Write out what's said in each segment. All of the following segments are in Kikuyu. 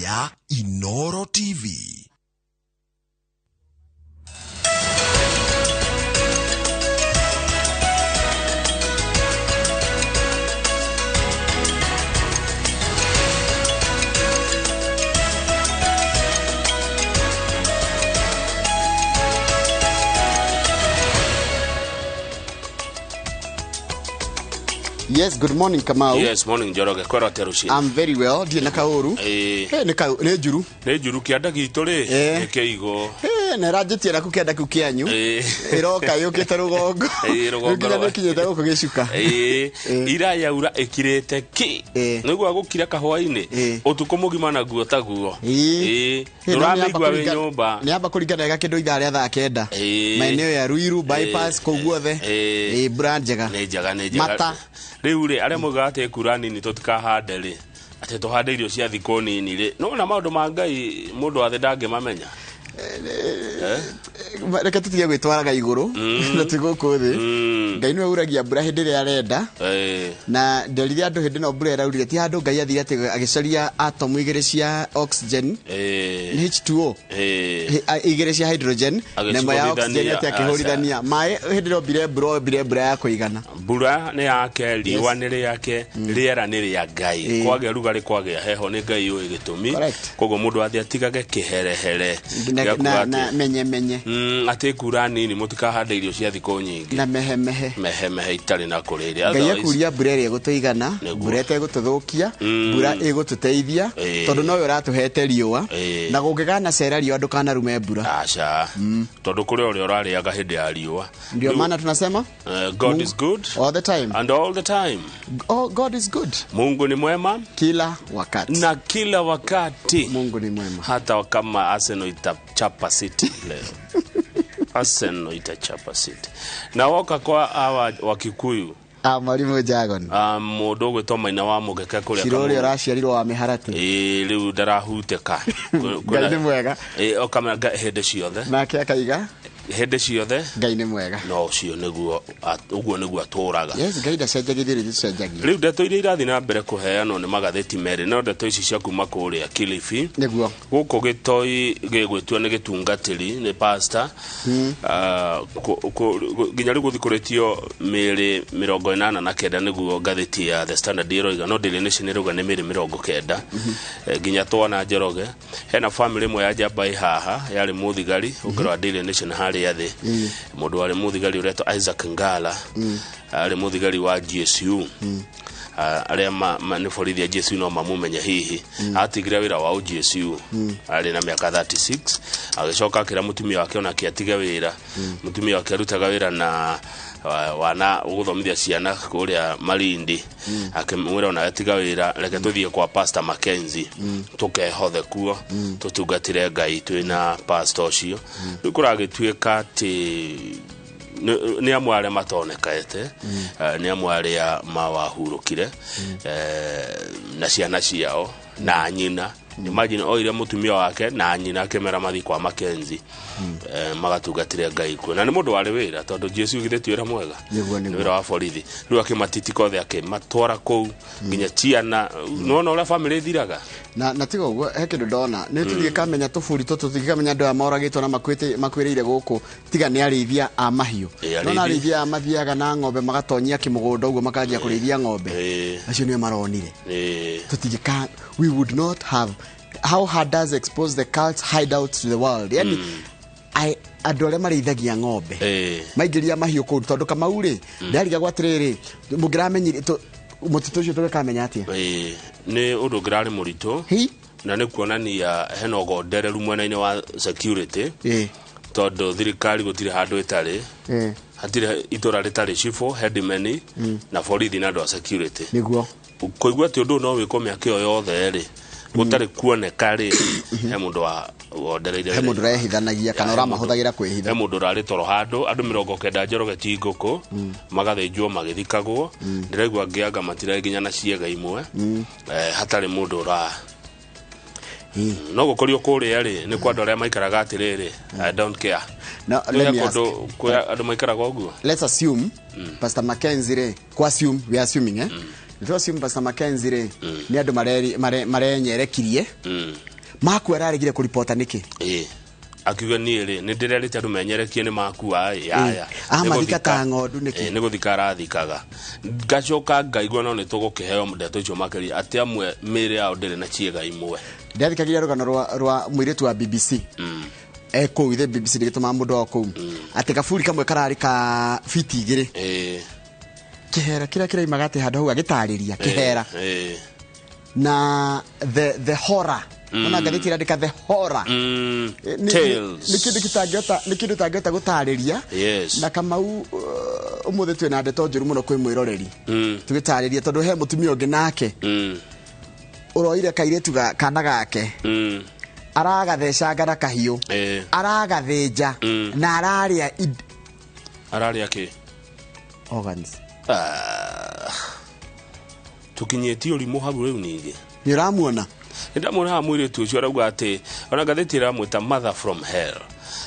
Ya Inoro TV. Yes, good morning, Kamau. Yes, morning, Njoroge. Kwĩrwo atĩa rũcinĩ? I'm very well. Ndirĩ na kaũru. Ĩĩ. Hey, nĩ kau nĩ njuru. Nĩ njuru kĩanda gitũ rĩ, Eh. nĩ kĩigũ. Hey, na ĩranjĩtie naku kĩanda kĩu kĩanyu. Ĩĩ. Ĩroka yũkĩte rũgongo. Ĩĩ, rũgongo Rĩu nginya rwa- nĩkinyĩte gũkũ gĩcuka. Ĩĩ. Ĩĩ. Ira yaura ĩkirĩte ki. Ĩĩ. Nĩguo gũkira kahũa-inĩ. Ĩĩ. Ũtukũ mũgima naguo taguo. Ĩĩ. Ĩĩ. Hey, no nĩamba Ndũramĩigua wĩ nyũmba. nĩamba kũringana wega kĩndũ ithaa rĩa thaa kenda. Ĩĩ. Maeneo ya Ruiru, bypass, kũu guothe. Ĩĩ. Ĩĩ, mbura njega. Nĩ njega, nĩ njega. Mata. Rĩu rĩ, arĩa moigaga atĩ kura nini tũtikahande rĩ, atĩ tũhande irio cia thikũ nini rĩ, nĩwona maũndũ ma Ngai mũndũ wa thĩ ndangĩmamenya. Eh? Reke tũtige gwĩtwaraga igũrũ na twĩ gũkũ thĩ. Ngai nĩwe uragia mbura hĩndĩ ĩrĩa arenda. Ĩĩ. Na nderire andũ hĩndĩ ĩno mbura ĩraurire ti handũ Ngai athire atĩ agĩcaria atomu igĩrĩ cia oxygen. Ĩĩ. Nĩ H2O. Ĩĩ. Igĩrĩ cia hydrogen na ĩmwe ya oxygen Agĩcihũrithania, atĩ akĩhũrithania maĩ hĩndĩ ĩrĩa ombire mbura, ombire mbura ya kũigana. Mbura nĩ yake, riũa nĩ rĩake, rĩera nĩ rĩa Ngai. Ĩĩ. Kwagĩa rugarĩ, kwagĩa heho, nĩ Ngai ũĩ gĩtũmi. Correct. Koguo mũndũ athiĩ atigage kĩherehere na, gĩa kuga na, atĩ, na menye menye atĩ kura nini mũtikahande irio cia thikũ nyingĩ. Na mehemehe. Mehemehe itarĩ na kũrĩrĩa. Ngai Otherwise, ekuria mbura ĩrĩa ĩgũtũigana, Nĩguo. mbura ĩtegũtũthũkia, mbura ĩgũtũteithia, Ĩĩ. tondũ nowe ũratũhete riũa. Ĩĩ. Na gũngĩgana cera riũa ndũkanarume mbura. Aca, tondũ kũrĩ ũrĩa ũrarĩaga hĩndĩ ya riũa. Ndio Rĩu, maana tunasema God is good all the time. And all the time. Oh, God is good. Mungu ni mwema kila wakati. Na kila wakati. Mungu ni mwema. Hata kama Arsenal itachapa City leo. Arsenal itachapa City. Na woka kwa hawa wa Kikuyu. Ah, mwalimu Jagon. Mũndũ ũgwĩtwo Maina wa Mũgeke kũrĩa Ciro ũrĩa Kamũrũ. ũraciarirwo wa mĩharatĩ. Ĩĩ, rĩu ndarahutĩka. Ngai nĩ mwega. Ĩĩ, okamenya hĩndĩ ciothe. Nake akaiga Hĩndĩ ciothe. Ngai nĩ mwega. No ũcio nĩguo ũguo nĩguo atũraga. Yes, Ngai ndacenjagia, ithuĩ tũcenjagia. Rĩu ndeto iria irathiĩ na mbere kũheanwo nĩ magathĩti merĩ, no ndeto ici cia kuma kũrĩa Kilifi. Nĩguo. Gũkũ gĩtoi gĩgwĩtio nĩ gĩtungatĩri nĩ pastor. Nginya rĩu gũthikũrĩtio mĩĩrĩ 89 nĩguo ngathĩti ya The Standard ĩroiga, no Daily Nation ĩrauga nĩ mĩĩrĩ 90. Nginya twana Njoroge hena family ĩmwe ya njamba ĩ haha yarĩ mũthigari, ũngĩrora Daily Nation harĩa thĩ, mũndũ warĩ mũthigari ũretwo Isaac Ngala, arĩ mũthigari wa GSU. Arĩa nĩ borithi a GSU no mamũmenye hihi. Atigire wĩra wa GSU arĩ na mĩaka 36, agĩcoka akĩra mũtumia wake onake atige wĩra. Mũtumia wake arutaga wĩra na wana gũthomithia ciana kũrĩa Malindi, akĩmwĩra ona atiga wĩra, reke tũthiĩ kwa Pastor Mackenzie tũkehothe kuo tũtungatĩre Ngai twĩna pastor ũcio. Rĩu kũragĩtuĩka atĩ nĩ amwe arĩa matonekete, nĩ amwe arĩa mawahurũkire, na ciana ciao na nyina. Imagine oire mũtumia wake na nyina akĩmera mathiĩ kwa Mackenzie, magatungatĩre Ngai kuo, na nĩ mũndũ warĩ wĩra tondũ Jesu githĩ ti wĩra mwega? Nĩguo, nĩguo. Nĩ wĩra wa borithi. Rĩu akĩmatitika othe akĩmatwara kũu nginya ciana. Nĩwona ũrĩa famĩlĩ ĩthiraga. Na tiga ũguo, he kĩndũ ndona nĩ tũtingĩkamenya tũburi tũtũ, tũtingĩkamenya andũ aya moragĩtwo na makuĩte makuĩrĩire gũkũ tiga nĩ arĩithia a mahiũ. Ĩĩ, Nona arĩithi. Arĩithia aya mathiaga na ng'ombe magatonyia kĩmũgũnda ũguo makanjia kũrĩithia ng'ombe. Acio nĩo maronire. Tũtingĩka, we would not have how hard does expose the cult's hideout to the world, yani andũ arĩa marĩithagia ng'ombe maingĩria mahiũ kũu, tondũ Kamau rĩ, ndarigagwo atĩrĩrĩ, mũngĩramenyire mũtitũ ũcio tũgĩkamenya atĩa? Ĩĩ, nĩ ũndũ ũngĩrarĩ mũritũ. Hi. Na nĩ kuonania hena ũgondereru mwena-inĩ wa security, tondũ thirikari gũtirĩ handũ ĩtarĩ. Hatirĩ itũra rĩtarĩ cibũ, headman na borithi na andũ a security. Kũigua atĩ ũndũ ũyũ no wĩkwo mĩaka ĩyo yothe rĩ, gũtarĩ kuoneka rĩ, he mũndũ wa wondereire. He mũndũ ũrehithanagia kana Ya, he ũramahũthagĩra he kwĩhitha. Mũndũ ũrarĩ toro handũ andũ 90, Njoroge, ti ngũkũ, magathĩnjwo magĩthikagwo. Ndĩraigua ngĩanga matirarĩ nginya na ciĩga imwe, hatarĩ mũndũ ũra no gũkorio kũrĩa rĩ, nĩ kwa andũ arĩa maikaraga atĩrĩrĩ, "I don't care." Now, let me ask. Kũndũ kwĩ andũ maikaraga ũguo. Let's assume Pastor Mackenzie rĩ, ku assume, we are assuming, eh, mm. To assume Pastor Mackenzie rĩ, nĩ andũ marenyerekirie. Makua araregire kũripota nĩkĩ? Ĩĩ, akiuga niĩ rĩ nĩ ndĩrerĩte andũ menyerekie nĩ makua ĩ aya. Amathika ta ng'ondu nĩkĩ? Nĩ gũthika arathikaga. Ngacoka ngaigua no nĩ tũgũkĩheo ndeto icio makĩria atĩ amwe mĩĩrĩ yao ndĩrĩ na ciĩga imwe. Ndathikagĩria rũgano rwa mũirĩtu wa BBC kũu ithe BBC ndĩgĩtũmaga mũndũ wa kũu atĩ kaburi kamwe kararĩ ka fiti 2. Kĩhera kĩrĩa kĩraimaga atĩ handũ hau agĩtarĩria kĩhera na the horror. Ona ngathĩti ĩrandĩka the horror. Tales. Nĩ kĩndũ gĩtangĩhota, nĩ kĩndũ ũtangĩhota gũtarĩria. Na Kamau, ũmũthĩ twĩna ndeto njũru mũno kwĩ mwĩroreri. Tũgĩtarĩria tondũ he mũtumia ũngĩ nake. Ũroire kairĩtu kana gake. Aragathecanga na kahiũ. Aragathĩnja na ararĩa ararĩa kĩ? Organs. Tukinyĩtie ũrimũ hau rĩu ningĩ. Nĩ ũramuona? Nĩndamwona haha mũirĩtu ũcio arauga atĩ ona ngathĩti ĩramwĩta mother from hell.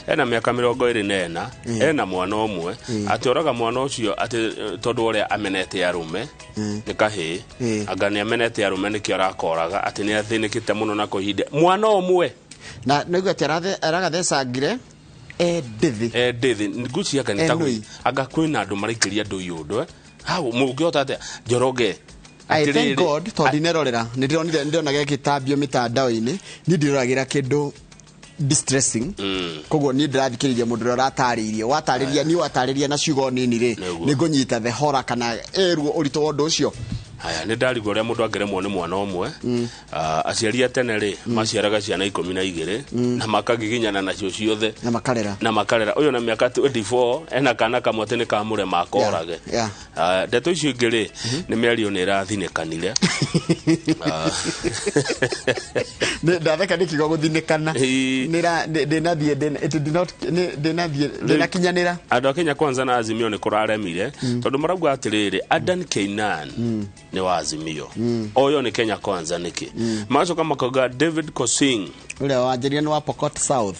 Ena mĩaka 24, ena mwana ũmwe, atĩ oraga mwana ũcio atĩ tondũ ũrĩa amenete arũme, nĩ kahĩĩ, anga nĩ amenete arũme nĩkĩo arakoraga, atĩ nĩ athĩnĩkĩte mũno nako ihinda. Mwana ũmwe. Na nĩguo atĩ aragathecangire ndĩthĩ. Ndĩthĩ. Ngwĩciria anga nĩ ta Nũi. anga kwĩna andũ maraikĩria andũ iũndũ, Hau mũngĩhota atĩa? Njoroge. I thank God tondũ ndinerorera. Nĩndĩronire, nĩndĩrona gĩgĩtambio mĩtandao-inĩ. Niĩ ndiroragĩra kĩndũ distressing. Koguo niĩ ndĩrathikĩrĩria mũndũ ũrĩa ũratarĩirie. Watarĩria, niĩ watarĩria na ciugo nini rĩ, nĩngũnyita the horror kana ĩruo ũritũ wa ũndũ ũcio. Haya, nĩ ndarigwo ũrĩa mũndũ angĩremwo nĩ mwana ũmwe. Aciari a tene rĩ, maciaraga ciana 12, na makagiginyana nacio ciothe. Na makarera. Na makarera. Ũyũ na mĩaka 24, ena kana kamwe atĩ nĩ kamũrema akorage. Ndeto icio ingĩ rĩ, nĩ mĩario nĩ ĩrathinĩkanire. Nĩ ndatheka nĩ kiugo gũthinĩkana. Ndĩnathiĩ, ndĩna, it did not, nĩ, ndĩnathiĩ, ndĩnakinyanĩra. Andũ a Kenya Kwanza na Azimio nĩ kũraremire, tondũ marauga atĩrĩrĩ, Adan Keynan nĩ wa Azimio. Oyo nĩ Kenya Kwanza nĩkĩ? Magacoka makauga David Kosing. Ũrĩa wanjĩrire nĩ wa Pokot South.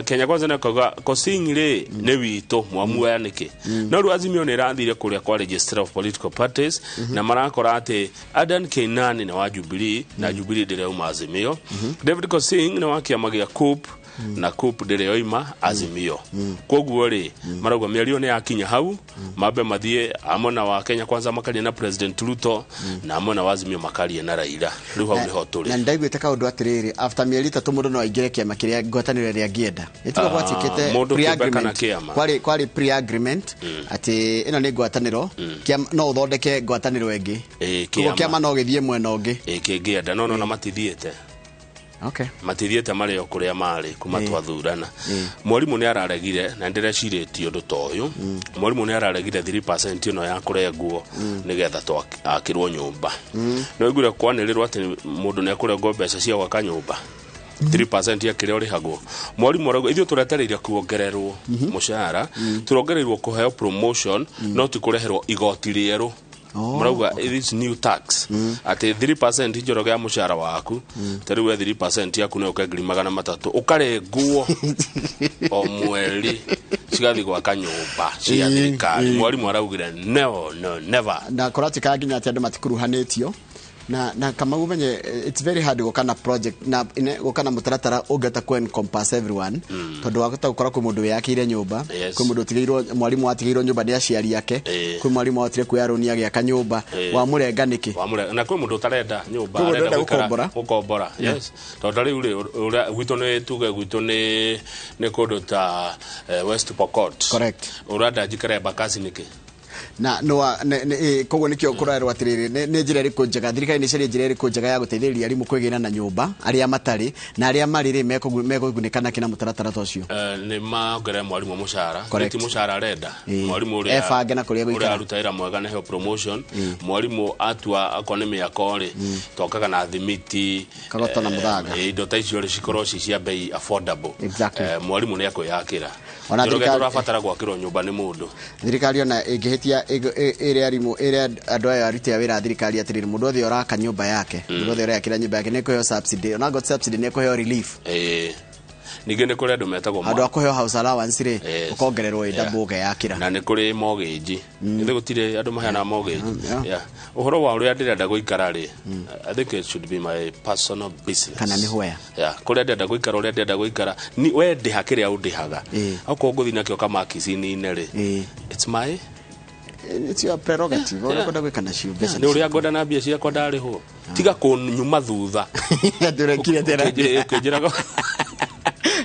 Kenya Kwanza nĩ akauga Kosing rĩ nĩ witũ, mwamuoya nĩkĩ? No rĩu Azimio nĩ ĩrathire kũrĩa kwa Registrar of Political Parties, na marakora atĩ Adan Keynan nĩ wa Jubilee, na Jubilee ndĩrauma Azimio. David Kosing nĩ wa kĩama gĩa COPE, na COPE ndĩrĩoima Azimio. Koguo rĩ, marauga mĩario nĩ yakinya hau, mambe mathiĩ amwe na wa Kenya Kwanza makarie na President Ruto, na amwe na wa Azimio makarie na Raila. Rĩu hau nĩho tũrĩ. Na ndaiguĩte kaũndũ atĩrĩrĩ, after mĩeri 3 mũndũ no aingĩre kĩama kĩrĩa ngwatanĩro ĩrĩa angĩenda. Nĩ tiga gwatuĩkĩte Mũndũ kĩũmbe kana pre-agreement. kĩama. Kwarĩ pre-agreement atĩ ĩno nĩ ngwatanĩro, no ũthondeke ngwatanĩro ĩngĩ. Koguo Kĩama. kĩama no gĩthiĩ mwena ũngĩ. Kĩngĩenda, no, no, na matithiĩte. Matithiĩte marĩ o kũrĩa marĩ kuma twathurana. Mwarimũ nĩ araregire, na ndĩrecirĩtie ũndũ ta ũyũ. Mwarimũ nĩ araregire 3% ĩno ya kũrengwo nĩgetha akĩrwo nyũmba. No ũiguire kwanĩrĩrwo atĩ mũndũ nĩ ekũrengwo mbeca cia gwaka nyũmba. 3% ya kĩrĩa ũrĩhagwo. Mwarimũ arauga ithuĩ tũretereire kuongererwo mũcara, tũrongereirwo kũheo promotion, no ti kũreherwo igoti rĩerũ. Marauga this new tax. Atĩ 3% njoroge ya mũcara waku, ta rĩu we 3% yaku nĩ ũke ngiri magana matatũ, ũkarengwo o mweri cigathiĩ gwaka nyũmba cia thirikari. Mwarimũ araugire no, no, never. Na kũratuĩka nginya atĩ andũ matikuruhanĩtio. Na kama umenye, it's very hard gũka na project na ine, gũka na mũtaratara ũngĩhota ku encompass everyone. Tondũ wahota gũkora kwĩ mũndũ wĩyakĩire nyũmba, kwĩ mũndũ ũtigĩirwo, mwarimũ atigĩirwo nyũmba nĩ aciari ake, kwĩ mwarimũ ahotire kuoya rũni agĩaka nyũmba, wamũrenga nĩkĩ? Wamũrenga. Na kwĩ mũndũ ũtarenda nyũmba, Kwĩ mũndũ arenda ũrenda gũikara gũkombora. gũkombora. Yes. Tondũ rĩu rĩ, ũrĩa gwitũ nĩ tuge gwitũ nĩ kũndũ ta West Pokot. Ũrenda njikare Embakasi nĩkĩ? Na no ne, ne, koguo nikio kũrerwo atĩrĩrĩ, nĩ njĩra ĩrĩkũ njega thirikari nĩ icarie njĩra ĩrĩkũ njega ya gũteithĩrĩria arimũ kwĩgĩra na nyũmba arĩa matarĩ na arĩa marĩ rĩ mekũgunĩka nakĩ na mũtaratara ta ũcio? Nĩ maongerere mwarimũ mũcara. Ti mũcara arenda. Mwarimũ ũrĩa Ebange na kũrĩa gũikara. ũrĩa aruta wĩra mwega nĩheo promotion. Mwarimũ atua akorwo nĩ mĩako rĩ, tokaga na thimiti, Kagoto na mũthanga. Indo ta icio rĩ cikorwo ci cia bei affordable. Mwarimũ nĩ ekwĩyakĩra. Ona Njoroge thirikari tũrabatara gwakĩrwo nyũmba nĩ mũndũ. Thirikari ona ĩngĩhĩtia ĩrĩa arimũ, ĩrĩa andũ aya aruti a wĩra a thirikari atĩrĩrĩ, mũndũ othe ũraka nyũmba yake, mũndũ othe ũreyakĩra nyũmba yake nĩ ekũheo subsidy, ona angorwo ti subsidy nĩ ekũheo relief. Ningĩ nĩ kũrĩ andũ metagwo Handũ ha kũheo house allowance rĩ, Yes. ũkongererwo ĩ double ũgeyakĩra. Na nĩ kũrĩ mortgage, nĩ gũtirĩ andũ maheanaga mortgage. Yeah. Yeah. Ũhoro wa ũrĩa ndĩrenda gũikara rĩ, I think it should be my personal business. Kana nĩ where? Yeah, kũrĩa ndĩrenda gũikara, ũrĩa ndĩrenda gũikara ni we ndĩha kĩrĩa ũndĩhaga. Ĩĩ. Okorwo ngũthiĩ nakĩo kamakicini-inĩ rĩ, Ĩĩ. it's my It's your prerogative ũrĩa Yeah. ũkwenda gwĩka nacio mbeca. Nĩ ũrĩa ngwenda na mbia ciakwa ndarĩhwo, tiga kũnyuma thutha. Ndũrekire tena. Ũkĩnjĩraga.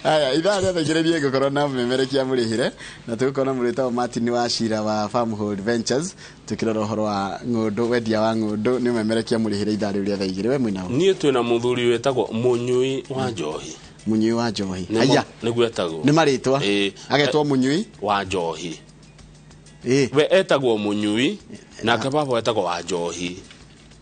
Aya, ithaa rĩa thaigĩrĩrie ngũkorwo na mũmemerekia mũrĩhĩre na tũgũkorwo na mũrĩtagwo Martin wa Cira wa Farmhold Ventures, tũkĩrora ũhoro wa ng'ũndũ, wendia wa ng'ũndũ. Nĩ mũmemerekia mũrĩhĩre ithaa rĩu rĩa thaa igĩrĩ. We mwĩna ũ? Niĩ twĩna mũthuri wĩtagwo mũnyui wa njohi. Mũnyui wa njohi? Nĩ Aya. Nĩguo etagwo. Nĩ marĩtwa? Ĩĩ. Agetwo mũnyui wa njohi. Ĩĩ. We etagwo mũnyui, nake baba etagwo wa njohi.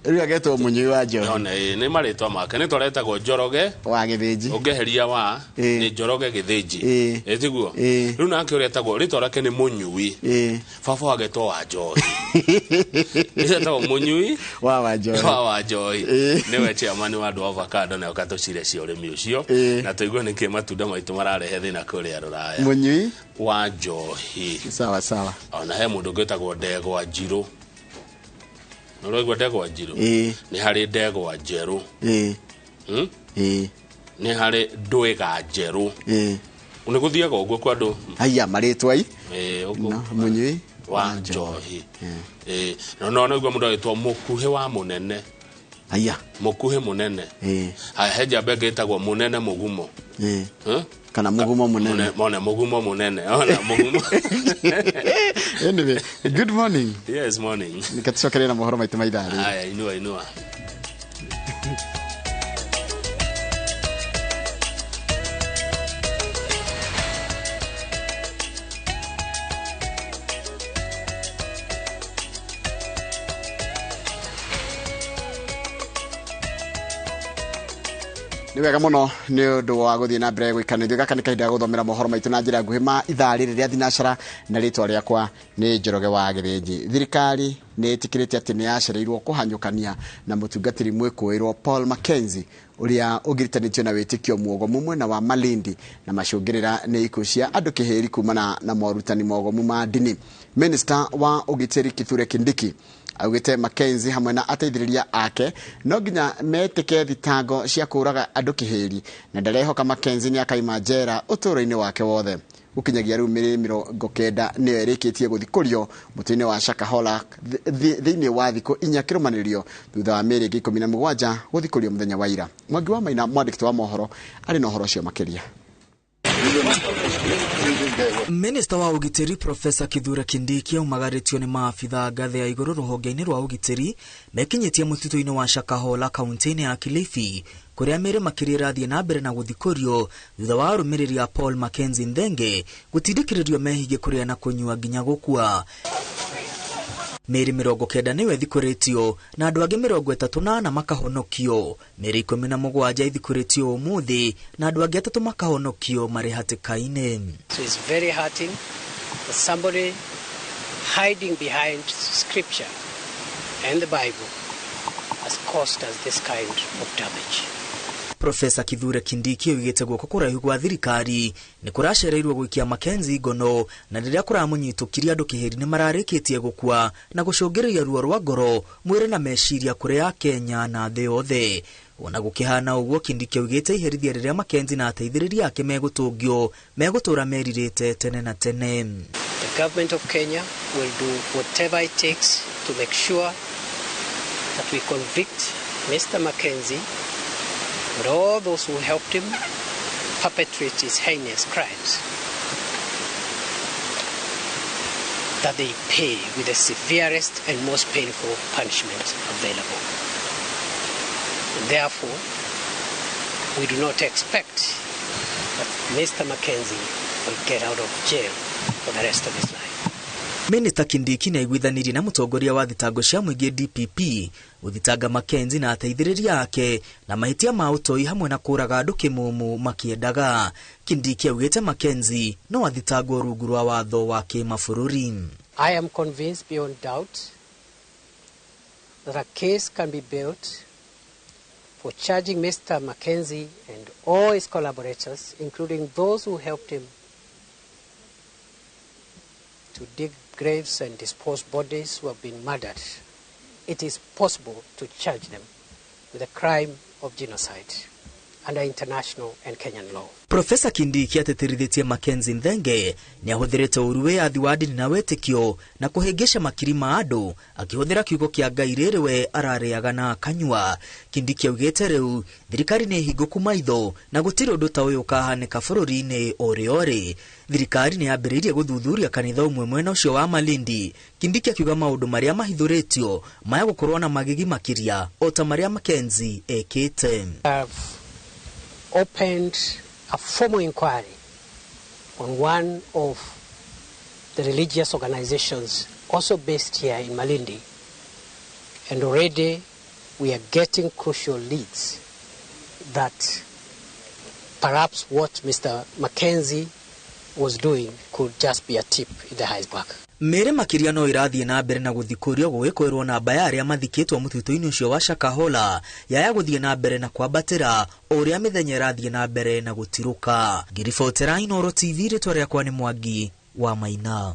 Rĩu agetwo mũnyui wa njohi. Ona ĩĩ, nĩ marĩtwa make, nĩ twaretagwo Njoroge wa Gĩthĩnji. Ũngĩeheria wa Ĩĩ. nĩ Njoroge Gĩthĩnji. Ĩĩ. Ĩ tiguo? Ĩĩ. Rĩu nake ũrĩa etagwo, rĩtwa rĩake nĩ mũnyui. Ĩĩ. Baba agetwo wa njohi, etagwo mũnyui wa njohi. Wa njohi. Ĩĩ. Nĩwe chairman wa andũ a avocado, na ũka tũcire cia ũrĩmi ũcio. Ĩĩ. Na tũigue nĩkĩ matunda maitũ mararehe thĩna kũrĩa rũraya. Mũnyui wa njohi. Sawa sawa. Ona he mũndũ ũngĩ wĩtagwo ndegwa njirũ. Nĩũraigua ndegwa njirũ? Ĩĩ. Nĩ harĩ ndegwa njerũ. Ĩĩ. Hmm? Ĩĩ. Nĩ harĩ ndwĩga njerũ. Ĩĩ. Nĩ gũthiaga ũguo kwa andũ. Aya marĩtwa i Ĩĩ, ũguo. No, mũnyui wa njohi. Ĩĩ, no no nĩguo mũndũ agĩtwo mũkuhĩ wa mũnene. Aya. Mũkuhĩ mũnene. Ĩĩ. Haya, he njamba ĩngĩ ĩtagwo mũnene mũgumo. Ĩĩ. Hmm? Kana mũgumo mũnene. Mone mũgumo mũnene, ona mũgumo. Anyway, good morning. Yes, morning. Nĩke tũcokerie na mohoro maitũ ma ithaa rĩrĩ. Haya, inua inua. Nĩ wega mũno nĩ ũndũ wa gũthiĩ na mbere gũikara ithuĩ. Gaka nĩ kahinda ga gũthomera mohoro maitũ na njĩra nguhĩ ma ithaa rĩrĩ rĩa thinacara, na rĩtwa rĩakwa nĩ Njoroge wa Gĩthĩnji. Thirikari nĩ ĩtĩkĩrĩte atĩ nĩ yacereirwo kũhanyũkania na mũtungatĩri mwĩkũĩrwo Paul Mackenzie, ũrĩa ũgiritanĩtio na wĩtĩkio muogomu mwena wa Malindi, na macũngĩrĩra nĩ ikuũ cia andũ kĩhĩri kumana na morutani mogomu ma ndini. Minister wa ũgitĩri Kithure Kindiki augĩte Mackenzie hamwe na ateithĩrĩria ake no nginya metĩke thitango cia kũũraga andũ kĩhĩri, na ndarehoka Mackenzie nĩ akaima njera ũtũũro-inĩ wake wothe. Gũkinyagia rĩu mĩrĩ 90 nĩyo ĩrĩkĩtie gũthikũrio mũtĩ-inĩ wa Shakahola thĩinĩ wa thikũ inya kĩrũmanĩrĩrio, thutha wa mĩrĩ ĩngĩ 17 gũthikũrio mũthenya wa ira. Mwangi wa Maina, mwandĩki wa mohoro, arĩ na ũhoro ũcio makĩria. Minista wa ũgitĩri Profesa Kithure Kindiki aumagarĩtio nĩ maabitha ngathĩ ya igũrũ rũhonge-inĩ rwa ũgitĩri mekinyĩtie mũtitũ-inĩ wa Shakahola kaunti-inĩ ya Kilifi, kũrĩa mĩrĩ makĩria ĩrathiĩ na mbere na gũthikũrio thutha wa arũmĩrĩri a Paul Mackenzie Nthenge gũtindĩkĩrĩrio mehinge kũrĩa na kũnyua nginya gũkua. Mĩrĩ 90 nĩyo ĩthikũrĩtio na andũ angĩ 34 makahonokio. Mĩrĩ 17 ĩthikũrĩtio ũmũthĩ na andũ angĩ 3 makahonokio marĩ hatĩka-inĩ. So it's very hurting that somebody hiding behind scripture and the Bible has caused us this kind of damage. Profesa Kithure Kindiki oigĩte guoko kũraihu gwa thirikari nĩ kũracereirwo gũikia Mackenzie ngono, na rĩrĩa kũramũnyitũkirie andũ kĩhĩri nĩ mararĩkĩtie gũkua na gũcũngĩrĩria ruo rwa ngoro, mwĩrĩ na meciria kũrĩ Akenya na thĩ yothe. Ona gũkĩhana ũguo, Kindiki oigĩte iherithia rĩrĩa Mackenzie na ateithĩrĩria ake megũtũngio megũtũra merirĩte tene na tene. The government of Kenya will do whatever it takes to make sure that we convict Mr. Mackenzie and all those who helped him perpetrate his heinous crimes, that they pay with the severest and most painful punishment available. And therefore, we do not expect that Mr. Mackenzie will get out of jail for the rest of his life. Minista Kindiki nĩ aiguithanirie na mũtongoria wa thitango cia mũingĩ DPP gũthitanga Mackenzie na ateithĩrĩria ake na mahĩtia ma ũtoi hamwe na kũũraga andũ kĩmũmũ makĩendaga. Kindiki augĩte Mackenzie no athitangwo rungu rwa watho wa kĩmabũrũri. I am convinced beyond doubt that a case can be built for charging Mr. Mackenzie and all his collaborators, including those who helped him to dig graves and dispose bodies who have been murdered, it is possible to charge them with the crime of genocide under international and Kenyan law. Profesa Kindiki atĩtĩrithĩtie Mackenzie Nthenge nĩahũthĩrĩte ũru wĩyathi wa ndini na wĩtĩkio na kũhĩngĩca makiri ma andũ akĩhũthĩra kiugo kĩa Ngai rĩrĩ we ararĩaga na akanyua. Kindiki augĩte rĩu thirikari nĩ hingũku maitho na gũtirĩ ũndũ ta ũyũ ũkahanĩka bũrũri-inĩ ũrĩ orĩ. Thirikari nĩ yambĩrĩirie gũthuthuria kanitha ũmwe mwena ũcio wa Malindi. Kindiki akiuga maũndũ marĩa mahithũrĩtio maya gũkorwo na magigi makĩria o ta marĩa Mackenzie ekĩte. Opened a formal inquiry on one of the religious organizations also based here in Malindi, and already we are getting crucial leads that perhaps what Mr. Mackenzie was doing could just be a tip in the iceberg. Mĩĩrĩ makĩria no ĩrathiĩ na mbere na gũthikũrio gũgĩkwĩrwo namba ya arĩa mathikĩtwo mũtitũ-inĩ ũcio wa Shakahola yaya gũthiĩ na mbere na kwambatĩra o ũrĩa mĩthenya ĩrathiĩ na mbere na gũtirũka. Ngĩribotera Inooro TV, rĩtwa rĩakwa nĩ Mwangi wa Maina.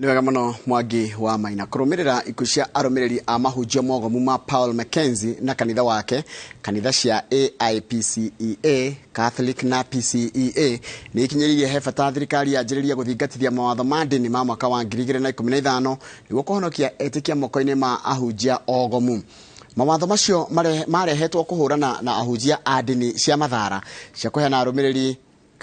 Nĩ wega mũno Mwangi wa Maina. Kũrũmĩrĩra ikuũ cia arũmĩrĩri a mahunjio mogomu ma Paul Mackenzie na kanitha wake, kanitha cia AIPCEA, Catholic na PCEA nĩ ikinyĩrĩirie he bata thirikari yanjĩrĩrie gũthingatithia mawatho ma ndini ma mwaka wa 2015 nĩguo kũhonokia etĩkia moko-inĩ ma ahunjia ogomu. Mawatho macio marehetwo kũhũrana na ahunjia a ndini cia mathara cia kũheana arũmĩrĩri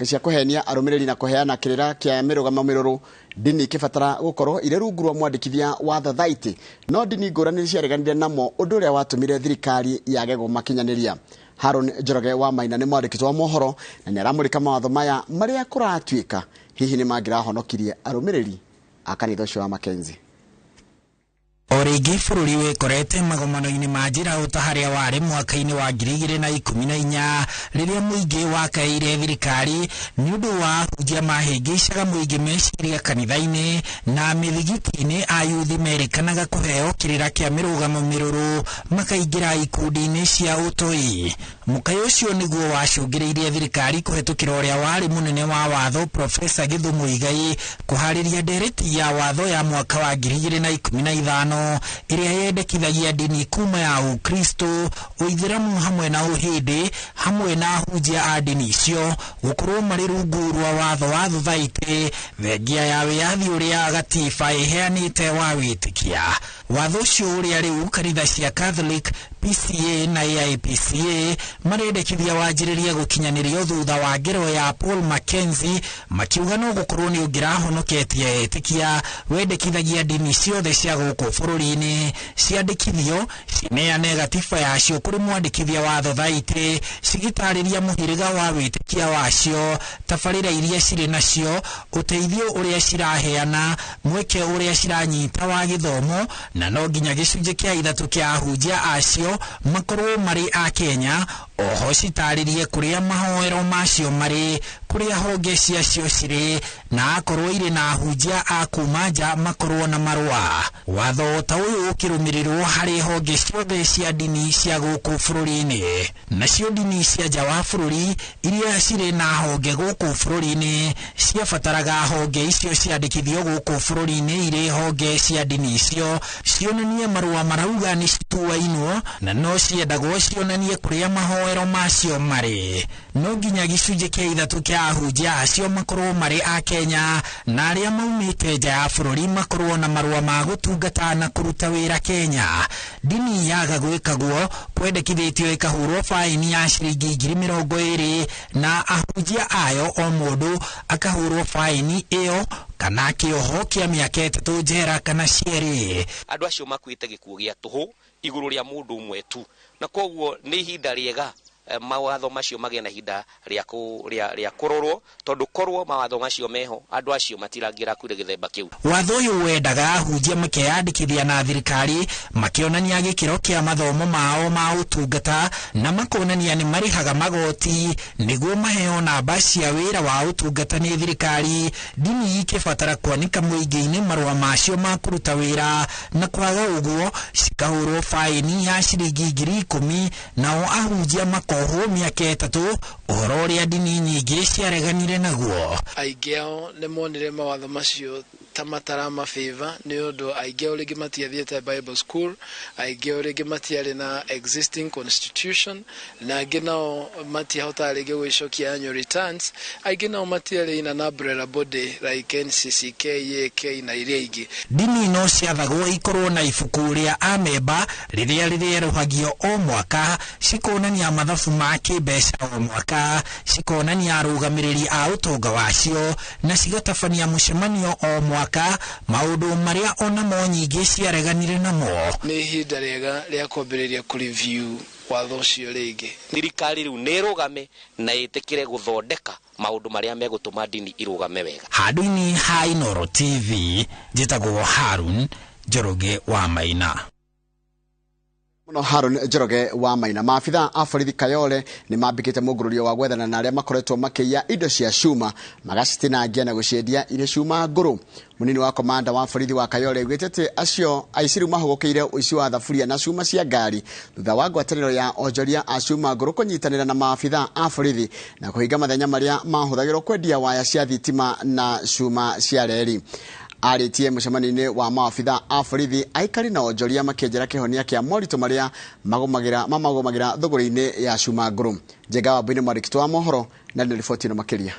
cia kũhenia arũmĩrĩri na kũheana kĩrĩra kĩa mĩrũgamo mĩrũrũ. Ndini ikĩbatara gũkorwo irĩ rungu rwa mwandĩkithia wa thathaitĩ, no ndini ngũrani nĩciareganire namo, ũndũ ũrĩa watũmire thirikari yage kũmakinyanĩria. Haron Njoroge wa Maina nĩ mwandĩki wa mohoro na nĩaramũrĩka mawatho maya marĩa kũratuĩka hihi nĩ mangĩrahonokirie arũmĩrĩri a kanitha ũcio wa Mackenzie. O rĩngĩ bũrũri wĩkorete magomano-inĩ ma njĩra ota harĩa warĩ mwaka-inĩ wa 2014 rĩrĩa mũingĩ wakaĩire thirikari nĩ ũndũ wa ahunjia mahĩngĩcaga mũingĩ meciria kanitha-inĩ na mĩthigiti-inĩ. Ayuthi merĩkanaga kũheo kĩrĩra kĩa mĩrũgamo mĩrũrũ makaingĩra ikundi-inĩ cia ũtoi. Mũkayo ũcio nĩguo wacũngĩrĩirie thirikari kũhetũkĩra ũrĩa warĩ mũnene wa watho Profesa Githu Muigai kũharĩria ndereti ya watho ya mwaka wa 2015 ĩrĩa yendekithagia ndini kuma ya Ukristo, Ũithĩramu hamwe na Ũhĩndĩ hamwe na ahunjia a ndini icio gũkorwo marĩ rungu rwa watho wa thuthaitĩ thengia ya wĩyathi ũrĩa gatiba ĩheanĩte wa wĩtĩkia. Watho ũcio ũrĩa rĩu kanitha cia Catholic, PCA na AIPCA marendekithia wanjĩrĩrie gũkinyanĩrio thutha wa ngero ya Paul Mackenzie makiuga no gũkorwo nĩ ũngĩrahonoketie etĩkia wendekithagia ndini ciothe cia gũkũ bũrũri-inĩ ciandĩkithio cineane gatiba yacio kũrĩ mwandĩkithia wa thothaitĩ cigitarĩria mũhĩrĩga wa wĩtĩkia wacio, tabarĩra iria cirĩ nacio, ũteithio ũrĩa ciraheana, mweke ũrĩa ciranyita wa gĩthomo, na no nginya gĩcunjĩ kĩa 3 kĩa ahunjia acio makorwo marĩ a Kenya. Oho citarĩrie kũrĩa mahoero macio marĩ, kũrĩa honge ciacio cirĩ, na akorwo irĩ na ahunjia a kuma nja makorwo na marũa. Watho ta ũyũ ũkĩrũmĩrĩrwo harĩ honge ciothe cia ndini cia gũkũ bũrũri-inĩ. Nacio ndini cia nja wa bũrũri iria cirĩ na honge gũkũ bũrũri-inĩ ciabataraga honge icio ciandĩkithio gũkũ bũrũri-inĩ irĩ honge cia ndini icio cionanie marũa marauga nĩ cituainwo, na no ciendagwo cionanie kũrĩa mahoero macio marĩ. No nginya gĩcunjĩ kĩa 3 kĩa ahunjia acio makorwo marĩ a Kenya na arĩa maumĩte nja ya bũrũri makorwo na marũa ma gũtungata na kũruta wĩra Kenya. Ndini yaga gwĩkagwo kwendekithĩtio ĩkahũrwo baini ya ciringi 20,000 na ahunjia ayo o mũndũ akahũrwo baini ĩyo kana kĩoho kĩa mĩaka 3 njera kana cierĩ. Andũ acio makuĩte gĩkuũ gĩa tũhũ igũrũ rĩa mũndũ ũmwe tu, na koguo nĩ ihinda rĩega mawatho macio magĩe na ihinda rĩa kũrorwo, tondũ korwo mawatho macio meho andũ acio matirangĩrakuire gĩthemba kĩu. Watho ũyũ wendaga ahunjia makeyandĩkithia na thirikari makĩonania gĩkĩro kĩa mathomo mao ma ũtungata na makonania nĩ marĩhaga magoti nĩguo maheo namba cia wĩra wa ũtungata nĩ thirikari. Ndini ikĩbatara kwanĩka mũingĩ-inĩ marũa macio ma kũruta wĩra, na kwaga ũguo cikahũrwo baini ya ciringi 10,000 nao ahunjia mako Makohwo mĩaka 3 ũhoro ũrĩa ndini nyingĩ ciareganire naguo. Aingĩ ao nĩ monire mawatho macio ta mataramabĩva nĩ ũndũ aingĩ ao rĩngĩ matiathiĩte Bible school, aingĩ ao rĩngĩ matiarĩ na existing constitution, na angĩ nao matiahotaga rĩngĩ gwĩcokia annual returns, aingĩ nao matiarĩ in an umbrella body like NCCK, EAK na iria ingĩ. Ndini no ciathagwo ikorwo na ibuku rĩa amemba rĩrĩa rĩrĩerũhagio o mwaka, cikonania mathabu ma kĩmbeca o mwaka, cikonania arũgamĩrĩri a ũtonga wacio na cigatabania mũcemanio o mwaka, maũndũ marĩa onamo nyingĩ ciareganire namo. Nĩ ihinda rĩega rĩa kwambĩrĩria kũreview watho ũcio rĩngĩ. Thirikari rĩu nĩ ĩrũgame na ĩtĩkĩre gũthondeka maũndũ marĩa megũtũma ndini irũgame wega. Handũ-inĩ ha Inooro TV, njĩtagwo Harun Njoroge wa Maina. Muno Harun Njoroge wa Maina. Maabitha a borithi Kayole nĩ mambĩkĩte mũngũrũrio wa gwethana na arĩa makoretwo makĩiya indo cia cuma magacitinangia na gũciendia irĩ cuma ngũrũ. Mũnini wa komanda wa borithi wa Kayole augĩte atĩ acio aici rĩu mahũgũkĩire ũici wa thaburia na cuma cia ngari thutha wa ngwatanĩro ya onjoria a cuma ngũrũ kũnyitanĩra na maabitha a borithi na kũhinga mathenya marĩa mahũthagĩrwo kwendia waya cia thitima na cuma cia reri. Arĩtie mũcemanio-inĩ wa maabitha a borithi aikari na onjoria makĩenjera kĩhonia kĩa moritũ marĩa mamagũmagĩra thũgũrĩ-inĩ ya cuma ngũrũ. Njenga wa Mbui nĩ mwandĩki wa mohoro na nĩ riboti ĩno makĩria.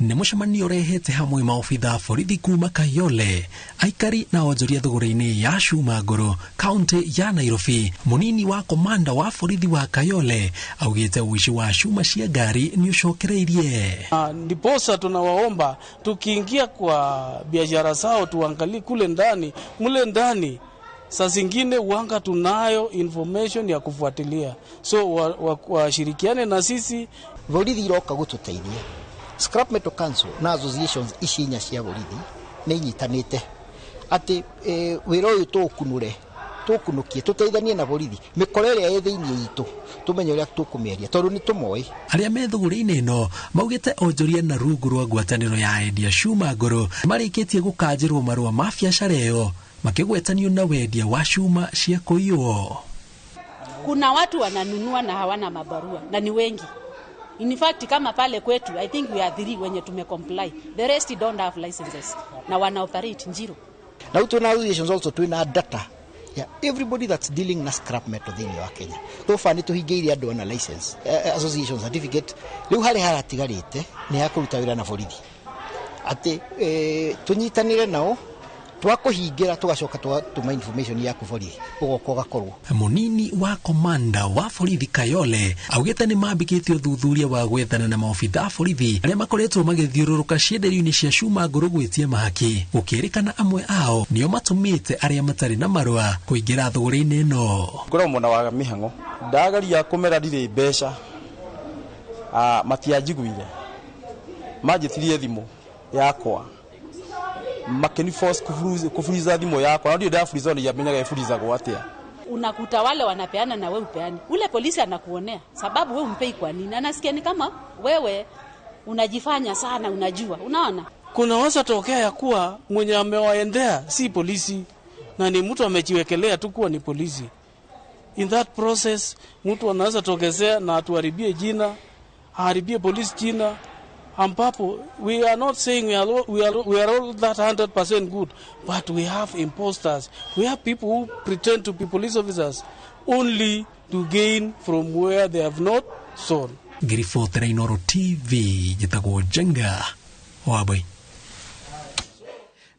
Nĩ mũcemanio ũrehete hamwe maobitha borithi kuma Kayole, aikari na onjoria thũgũrĩ-inĩ ya cuma ngũrũ kaunti ya Nairobi. Mũnini wa komanda wa borithi wa Kayole augĩte ũici wa cuma cia ngari nĩ ũcokereirie. Ndiposa tunawaomba tukiingia kwa biashara zao tuangalie kule ndani, mule ndani saa zingine wanga tunayo information ya kufuatilia, so washirikiane na sisi. Borithi iroka gũtũteithia. Scrap Metal Council na associations ici inya cia borithi nĩ inyitanĩte atĩ wĩra ũyũ tũũkunũre, tũũkunũkie, tũteithanie na borithi mĩkora ĩrĩa ĩ thĩinĩ itũ tũmenye ũrĩa tũkũmĩaria tondũ nĩ tũmoĩ. Arĩa me thũgũrĩ-inĩ ĩno maugĩte onjoria na rungu rwa ngwatanĩro ya endia cuma ngũrũ marĩkĩtie gũkanjĩrwo marũa ma biacara ĩyo makĩgwetanio na wendia wa cuma cia kũiywo. Kuna watu wananunua na hawana mabarua na ni wengi. In fact, kama pale kwetu, I think we are 3 wenye tumecomply. The rest don't have licenses. Na wana operate njiro. Na tuna associations also twina data ya everybody that's dealing na scrap metal thĩinĩ wa Kenya. Tofa nĩ tũhingĩirie andũ ana license, association certificate. Rĩu harĩa haratigarĩte nĩ ha kũruta wĩra na borithi. Atĩ tũnyitanĩre nao twakũhingĩra tũgacoka twatũma information yaku borithi ũgoka ũgakorwo. Mũnini wa komanda wa borithi Kayole augĩte nĩ mambĩkĩtie ũthuthuria wa gwethana na maobitha a borithi arĩa makoretwo magĩthiũrũrũka cienderio-inĩ cia cuma ngũrũ gwĩtia mahaki, gũkĩrĩkana amwe ao nĩo matũmĩte arĩa matarĩ na marũa kũingĩra thũgũrĩ-inĩ ĩno. Ngoragwo mwena wa mĩhang'o ndagaria kũmera ndirĩ mbeca, matianjiguire, manjĩtirie thimũ yakwa makeni force kufuriza thimũ yakwa na ndio ndafuriza ni yamenyaga ifurizagwo atia. Unakuta wale wanapeana na wewe upeani, ule polisi anakuonea sababu wewe umpei kwa nini, anasikia ni kama wewe unajifanya sana unajua, unaona. Kunaweza tokea ya kuwa mwenye amewaendea si polisi na ni mtu amejiwekelea tu kuwa ni polisi. In that process mtu anaweza tokezea na atuharibie jina, aharibie polisi jina, ambapo we are not saying we are all that 100% good, but we have imposters, we have people who pretend to be police officers only to gain from where they have not sown. Ngiribotera Inooro TV, njĩtagwo Njenga Wambui.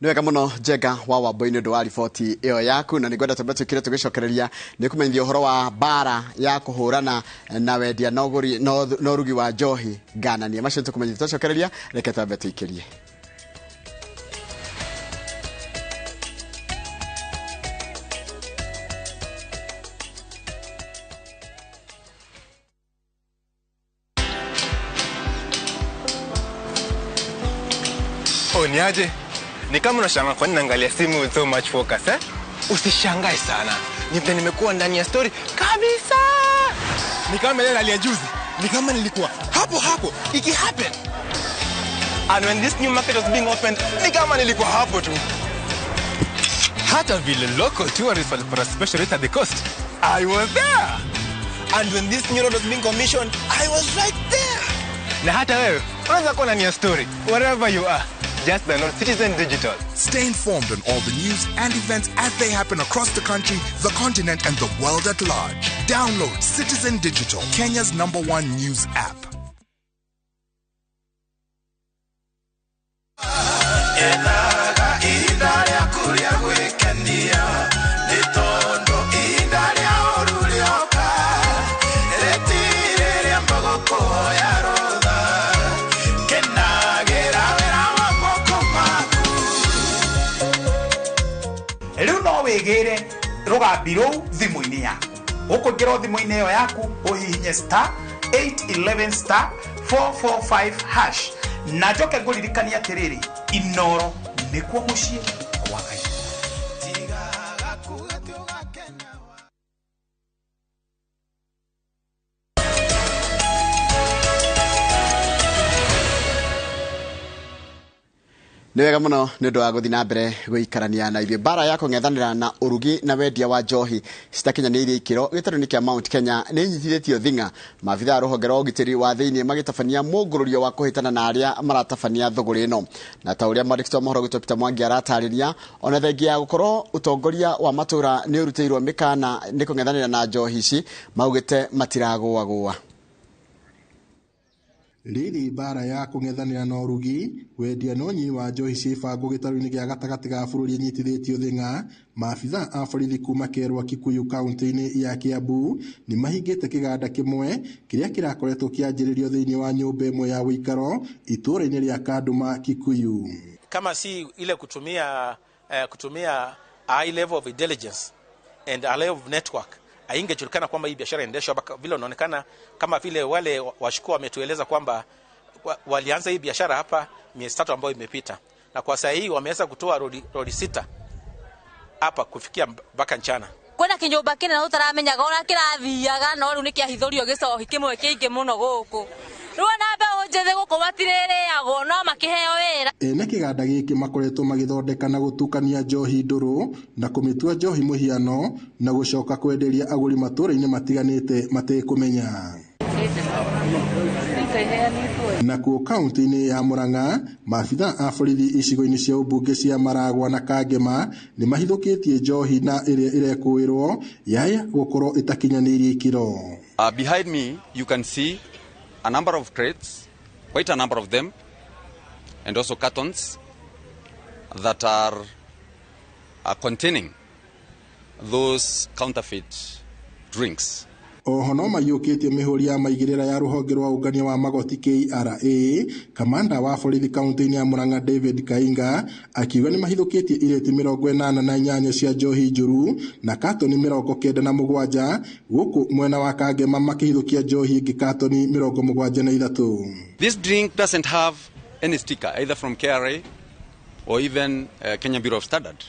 Nĩ wega mũno Njenga wa Wambui nĩ ũndũ wa riboti ĩyo yaku, na nĩngwenda twambe tũkire tũgĩcokereria nĩ kũmenyithia ũhoro wa mbara ya kũhũrana na wendia na ũrugi wa njohi ngananie. Macio tũkũmenyithia twacokereria, reke twambe tũikĩrie. Oh, niaje? Ni kama unashangaa kwa nini naangalia simu with so much focus, eh? Usishangae sana. Ni vile nimekuwa ndani ya story kabisa. Ni kama ile nalia juzi. Ni kama nilikuwa hapo hapo iki happen. And when this new market was being opened, ni kama nilikuwa hapo tu. Hata vile local tourists walipata special rate at the coast. I was there. And when this new road was being commissioned, I was right there. Na hata wewe unaweza kuwa ndani ya story wherever you are. Just download Citizen Digital. Stay informed on all the news and events as they happen across the country, the continent, and the world at large. Download Citizen Digital, Kenya's number one news app. Rĩu no wĩgĩre rũgambi rũu thimũ-inĩ yaku. Ũkũingĩra thimũ-inĩ ĩyo yaku, ũhihinye *811*445# na njoke ngũririkanie atĩrĩrĩ, Inoro nĩkuo mũciĩ kwa Ngai. Nĩ wega mũno nĩ ũndũ wa gũthiĩ na mbere gũikarania na ithuĩ. Mbara ya kũng'ethanĩra na ũrugi na wendia wa njohi citakinyanĩirie ikĩro gĩtarũ-inĩ kĩa Mount Kenya nĩ inyitithĩtio thing'a. Maabithaa a rũhonge rwa ũgitĩri wa thĩinĩ magĩtabania mũngũrũrio wa kũhĩtana na arĩa maratabania thũgũrĩ ĩno. Na ta ũrĩa mwandĩki wa mohoro gwitũ Peter Mwangi aratarĩria, ona thengia ya gũkorwo ũtongoria wa matũra nĩ ũrutĩirwo mĩkana nĩ kũng'ethanĩra na njohi ici, maugĩte matiragũagũa. Rĩrĩ mbara ya kũng'ethanĩra na ũrugi, wendia na ũnyui wa njohi ciĩbangwo gĩtarũ-inĩ gĩa gatagatĩ ga bũrũri ĩnyitithĩtio thing'a, maabithaa a borithi kuma Kerwa Kikuyu kaunti-inĩ ya Kiambu nĩ mahingĩte kĩganda kĩmwe kĩrĩa kĩrakoretwo kĩanjĩrĩrio thĩinĩ wa nyũmba ĩmwe ya ũikaro itũũra-inĩ rĩa Kanduma Kikuyu. Kama si ile kutumia high level of intelligence and a level of network, haingejulikana kwamba hii biashara inaendeshwa hapa, vile unaonekana kama vile wale washukiwa wametueleza kwamba walianza hii biashara hapa miezi 3 ambayo imepita, na kwa saa hii wameweza kutoa roli 6 hapa kufikia mpaka mchana. Kwĩna kĩnyũmba kĩnene ũtaramenyaga ũrĩa kĩrathiaga, no rĩu nĩkĩahithũrio gĩcohi kĩmwe kĩingĩ mũno gũkũ. Rĩu ona mbeũ njĩthĩ gũkũ matirĩrĩagwo, no makĩheo wĩra. Ene kĩganda gĩkĩ makoretwo magĩthondeka na gũtukania njohi ndũrũ na kũmĩtua njohi mũhiano na gũcoka kwenderia agũri matũũra-inĩ matiganĩte matekũmenya. Nakuo kaunti-inĩ ya Murang'a, maabithaa a borithi icigo-inĩ cia ũmbunge cia Maragwa na Kangema nĩ mahithũkĩtie njohi na ĩrĩa ĩrekũĩrwo yaya gũkorwo ĩtakinyanĩirie ikĩro. Behind me you can see a number of crates, quite a number of them, and also cartons that are containing those counterfeit drinks. Oho no maiyũkĩtie mĩhũri ya maigĩrĩra ya rũhonge rwa ũngania wa magoti KRA. Kamanda wa borithi kaunti-inĩ ya Murang'a David Kainga akiuga nĩ mahithũkĩtie ireti 88 cia njohi njũru na katoni 97, gũkũ mwena wa Kangema makĩhithũkia njohi ĩngĩ katoni 73. This drink doesn't have any sticker either from KRA or even Kenya Bureau of Standard.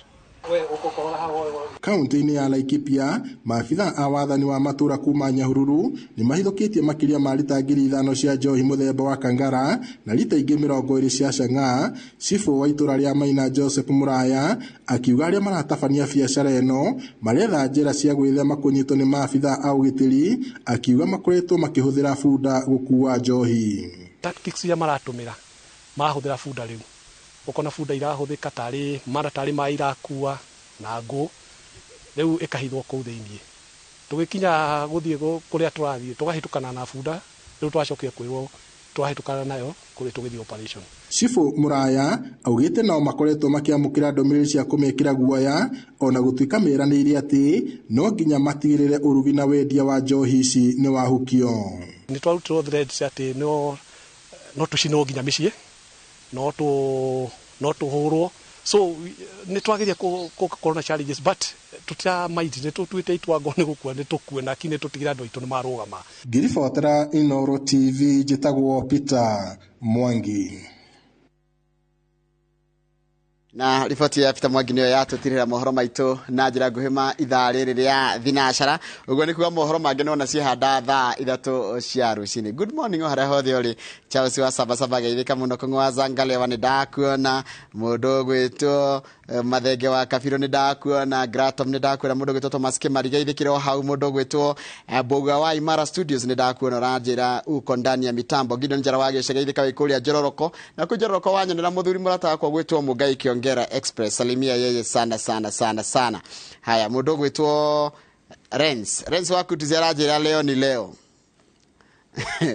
Kaunti-inĩ ya Laikipia, maabithaa a wathani wa matũũra kuma Nyahururu nĩ mahithũkĩtie makĩria ma rita 5,000 cia njohi mũthemba wa Kangara na rita ingĩ 20 cia Chang'aa. Cibũ wa itũũra rĩa Maina Joseph Muraya akiuga arĩa maratabania biacara ĩno maretha njĩra cia gwĩthema kũnyitwo nĩ maabithaa a ũgitĩri, akiuga makoretwo makĩhũthĩra bunda gũkua njohi. Tactics iria maratũmĩra marahũthĩra bunda rĩu, ũkona bunda irahũthĩka tarĩ mara tarĩ maĩ irakua na ngũ, rĩu ĩkahithwo kũu thĩinĩ. Tũgĩkinya gũthiĩ kũrĩa tũrathiĩ tũgahĩtũkana na bunda, rĩu twacokire kwĩrwo twahĩtũkana nayo kũrĩ tũgĩthiĩ operation. Cibũ Muraya augĩte nao makoretwo makĩamũkĩra ndũmĩrĩri cia kũmekĩra guoya, ona gũtuĩka meranĩire atĩ no nginya matigĩrĩre ũrugi na wendia wa njohi ici nĩ wahukio. Nĩ twarutirwo threats atĩ no tũcinwo nginya mĩciĩ, no tũhũrwo, so nĩ twageria gũkorwo na challenges, but tũtiramaindi, nĩ tũtuĩte itua ngo nĩ gũkua nĩ tũkue, na kinĩ tũtigĩre andũ aitũ nĩ marũgama. Ngĩribotera Inooro TV, njĩtagwo Peter Mwangi. Na riboti ya Peter Mwangi nĩyo yatũtirĩra mohoro maitũ na njĩra nguhĩ ma ithaa rĩrĩ rĩa thinacara. Ũguo nĩ kuga mohoro mangĩ nona ciehanda thaa 3 cia rũcinĩ. Good morning o harĩa hothe ũrĩ. Charles wa Sabasaba geithĩka mũno. Kũng'ũ wa Zangalewa nĩ ndakuona. Mũndũ ũgwĩtwo Mathenge wa Kabiro nĩ ndakuona. Gratom nĩ ndakuona. Mũndũ ũgwĩtwo Thomas Kĩmari geithĩkĩre o hau. Mũndũ ũgwĩtwo Mbũgua wa Imara Studios nĩ ndakuona, ũranjĩra uko ndani ya mitambo. Gideon Njara wa Gĩce geithĩka wĩ kũrĩa Njororoko. Na kũu Njororoko wanyonera mũthuri mũrata wakwa ũgwĩtwo Mũngai Kĩongera Express, salimia yeye sana sana sana sana. Haya, mũndũ ũgwĩtwo Rens wa Kutuzi aranjĩra leo ni leo.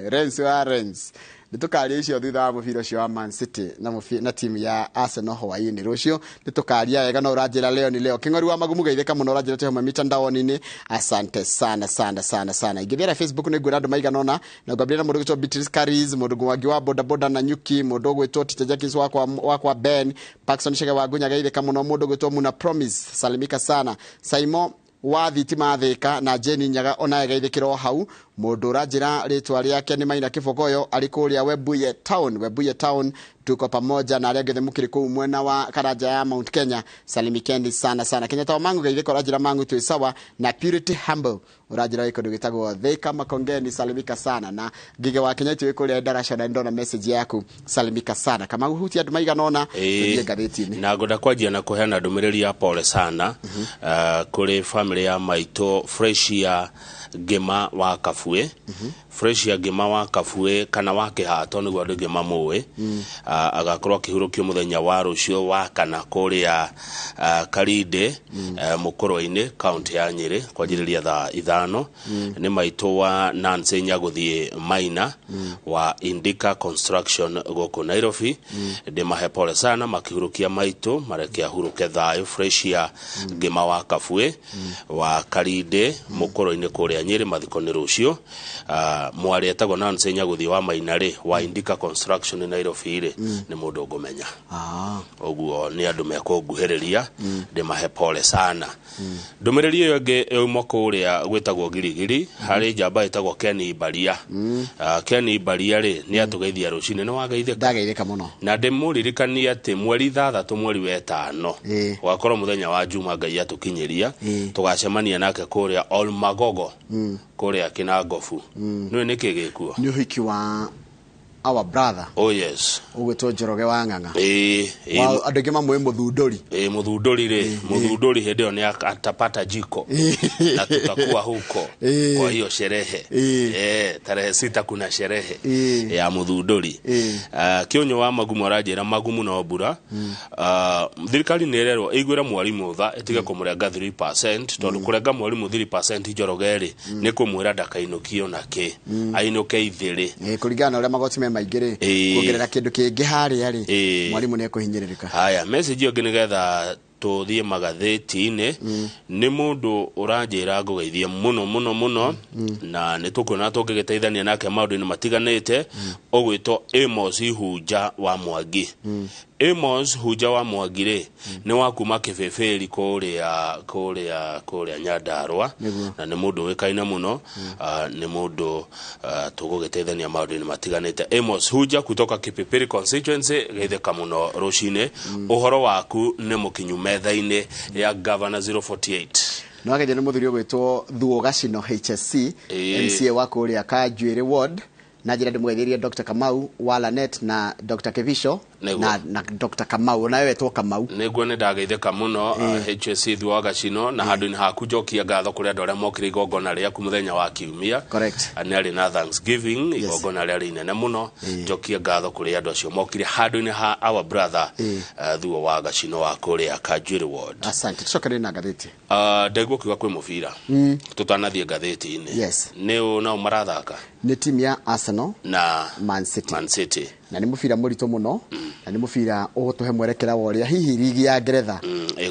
Rens wa Rens nĩ tũkaria icio thutha wa mũbira ũcio wa Man City na timu ya Arsenal hwaĩ-inĩ rũciũ nĩ tũkaria wega. No ũranjĩra leo ni leo. Kĩng'ori wa Magumu geithĩka mũno, ũranjĩra twĩ hamwe mitandaoni-inĩ. Asante sana sana sana sana. Ingĩthiĩ Facebook nĩ nguona andũ maigana ũna, na ngwambĩrĩria na mũndũ ũgwĩtwo Beatrice Caris, mũndũ Mwangi wa boda boda na Nyuki, mũndũ ũgwĩtwo Teacher Jackie wakwa Ben Paxson Chege wa Ngunya geithĩka mũno, mũndũ ũgwĩtwo Muna Promise salimika sana, Saimo wa thitima thika na Jenny Nyaga onaye geithĩkĩra o hau. Mũndũ ũranjĩra rĩtwa rĩake nĩ Maina Kĩbogoyo arĩ kũrĩa Webuye Town. Webuye Town tuko pamoja na arĩa angĩ mũkĩrĩ kũu mwena wa Karanja ya Mount Kenya, salimikeni sana sana. Kenyatta wa Mangu geithĩka, ũranjĩra Mangu twĩ sawa, na Purity Humble ũranjĩra wĩ kũndũ gwĩtagwo Thika Makongeni, salimika sana. Na Ngige wa Kenya twĩ kũrĩa Ndarasha na ndona message yaku, salimika sana. Kama hutia andũ maigana ũna, tũthiĩ ngathĩti-inĩ. Na ngwenda kwanjia na kũheana ndũmĩrĩri ya pole sana kũrĩ family ya maitũ Freshia Ngĩma wa Kabue. Freshia Ngĩma wa Kabue kana wa Kĩhato nĩguo andũ aingĩ mamũĩ, agakorwo akĩhurũkio mũthenya wa rũciũ wa kana kũrĩa Karinde Mũkũrwe-inĩ, kaunti ya Nyĩrĩ, kwanjĩrĩria thaa 5. Nĩ maitũ wa Nancy Nyagũthiĩ Maina wa Indika Construction gũkũ Nairobi. Ndĩmahe pole sana makĩhurũkia maitũ, mareke ahurũke thayũ. Freshia Ngĩma wa Kabue wa Karinde Mũkũrwe-inĩ kũrĩa Nyĩrĩ, mathiko nĩ rũciũ. Mwarĩ etagwo Nancy Nyagũthiĩ wa Maina rĩ, wa Indika Construction Nairobi rĩ, nĩ mũndũ ngũmenya. Ũguo nĩ andũ mekũnguhĩrĩria, ndĩmahe pole sana. Ndũmĩrĩri ĩyo ĩngĩ yauma kũrĩa gwĩtagwo Girigiri harĩ njamba ĩtagwo Ken Baria. Ken Baria rĩ, nĩ atũgeithia rũcinĩ. Nĩ wageithĩka? Ndageithĩka mũno. Na ndĩmũririkanie atĩ mweri 6 mweri wa 5 gũgakorwo mũthenya wa Juma, Ngai atũkinyĩria, tũgacemania nake kũrĩa Olmagogo kũrĩa Kĩnangobu. Nĩũĩ nĩkĩ gĩkuo? Nĩ ũhiki wa our brother. Oh yes. Ũgwĩtwo Njoroge wa Ng'ang'a. Andũ aingĩ mamũĩ Mũthundũri. Mũthundũri rĩ, Mũthundũri hĩndĩ ĩyo nĩ atapata jiko na tutakuwa huko kwa hiyo sherehe. Tarehe 6 kuna sherehe ya Mũthundũri. Kĩonyo wa Magumu aranjĩra Magumu no mbura. Thirikari nĩ ĩrerwo ĩiguĩre mwarimũ tha ĩtige kũmũrenga 3%, tondũ kũrenga mwarimũ 3% Njoroge rĩ, nĩ kũmwĩra ndakainũkio nakĩ, ainũke ithĩrĩ. Kũringana na ũrĩa magoti me maingĩ rĩ, kuongerera kĩndũ kĩngĩ harĩa rĩ, mwarimũ nĩ ekũhinyĩrĩrĩka. Haya, message ĩyo nĩgetha tũthiĩ magathĩti-inĩ. Nĩ mũndũ ũranjĩra ngũgeithie mũno mũno mũno, na nĩ tũkuona tũngĩgĩteithania nake maũndũ-inĩ matiganĩte, ũgwĩtwo Amos Hunja wa Mwangi. Amos Hunja wa Mwangi rĩ, nĩ wa kuma Kĩbĩbĩri kũrĩa Nyandarũa, na nĩ mũndũ ũĩkaine mũno, nĩ mũndũ tũgũgĩteithania maũndũ-inĩ matiganĩte. Amos Hunja kutoka Kĩpĩpĩri constituency, geithĩka mũno rũcinĩ. Ũhoro waku nĩ mũkinyu metha-inĩ ya Governor 048. No ageithio nĩ mũthuri ũgwĩtwo Thuo Gacino HSC, MCA wa kũrĩa Kanjuĩrĩ Ward, na njĩra ndĩmũgeithĩrie Dr. Kamau wa Lanet na Dr. Kevisho na Dr. Kamau nawe wetwo Kamau. Nĩguo nĩ ndageithĩka mũno HSC Thuo wa Gacino, na handũ-inĩ haku njokia ngatho kũrĩ andũ arĩa mokire igongona rĩaku mũthenya wa kiumia. Correct. Nĩ arĩ na Thanksgiving, igongona rĩarĩ inene mũno. Njokia ngatho kũrĩ andũ acio mokire handũ-inĩ ha our brother Thuo wa Gacino wa kũrĩa Kanjuĩrĩ Ward. Asante. Tũcokere na ngathĩti. Ndaigua ũkiuga kwĩ mũbira tũtanathiĩ ngathĩti-inĩ. Yes. Nĩ ũ nao marathaka? Nĩ timu ya Arsenal na Man City. Man City. Na nĩ mũbira mũritũ mũno, na nĩ mũbira ũgũtũhe mwerekera wa ũrĩa hihi rigi ya Ngeretha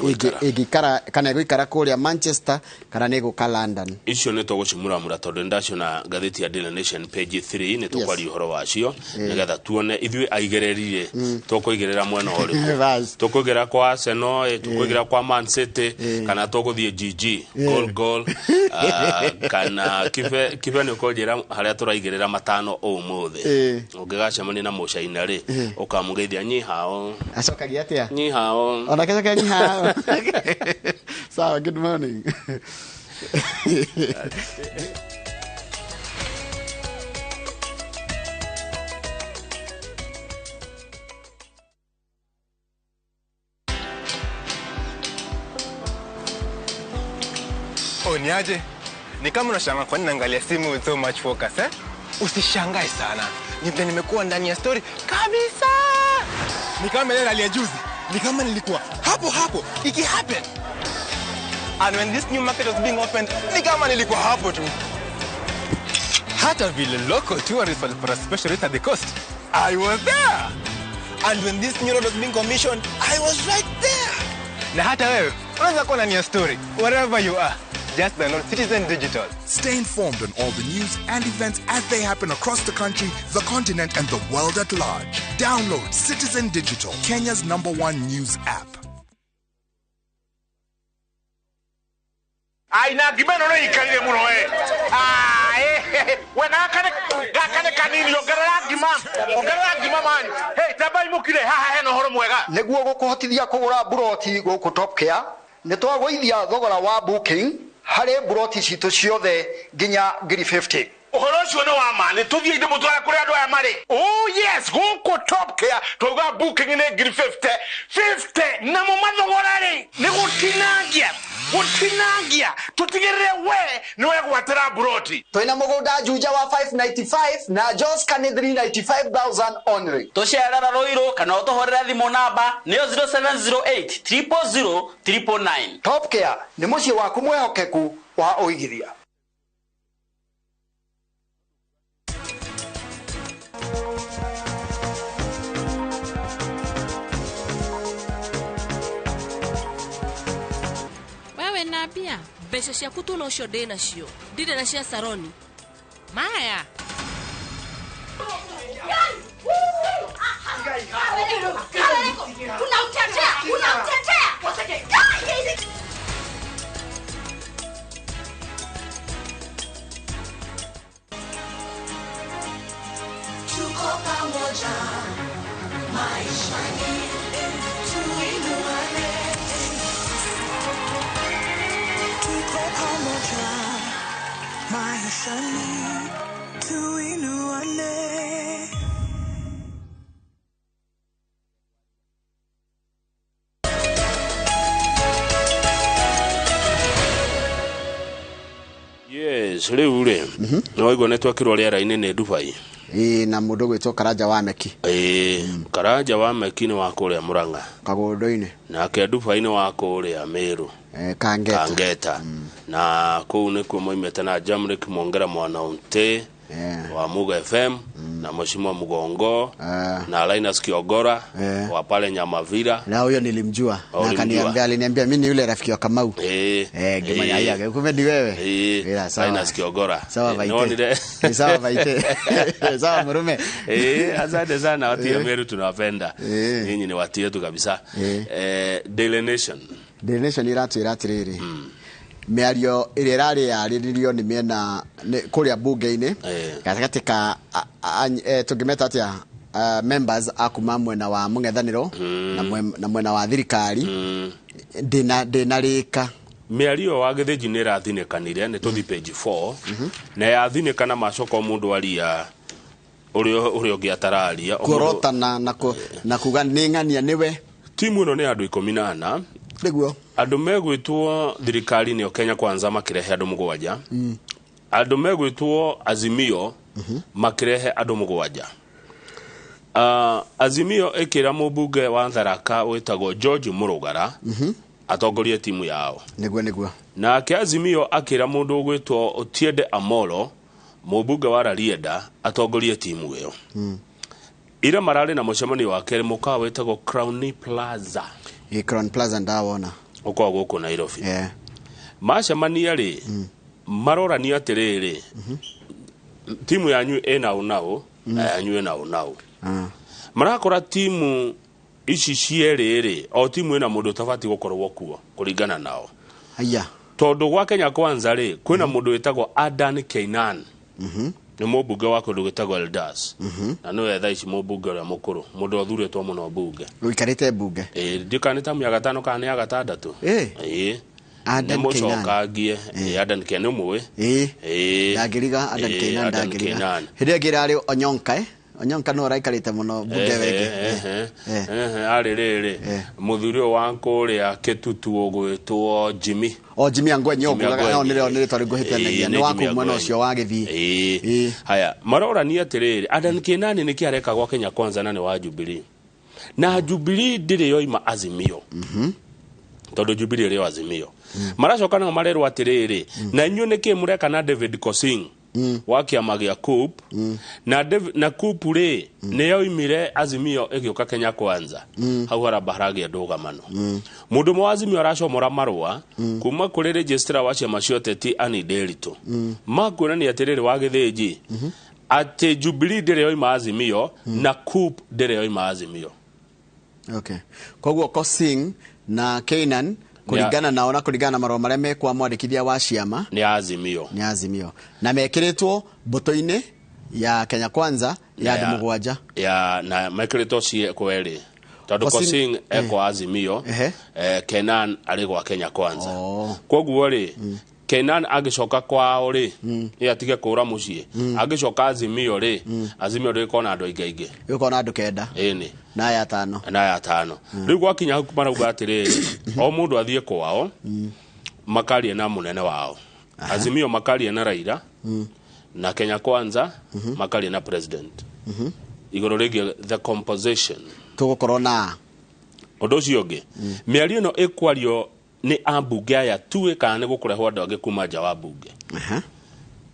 Ĩgũikara. Ĩngĩikara kana ĩgũikara kũrĩa Manchester kana nĩ ĩgũka London. Icio nĩ tũgũcimuramura tondũ nĩndaciona ngathĩti ya Daily Nation page 3 nĩ tũkwaria ũhoro wacio nĩgetha tuone ithuĩ aigĩrĩri rĩ tũkũigĩrĩra mwena ũrĩkũ. Bas. Tũkũigĩrĩra kwa Arsenal ĩ, tũkũigĩrĩra kwa Man City kana tũgũthiĩ GG goal goal, kana kibe kibe nĩ ũkũnjĩra harĩa tũraigĩrĩra matano ũmũthĩ. Ũngĩgacemania na mũcaina rĩ, ũkamũgeithia nyihao. Acokagia atĩa? Nyihao. Onake acokagia nyihao. Sawa, good morning. Oh, niaje? Ni kama unashangaa kwa nini naangalia simu with so much focus, eh? Usishangae sana. Ni vile nimekuwa ndani ya story kabisa. Ni kama ile rally ya juzi. Ni kama nilikuwa hapo hapo iki happen. And when this new market was being opened, ni kama nilikuwa hapo tu. Hata vile local tourists walipata special rate at the coast, I was there. And when this new road was being commissioned, I was right there. Na hata wewe unaweza kuwa ndani ya story wherever you are. Just download Citizen Digital. Stay informed on all the news and events as they happen across the country, the continent, and the world at large. Download Citizen Digital, Kenya's number one news app. Aina ngima ĩno nĩ ikarire mũno we. Ah, eh, we gaka nĩ kanini, ongerera ngima, ongerera ngima man. Hey, tambai mũkire haha hena ũhoro mwega. Nĩguo gũkũhotithia kũgũra mburoti gũkũ Top Care, nĩ twagũithia thogora wa booking harĩ mburoti citũ ciothe nginya ngiri 50. Ũhoro ũcio nĩ wa ma, nĩ tũthiĩ ndĩmũtware kũrĩa andũ aya marĩ. Oh yes, gũkũ Top Care twauga booking nĩ ngiri 50 50, namo mathogora rĩ nĩ gũtinangia gũtinangia, tũtigĩrĩre we nĩ wegwatĩra mburoti. Twĩna mũgũnda Juja wa 595 na Joska nĩ 395,000 only. Tũcerera Rũirũ kana ũtũhũrĩre thimũ namba nĩyo 0708 000 999. Top Care nĩ mũciĩ waku mwĩhokeku wa ũigithia. Wewe na mbia mbeca ciaku tu nocio ndĩ nacio, ndirĩ na cia saroni maya. Unautetea, unautetea. Tuko pamoja maishani, tuinuane. Tuko pamoja maishani, tuinuane. Yes, rĩu rĩ nĩ waigua nĩ twekĩrwo rĩera-inĩ nĩ Dubai. Ĩĩ, na mũndũ gwĩtwo Karanja wa Meki. Ĩĩ, Karanja wa Meki nĩ wa kũrĩa Mũrang'a Kagũndũ-inĩ. Nake Dubai nĩ wa kũrĩa Meru. Kangeta. Kangeta. Na kũu nĩkuo moimĩte na Jamrick Mwongera mwana Unte wa Muga FM na Mheshimiwa Mugongo na Linus Kiogora wa pale Nyamavira. Na huyo nilimjua. Oh, na akaniambia, aliniambia mimi ni yule rafiki wa Kamau. Ngimanya haya, kumbe ni wewe. Ila sawa. Linus Kiogora. Sawa vaite. Nonire. Ni sawa vaite. Sawa murume. Asante sana watu wa Meru, tunawapenda. Nyinyi ni watu wetu kabisa. Daily Nation. Daily Nation iratwĩra atĩrĩrĩ, mĩario ĩrĩa ĩrarĩ yarĩrĩrio nĩ mĩena kũrĩa bunge-inĩ gatagatĩ ka tũngĩmeta atĩa, members a kuma mwena wa mũng'ethanĩro na mwena wa thirikari ndĩnarĩka. Mĩario wa gĩthĩnji nĩ ĩrathinĩkanire, nĩ tũthi page 4 na yathinĩkana macoka o mũndũ aria ũrĩa ũngĩ atararia. Kũrotana na kuga nĩ ng'ania nĩwe. Timu ĩno nĩ andũ 14. Nĩguo. Andũ megwĩtwo thirikari nĩo Kenya Kwanza makĩrehe andũ 7. Andũ megwĩtwo Azimio makĩrehe andũ 7. Azimio ĩkĩra mũmbunge wa Tharaka wĩtagwo George Mũrũgara atongorie timu yao. Nĩguo nĩguo. Nake Azimio akĩra mũndũ ũgwĩtwo Otiende Amolo mũmbunge wa Rarieda atongorie timu ĩyo. Ira mararĩ na mũcemanio wa kerĩ mũkawa wĩtagwo Crown Plaza. Ĩ, Crown Plaza ndawona. Ũkoragwo gũkũ Nairobi. Yeah. Macemania rĩ, marorania atĩrĩrĩ, timu yanyu ĩna ũ na ũ na yanyu ĩna ũ na ũ. Marakora timu ici cierĩ rĩ, o timu ĩna mũndũ ũtabatiĩ gũkorwo kuo kũringana nao. Aya. Tondũ gwa Kenya Kwanza rĩ, kwĩna mũndũ wĩtagwo Adan Keynan, nĩ mũmbunge wa kũndũ gwĩtagwo Eldas, na nĩwe thaa ici mũmbunge ũrĩa mũkũrũ, mũndũ ũthurĩtwo mũno mbunge. Ũikarĩte mbunge. Ĩĩ, ndiũĩ kana nĩ tamu ya gatano kana nĩ ya gatandatũ. Ĩĩ. Adan Nĩ mũcokangie. Ĩĩ, Adan Keynan nĩ ũmũĩ? Ĩĩ. Ĩĩ. Ndangĩriga Adan Ĩĩ, Keynan. Adan Ndangĩriga. Keynan. Hĩndĩ ĩyo ĩngĩ ĩrarĩ Onyonka, eh? Onyonka nĩwe ũraikarĩte mũno mbunge ĩyo ĩngĩ. Arĩ rĩrĩ mũthuri ũyũ wa kũrĩa Kĩtutu ũgwĩtwo Jimmy. O Jimmy Angwenyi. Jimmy Ũkugaga no Angwenyi. nĩrĩo nĩ rĩtwa rĩngũhĩtanagia. Ĩĩ, Nĩ nĩ wa Jimmy kũu mwena Angwenyi. ũcio wa Gĩthii. Ĩĩ. Haya, marorania atĩrĩrĩ, Adan Keynan nĩkĩ areka gwa Kenya Kwanza na nĩ wa Jubilee, na Jubilee ndĩrĩ yoima Azimio, tondũ Jubilee ĩrĩ o Azimio. Maracoka nao marerwo atĩrĩrĩ, na inyuĩ nĩkĩ mũreka na David Kosing wa kĩama gĩa COOP, na na COOP rĩ, nĩ yoimire Azimio ĩgĩũka Kenya Kwanza. Hau haramba haragĩa ndũgamano. Mũndũ ũmwe wa Azimio aracomora marũa kuma kũrĩ registrar wa ciama cia ũteti Annie Nderitu, makuonania atĩrĩrĩ wa Gĩthĩnji atĩ Jubilee ndĩrĩ yoima Azimio na COOP ndĩrĩ yoima Azimio. Okay. Koguo Kosing na Keynan, kũringana nao na kũringana na marũa marĩa mekwa mwandĩkithia wa ciama, nĩ Azimio. Nĩ Azimio na mekĩrĩtwo mbũtũ-inĩ ya Kenya Kwanza ya andũ 7. Ya, na mekĩrĩtwo cie kwerĩ tondũ Kosing Kosing ekwa Azimio, Kenan arĩ gwa Kenya Kwanza. Koguo rĩ, Kenan angĩcoka kwao rĩ, ĩ atige kũra mũciĩ, angĩcoka Azimio rĩ, Azimio ndĩgĩkorwo na andũ aingĩ aingĩ. Ĩgũkorwo na andũ 9. Ĩni. Na aya 5. Na aya 5. Rĩu gwakinya hau marauga atĩrĩrĩ, o mũndũ athiĩ kwao makarie na mũnene wao. Azimio makarie na Raila, na Kenya Kwanza makarie na president igũrũ rĩgiĩ the composition. Tũgũkorwo na Ũndũ ũcio ũngĩ, mĩario ĩno ĩkwario nĩ ambunge aya tu kana nĩ gũkũrehwo andũ angĩ kuma nja wa mbunge?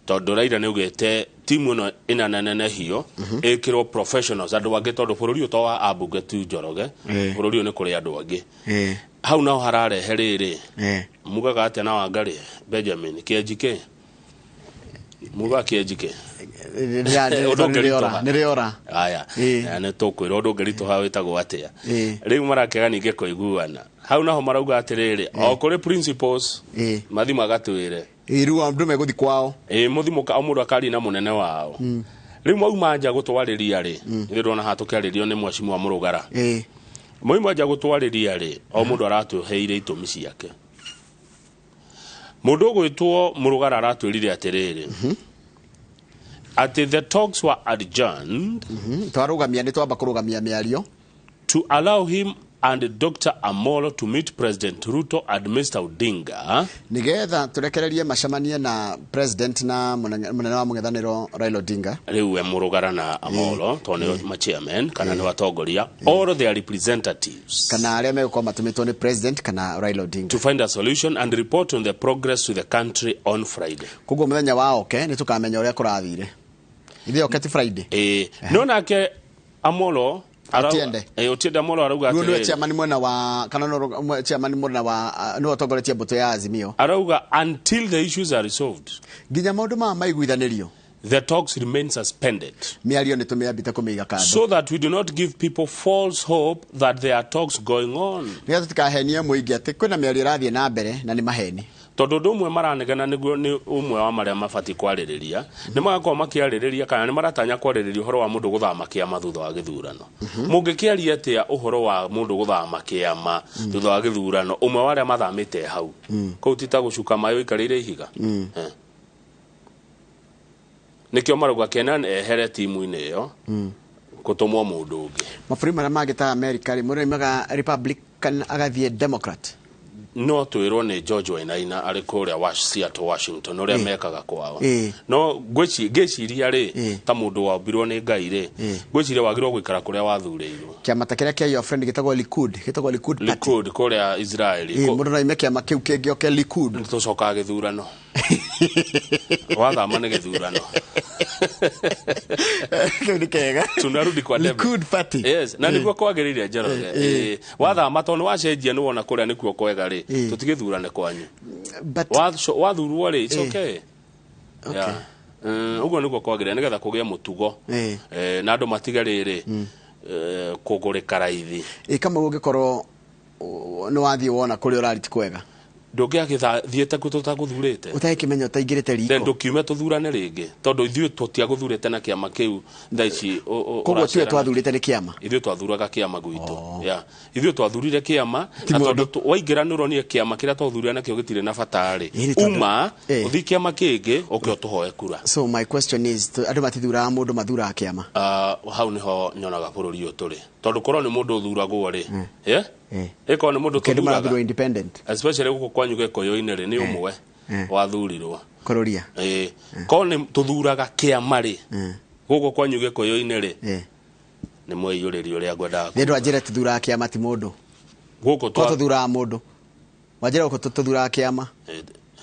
Tondũ Raila nĩ augĩte timu ĩno ĩnanenehio ĩkĩrwo professionals, andũ angĩ, tondũ bũrũri ũyũ to wa ambunge tu, Njoroge. Bũrũri ũyũ nĩ kũrĩ andũ angĩ. Hau naho hararehe rĩrĩ, mugaga atĩa na Wangari Benjamin kĩenjike, mugaga kĩenjike? Ũndũ ũngĩritũha. Nĩ rĩora. Aya, nĩ tũkwĩra ũndũ ũngĩritũha wĩtagwo atĩa. Rĩu marakĩaga ningĩ kũiguana hau naho, marauga atĩrĩrĩ, o kũrĩ principles mathi magatwĩre. Rĩu andũ megũthiĩ kwao. Ĩ, mũthi o mũndũ akaria na mũnene wao. Rĩu mauma nja gũtwarĩria rĩ, ithuĩ ndona haha tũkĩarĩrio nĩ mheshimiwa Mũrũgara. Mauma nja gũtwarĩria rĩ, o mũndũ aratũheire itũmi ciake. Mũndũ ũgwĩtwo Mũrũgara aratwĩrire atĩrĩrĩ, atĩ the talks were adjourned. Twarũgamia, nĩ twamba kũrũgamia mĩario. To allow him and Dr. Amolo to meet President Ruto and Mr. Odinga. Nigetha tũrekererie macemanie na president na mũnene wa mũng'ethanĩro Raila Odinga. Rĩu we Mũrũgara na Amolo, tondũ nĩo ma-chairman kana nĩ watongoria, all their representatives, kana arĩa megũkorwo matũmĩtwo nĩ president kana Raila Odinga, to find a solution and report on the progress to the country on Friday. Koguo mũthenya wa oke nĩ tũkamenya ũrĩa kũrathire. Ithe oke ti Friday? Ĩĩ, no nake Amolo Otiende. Otiende Amolo arauga Rĩu nĩwe atĩrĩrĩ, chairman mwena wa kana no chairman mwena wa nĩwe ũtongoretie mbũtũ ya Azimio. Arauga until the issues are resolved, nginya maũndũ maya maiguithanĩrio, the talks remain suspended, mĩario nĩ tũmĩambĩte kũmĩiga kando, so that we do not give people false hope that there are talks going on. Nĩgetha tũtikahenie mũingĩ atĩ kwĩna mĩario ĩrathiĩ na mbere na nĩ maheni. Tondũ ũndũ ũmwe maranegena nĩguo nĩ ũmwe wa marĩa mabatiĩ kwarĩrĩria, nĩ magakorwo makĩarĩrĩria kana nĩ maratanya kwarĩrĩria ũhoro wa mũndũ gũthama kĩama thutha wa gĩthurano. Mũngĩkĩaria atĩa ũhoro wa mũndũ gũthama kĩama thutha wa gĩthurano, ũmwe wa arĩa mathamĩte hau? Kũu ti ta gũcuka maĩ ũikarĩire ihiga. Nĩkĩo marauga Kenan ehere timu-inĩ ĩyo, gũtũmwo mũndũ ũngĩ. Mabũrũri marĩa mangĩ ta America rĩ, mũndũ oimaga Republican agathiĩ Democrat? No twĩrwo nĩ George Wainaina arĩ kũrĩa Seattle, Washington, ũrĩa mekaga kwao. No ngwĩciria rĩ, ta mũndũ wombirwo nĩ Ngai rĩ, ngwĩciria wagĩrĩirwo gũikara kũrĩa wathurĩirwo. Kĩama ta kĩrĩa kĩa your friend gĩtagwo Likud, gĩtagwo Likud Party. Likud kũrĩa Israeli. Mũndũ no aime kĩama kĩu kĩngĩ oke Likud. Tũcokaga gĩthurano, wathama nĩ gĩthurano. Kĩu nĩ kega. Tunarudi kwa debe. Likud Party. Yes, na nĩguo kwagĩrĩire, Njoroge. Wathama tondũ nĩwacenjia, nĩwona kũrĩa nĩkuo kwega rĩ, tũtigĩthurane kwanyu. But Wathurwo rĩ, it's okay. Yeah. Ũguo nĩguo kwagĩrĩire nĩgetha kũgĩe mũtugo. Na andũ matige rĩrĩ kũgũrĩka raithi. Ĩ kama ũngĩkorwo nĩ wathiĩ wona kũrĩa ũrarĩ ti kwega? Ndũngĩagĩthiĩte kuo tũtagũthurĩte. Ũtagĩkĩmenya ũtaingĩrĩte Then riko. Ndũkiume tũthurane rĩngĩ tondũ ithuĩ tũtiagũthurĩte na kĩama kĩu thaa ici Koguo tiwe ũracera. twathurĩte nĩ kĩama. Ithuĩ twathuraga kĩama gwitũ. Yeah. Ithuĩ twathurire kĩama Ti na mũndũ. tondũ waingĩra nĩ ũronire kĩama kĩrĩa twathurire nakĩo gĩtirĩ na bata rĩ, Ĩĩ, nĩ tondũ- uma ũthiĩ kĩama kĩngĩ ũke ũtũhoe kura. So my question is, andũ matithuraga mũndũ, mathuraga kĩama? Hau niho nyonaga bũrũri ũyũ tũrĩ, tondũ korwo nĩ mũndũ ũthuragwo rĩ, yeah? Ĩkorwo nĩ mũndũ Kĩndũ marathurwo tũthuraga independent. Especially gũkũ kwanyu Gĩkũyũ-inĩ rĩ, nĩ ũmwe wathurirwo. Kũrũria. Ĩĩ, korwo nĩ tũthuraga kĩama rĩ, gũkũ kwanyu Gĩkũyũ-inĩ rĩ, nĩ mwĩiyũrĩrie ũrĩa ngwendaga. Nĩ andũ anjĩre tũthuraga kĩama ti mũndũ. Gũkũ Ko tũthuraga mũndũ? Wanjĩra gũkũ tũthuraga kĩama.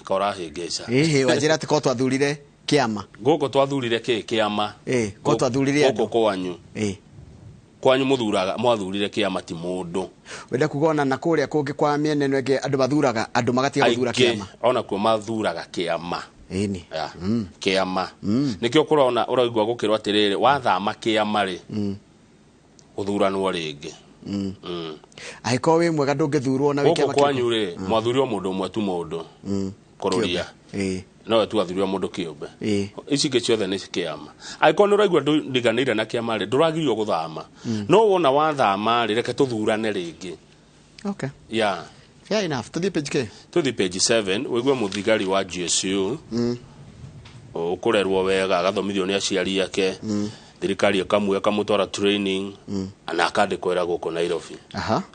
Ka ũrahĩngĩca. Ĩhĩ, wanjĩra atĩ ko twathurire kĩama. Gũkũ twathurire kĩ kĩama? Ĩ, ko twathurire Gũkũ andũ. kwanyu. Kwanyu mũthuraga, mwathurire kĩama ti mũndũ. Wenda kuga ona na kũrĩa kũngĩ kwa mĩena ĩno ĩngĩ andũ mathuraga andũ magatiga gũthura Aingĩ kĩama? Onakuo mathuraga kĩama. Ĩni. Yeah. Kĩama nĩkĩo kũrona ũraigua gũkĩrwo atĩrĩrĩ, wathama kĩama rĩ, gũthuranwo rĩngĩ. Angĩkorwo wĩ mwega ndũngĩthurwo na wĩ Gũkũ kĩama kwanyu kĩrĩkũ? rĩ, mwathurirwo mũndũ ũmwe tu, mũndũ kũrũria. Nowe tu athurirwo mũndũ kĩũmbe. Ici ingĩ ciothe nĩ kĩama. Angĩkorwo nĩ ũraigua ndũriganĩire na kĩama rĩ, ndũragirio gũthama, no wona wathama rĩ, reke tũthurane rĩngĩ. Okay. Yeah. Fair enough. Tũthiĩ page K. Tũthi page 7 wĩgue mũthigari wa GSU ũkũrerwo wega, agathomithio nĩ aciari ake, thirikari ĩkamue ĩkamũtwara training na akandĩkwo wĩra gũkũ Nairobi.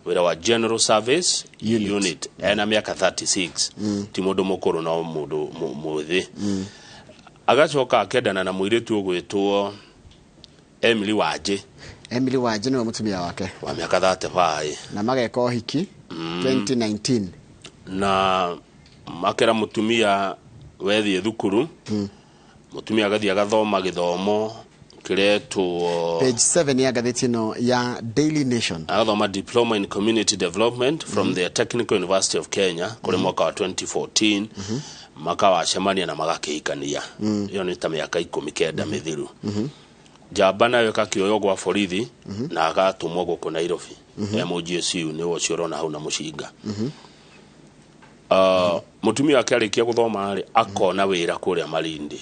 Wĩra wa General Service Unit, ena mĩaka 36, ti mũndũ mũkũrũ no mũndũ mwĩthĩ. Agacoka akendana na mũirĩtu ũgwĩtwo Emily Wanjĩ. Emily Wanjĩ nĩwe mũtumia wake. Wa mĩaka 35. Na mageka ũhiki 2019. Na makera mũtumia wethiĩ thukuru. Mũtumia agathiĩ agathoma gĩthomo kĩretwo Page 7 ya ngathĩti ĩno ya Daily Nation. Agathoma diploma in community development from the Technical University of Kenya kũrĩ mwaka wa 2014. Makawacemania na magakĩhikania. Ĩyo nĩ ta mĩaka 19 mĩthiru. Njamba nayo ĩgakĩoywo gwa borithi na agatũmwo gũkũ Nairobi. MGSU nĩwe ũcio ũrona hau na mũcinga. Mũtumia wake arĩkia gũthoma rĩ, akona wĩra kũrĩa Malindi.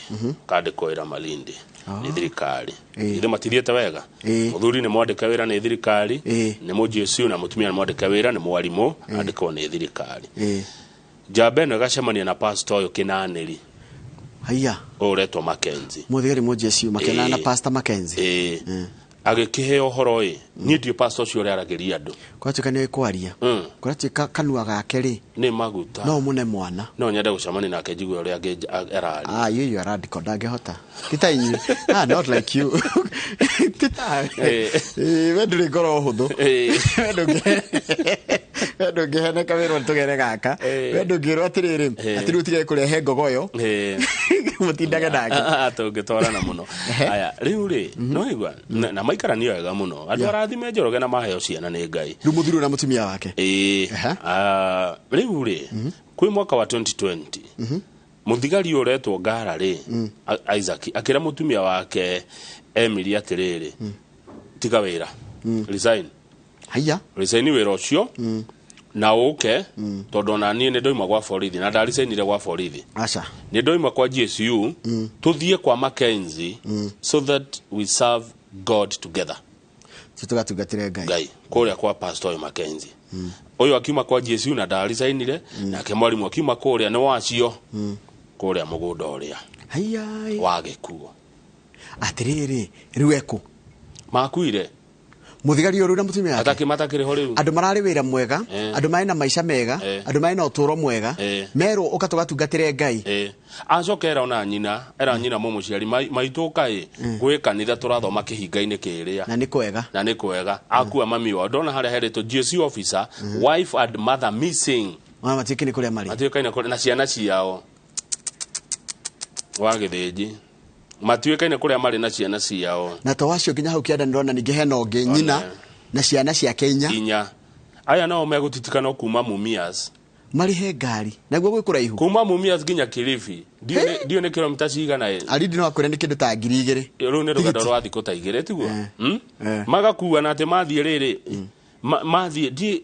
Kandĩkwo wĩra Malindi nĩ thirikari. Ithe matithiĩte wega. Mũthuri nĩ mwandĩke wĩra nĩ thirikari nĩ mũGSU, na mũtumia nĩ mwandĩke wĩra nĩ mwarimũ, andĩkwo nĩ thirikari. Njamba ĩno ĩgacemania na pastor ũyũ Kĩnanĩri. Haiya. Ũyũ ũretwo Mackenzie. Mũthigari mũJSU makĩonana na Pastor Mackenzie. Ĩĩ, agĩkĩheo ũhoro ĩ, niĩ ndiũ pastor ũcio ũrĩa aragĩria andũ. Kũratuĩka nĩ kwaria. Kũratuĩka kanua gake rĩ, nĩ maguta. No mũne mwana. No nyende gũcemania nake njigue ũrĩa araria. Ah, you are radical, ndangĩhota. Ti ta inyuĩ. Ah, not like you. Ti ta. We ndũrĩ ngoro hũthũ. We ndũngĩheneka wĩrwo tũgere gaka. We ndũngĩrwo atĩrĩrĩ, atĩ rĩu ũtige kũrehe ngogoyo. Mũtindage nake. Ah, tũngĩtwarana mũno. Aya, rĩu rĩ, no igua na maikarania wega mũno andũ arathime Njoroge na maheo ciana nĩ Ngai. Rĩu mũthuri na mũtumia wake. Ĩĩ. Ah, rĩu rĩ, kwĩ mwaka wa 2020 mũthigari ũyũ ũretwo Ngara rĩ, Isaac akĩra mũtumia wake Emily atĩrĩrĩ, tiga wĩra, resign. Haiya. Resign wĩra ũcio na ũke, tondũ ona niĩ nĩ ndoima gwa borithi na ndaricainire gwa borithi. Aca. Nĩ ndoima kwa GSU, tũthiĩ kwa Mackenzie so that we serve God together. Tũgatungatĩre Ngai. Ngai kũrĩa kwa pastor ũyũ Mackenzie. Ũyũ akiuma kwa GSU na ndaricainire, nake mwarimũ akiuma kũrĩa nĩ wacio kũrĩa mũgũnda ũrĩa Haiya. wa gĩkuo. Atĩrĩrĩ, rĩu ekũ? Makuire. Mũthigari ũyũ rĩu na mũtumia wake. Atakĩ matakĩrĩ ho rĩu. Andũ mararĩ wĩra mwega, andũ marĩ na maica mega, andũ marĩ na ũtũũro mwega, merwo ũka tũgatungatĩre Ngai. Acoka era ona nyina, era nyina mũmũciari maitũ kaĩ gwĩ kanitha tũrathoma kĩhinga-inĩ kĩrĩa. Na nĩ kwega. Na nĩ kwega. Akua mami wao, ndona harĩa heretwo GSU officer, wife and mother missing. Ona matuĩke nĩ kũrĩa marĩ. Matuĩkaine kũrĩa na ciana ciao wa gĩthĩnji. Matuĩkaine kũrĩa marĩ na ciana ciao. Na to wacio nginya hau kĩanda nĩndĩrona ningĩ hena ũngĩ nyina na ciana ciake inya. Inya. Aya nao megũtitikana kuma Mumias. Marĩhe ngari naguo gwĩ kũraihu. Kuma Mumias nginya Kilifi ndiũ nĩ kilomita cigana ĩ. Aridi no akwĩre nĩ kĩndũ ta 2000. Rũu nĩ rũgendo rwa thikũ ta igĩrĩ tiguo. Magakuana atĩ mathiĩ rĩrĩ mathiĩ ndi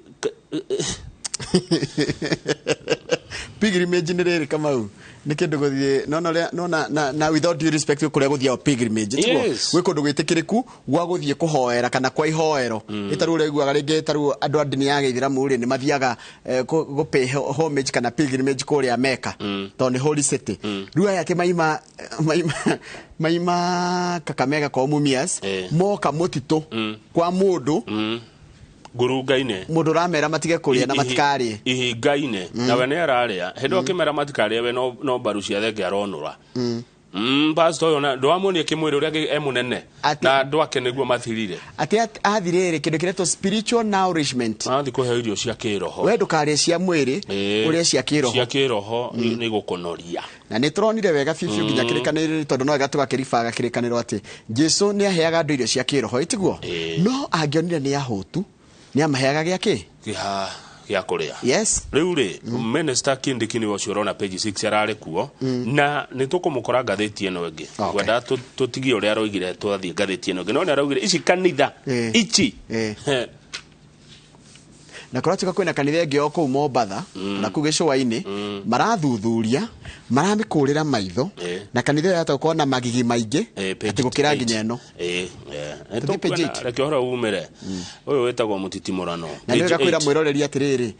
pilgrimage nĩ rĩrĩ Kamau nĩ kĩndũ gũthiĩ no no na na without due respect kũrĩa gũthiao pilgrimage tiguo gwĩ kũndũ gwĩtĩkĩrĩku gwa gũthiĩ kũhoera kana kwa ihoero ĩtarũ ũrĩa rĩngĩ ĩtarũ andũ a ndini ya gĩithĩramu rĩ nĩ mathiaga gũ pay homage kana pilgrimage kũrĩa Mecca tondũ nĩ holy city. Rĩu aya atĩ maima maima maima Kakamega kwa Mumias moka mũtitũ kwa mũndũ ngurunga-inĩ mũndũ ũramera matige kũrĩa na matikarĩe ihinga-inĩ nawe nĩ ararĩa hĩndĩ akĩmera matikarĩe we no mbaru cia thenge aronũra. Pastor ũyũ na ndwamuonie kĩmwĩrĩ ũrĩa e mũnene na andũ ake nĩguo mathirire. Atĩ athirĩrĩ kĩndũ kĩretwo spiritual nourishment. Athi kũheo irio cia kĩroho. We ndũkarĩe cia mwĩrĩ ũrĩe cia kĩroho. Cia kĩroho nĩ gũkũnoria. Na nĩ tũronire wega biũ nginya kĩrĩkanĩro tondũ no wega tũgakĩribaga kĩrĩkanĩro atĩ Jesu nĩ aheaga andũ irio cia kĩroho ĩtiguo. No angĩonire nĩ ahũtu nĩ amaheaga gĩa kĩ? Gĩa kũrĩa. Yes. Rĩu rĩ Minister Kindiki nĩwe ũcio ũrona page 6 ararĩ kuo na nĩ tũkũmũkora ngathĩti ĩno ĩngĩ. Ngwenda tũtigie ũrĩa aroigire twathiĩ ngathĩti ĩno ĩngĩ. No nĩ araugire ici kanitha ici. Na kũratuĩka kwĩna kanitha ĩngĩ o kũu Mombatha na kũu gĩcũa-inĩ marathuthuria maramĩkũrĩra maitho na kanitha ĩyo yahota gũkorwo na magigi maingĩ atĩ gũkĩra nginya ĩno. Reke ũhoro umĩre ũyũ wĩtagwo mũtitimũrano. Na nĩ wega kwĩra mwĩroreri atĩrĩrĩ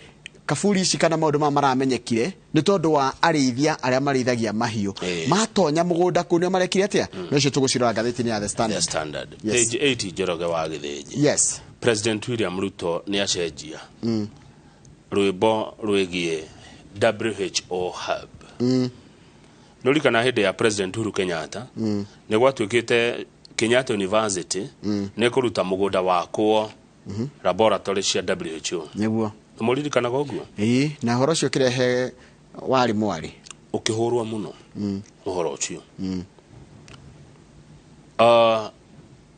kaburi ici kana maũndũ maya maramenyekire nĩ tondũ wa arĩithia arĩa marĩithagia mahiũ matonya mũgũnda kũu nĩo marekire atĩa. No icio tũgũcirora ngathĩti-inĩ ya The Standard. Page 8 Njoroge wa Gĩthĩnji. Yes. President William Ruto nĩ acenjia rwĩmbo rwĩgiĩ WHO hub. Nĩũririkana hĩndĩ ya President Uhuru Kenyatta nĩ gwatuĩkĩte Kenyatta University nĩ kũruta mũgũnda wakwo laboratory cia WHO. Nĩguo. Nĩmũririkanaga ũguo? Ĩĩ, na ũhoro ũcio ũkĩrehe warĩ mwarĩ ũkĩhũrwo mũno ũhoro ũcio.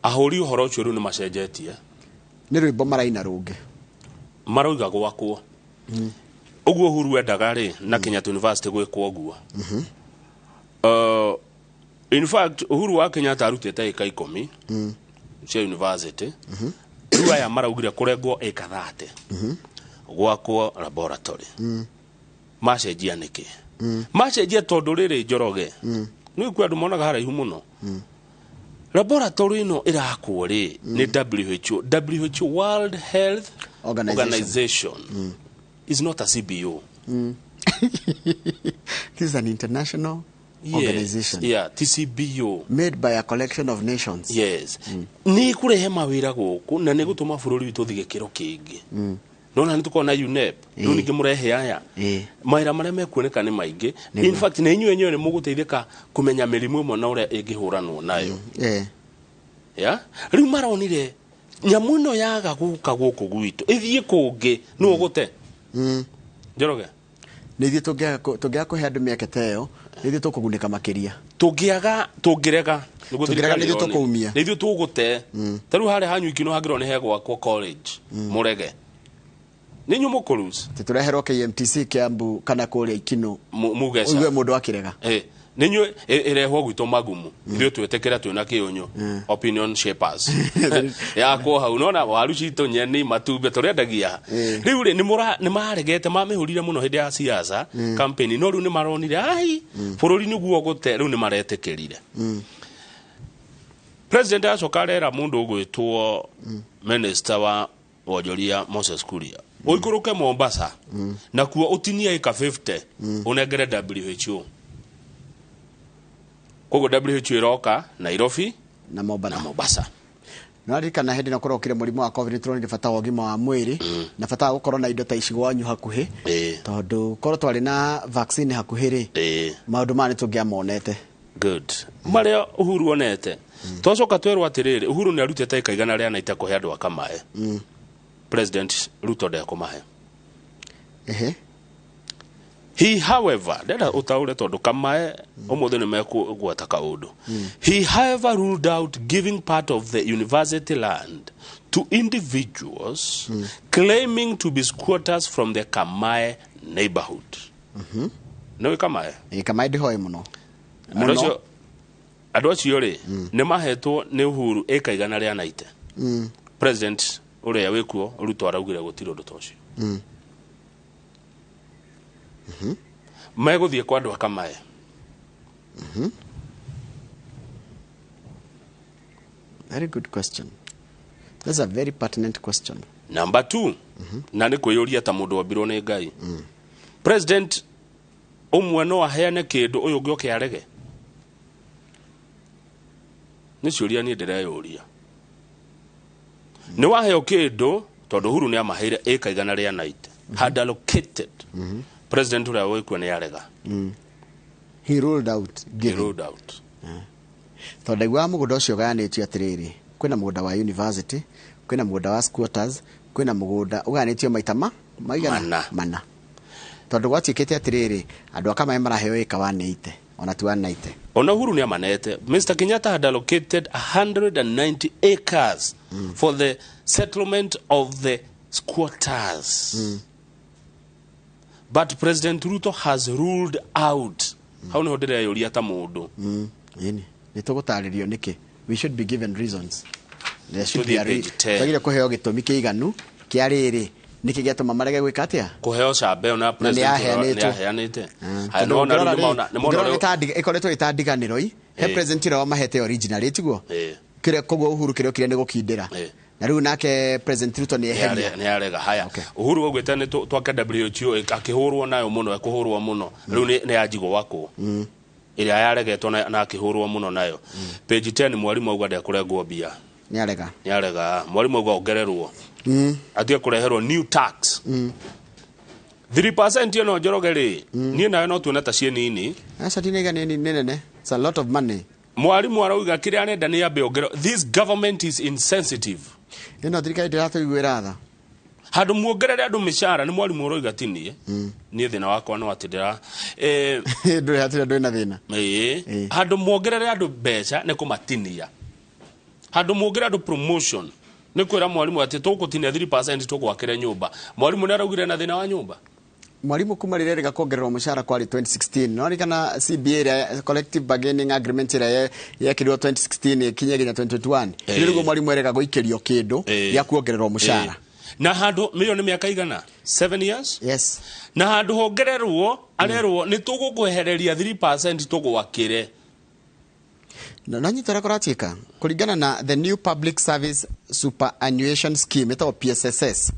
Ahũri ũhoro ũcio rĩu nĩ macenjetie. Nĩ rwĩmbo maraina rũngĩ. Maroiga gwakwo. Ũguo Uhuru endaga rĩ na Kenyatta University gwĩkwo ũguo. In fact Uhuru wa Kenyatta arutĩte ĩka 10 cia university. Rĩu aya maraugire kũrengwo ĩka 30 gwakwo laboratory. Macenjia nĩkĩ? Macenjia tondũ rĩrĩ Njoroge nĩ kwĩ andũ monaga haraihu mũno. Laboratory ĩno ĩrakwo rĩ nĩ WHO. WHO World Health Organization is not a CBO. This is an international organization. Yeah, TCBO. Made by a collection of nations. Yes. Nĩ kũrehe mawĩra gũkũ na nĩ gũtũma bũrũri witũ ũthiĩ gĩkĩro kĩngĩ. Nona nĩ tũkorwo na UNEP, rĩu ningĩ mũrehe aya. Mawĩra marĩa mekuoneka nĩ maingĩ. In fact nĩ inyuĩ enyewe nĩ mũgũteithĩka kũmenya mĩrimũ ĩmwe na ũrĩa ĩngĩhũranwo nayo. Yeah? Rĩu maronire nyamũ ĩno yaga gũka gũkũ gwitũ ĩthiĩ kũngĩ nĩ ũgũte. Njoroge. Nĩ ithuĩ tũngĩaga kũhe andũ mĩeke ta ĩyo nĩ ithuĩ tũkũgunĩka makĩria. Tũngĩaga tũngĩrega tũngĩrega nĩ ithuĩ tũkũumia. Nĩ ithuĩ tũgũte. Ta rĩu harĩa hanyu ikino hangĩrwo nĩ hegwakwo college mũrege. Nĩ inyuĩ mũkũruci. Atĩ tũreherwo KMTC Kiambu kana kũrĩa Ikino mugeca. Ũigue mũndũ akĩrega. Nĩ inyuĩ ĩrehwo gwitũ magumu. Ithuĩ twĩtĩkĩra twĩna kĩũnyũ. Opinion shapers. Yakwo hau nona waru citũ nyeni matumbĩ tũrendagia. Rĩu rĩ nĩ maregete mamĩhũrire mũno hĩndĩ ya siasa campaign no rĩu nĩ maronire ai bũrũri nĩguo gũte rĩu nĩ maretĩkĩrire. President acoka arera mũndũ ũgwĩtwo minister wa wonjoria Moses Kuria ũikũrũke Mombasa nakuo ũtinie ĩka 50 ũnengere WHO. Koguo WHO ĩroka Nairobi na Mombasa. No ririkana hĩndĩ ĩno kũrokire mũrimũ wa COVID nĩtũronire bata wa ũgima wa mwĩrĩ na bata wa gũkorwo na indo ta ici gwanyu hakuhĩ tondũ korwo twarĩ na vaccine hakuhĩ rĩ maũndũ maya nĩtũngĩamonete. Good. Marĩa Uhuru onete. Twacoka twerwo atĩrĩrĩ Uhuru nĩ arutĩte ĩka 190 kũhe andũ akamae. President Ruto ndekũmahe. He however, ndenda ũtaũre tondũ Kamae ũmũthĩ nĩ mekũgweta kaũndũ. He however ruled out giving part of the university land to individuals claiming to be squatters from the Kamae neighborhood. Nĩũĩ Kamae? Ĩ, Kamae ndĩhoe mũno. Andũ acio, andũ acio rĩ, nĩ mahetwo nĩ Uhuru ĩka 190. President ũrĩa wĩkuo Ruto araugire gũtirĩ ũndũ ta ũcio. Megũthiĩ kwa andũ a Kamae. Very good question. That's a very pertinent question. Number 2, na nĩ kwĩyũria ta mũndũ wombirwo nĩ Ngai. President ũmwe no aheane kĩndũ ũyũ ũngĩ oke arege? Nĩ ciũria niĩ ndĩreyũria. Nĩ waheo kĩndũ tondũ Uhuru nĩ amaheire ĩka 190. Had allocated. President ũrĩa wĩkuo nĩ arega. He ruled out He giving. ruled out. Tondũ ndaiguaga mũgũnda ũcio ũgayanĩtio atĩrĩrĩ, kwĩna mũgũnda wa university, kwĩna mũgũnda wa squatters, kwĩna mũgũnda ũgayanĩtio maita ma maigana Mana. Mana. Tondũ gwatuĩkĩte atĩrĩrĩ, andũ a Kamae maraheo ĩka 180 ona ti 190. Ona Uhuru nĩ amanete. Mr. Kenyatta had allocated 190 acres for the settlement of the squatters. But President Ruto has ruled out. Hau niho ndĩreyũria ta mũndũ. Ĩni, nĩ tũgũtarĩrio nĩkĩ. We should be given reasons. There should be Tũthiĩ a page 10. Twagĩrĩire kũheo gĩtũmi kĩiganu kĩa rĩrĩ nĩkĩ gĩatũma marege gwĩka atĩa? Kũheo camba ĩyo na Na nĩ president yaheanĩtwo. nĩ aheanĩte. Haya, Tondũ nĩwona rĩu ũngĩrora rĩ, nĩmona ũngĩrora rĩu- ĩkoretwo ĩtandiganĩro i he president ũrĩa wamahete original tiguo? Kĩrĩa koguo Uhuru kĩrĩa okire nĩ gũkindĩra. Na rĩu nake President Ruto nĩ eheria. Nĩ arega. Haya, Uhuru augĩte nĩ twake WHO akĩhũrwo nayo mũno, ekũhũrwo mũno rĩu nĩ yanjigwo wakwo ĩrĩa yaregetwo na akĩhũrwo mũno nayo. Page 10, mwarimũ auga ndekũrengwo mbia. Nĩ arega. Nĩ arega. Mwarimũ auga ongererwo, atige kũreherwo new tax 3% ĩno. Njoroge rĩ, niĩ nayo no tuone ta ciĩ nini. Aca, tinaiga nĩ nĩ nene. It's a lot of money. Mwarimũ arauga kĩrĩa arenda nĩ ambe ongererwo. This government is insensitive. Ĩno thirikari ndĩratũiguĩra tha. Handũ muongerere andũ mĩcara, nĩ mwarimũ ũroiga ti niĩ. Niĩ thĩna wakwa no atĩ ndĩra Ndũrĩ hatirĩ ndũrĩ na thĩna. Ĩĩ, handũ muongerere andũ mbeca nĩ kũmatinia, handũ muongerere andũ promotion nĩ kwĩra mwarimũ atĩ tũgũtinia 3% tũgwakĩre nyũmba. Mwarimũ nĩ araugire na thĩna wa nyũmba. Mwarimu kuma rĩrĩa rĩga kuongererwo mũcara kwarĩ 2016, no ririkana CBA ĩrĩa collective bargaining agreement ĩrĩa yekĩrirwo 2016 ĩkinye nginya 2021. Rĩu nĩguo mwarimu erega gũikĩrio kĩndũ gĩa kuongererwo mũcara. Na handũ mĩyo nĩ mĩaka igana, 7 years. Yes. Na handũ hongererwo arerwo nĩ tũgũkwehereria 3% tũgwakĩre. Na nyita ũrĩa kũratuĩka kũringana na the new public service superannuation scheme ĩtagwo PSSS.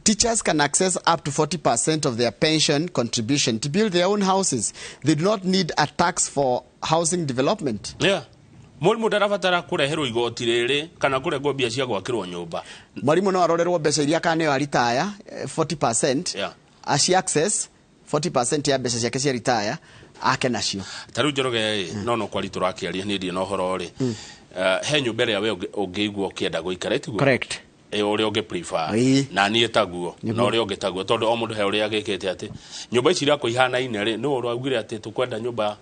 Teachers can access up to 40% of their pension contribution to build their own houses. They do not need a tax for housing development. Yeah. Mwarimu ndarabatara kũreherwo igoti rĩrĩ kana kũrengwo mbia cia gwakĩrwo nyũmba. Mwarimu no arorerwo mbeca iria akaneo aritaya 40%, aci access 40% ya mbeca ciake cia ritaya ake nacio. Ta rĩu Njoroge ĩ, no kwari tũrakĩaria niĩ ndirĩ na ũhoro rĩ, he nyũmba ĩrĩa we ũngĩigua ũkĩenda gũikara, tiguo? Correct. Ĩ, ũrĩa ũngĩ prefer. Ĩĩ. Na niĩ taguo na Nĩguo. ũrĩa ũngĩ taguo, tondũ o mũndũ he ũrĩa agĩkĩte atĩ nyũmba ici irakwo ihanaine rĩ, nĩ ũraugire atĩ tũkwenda nyũmba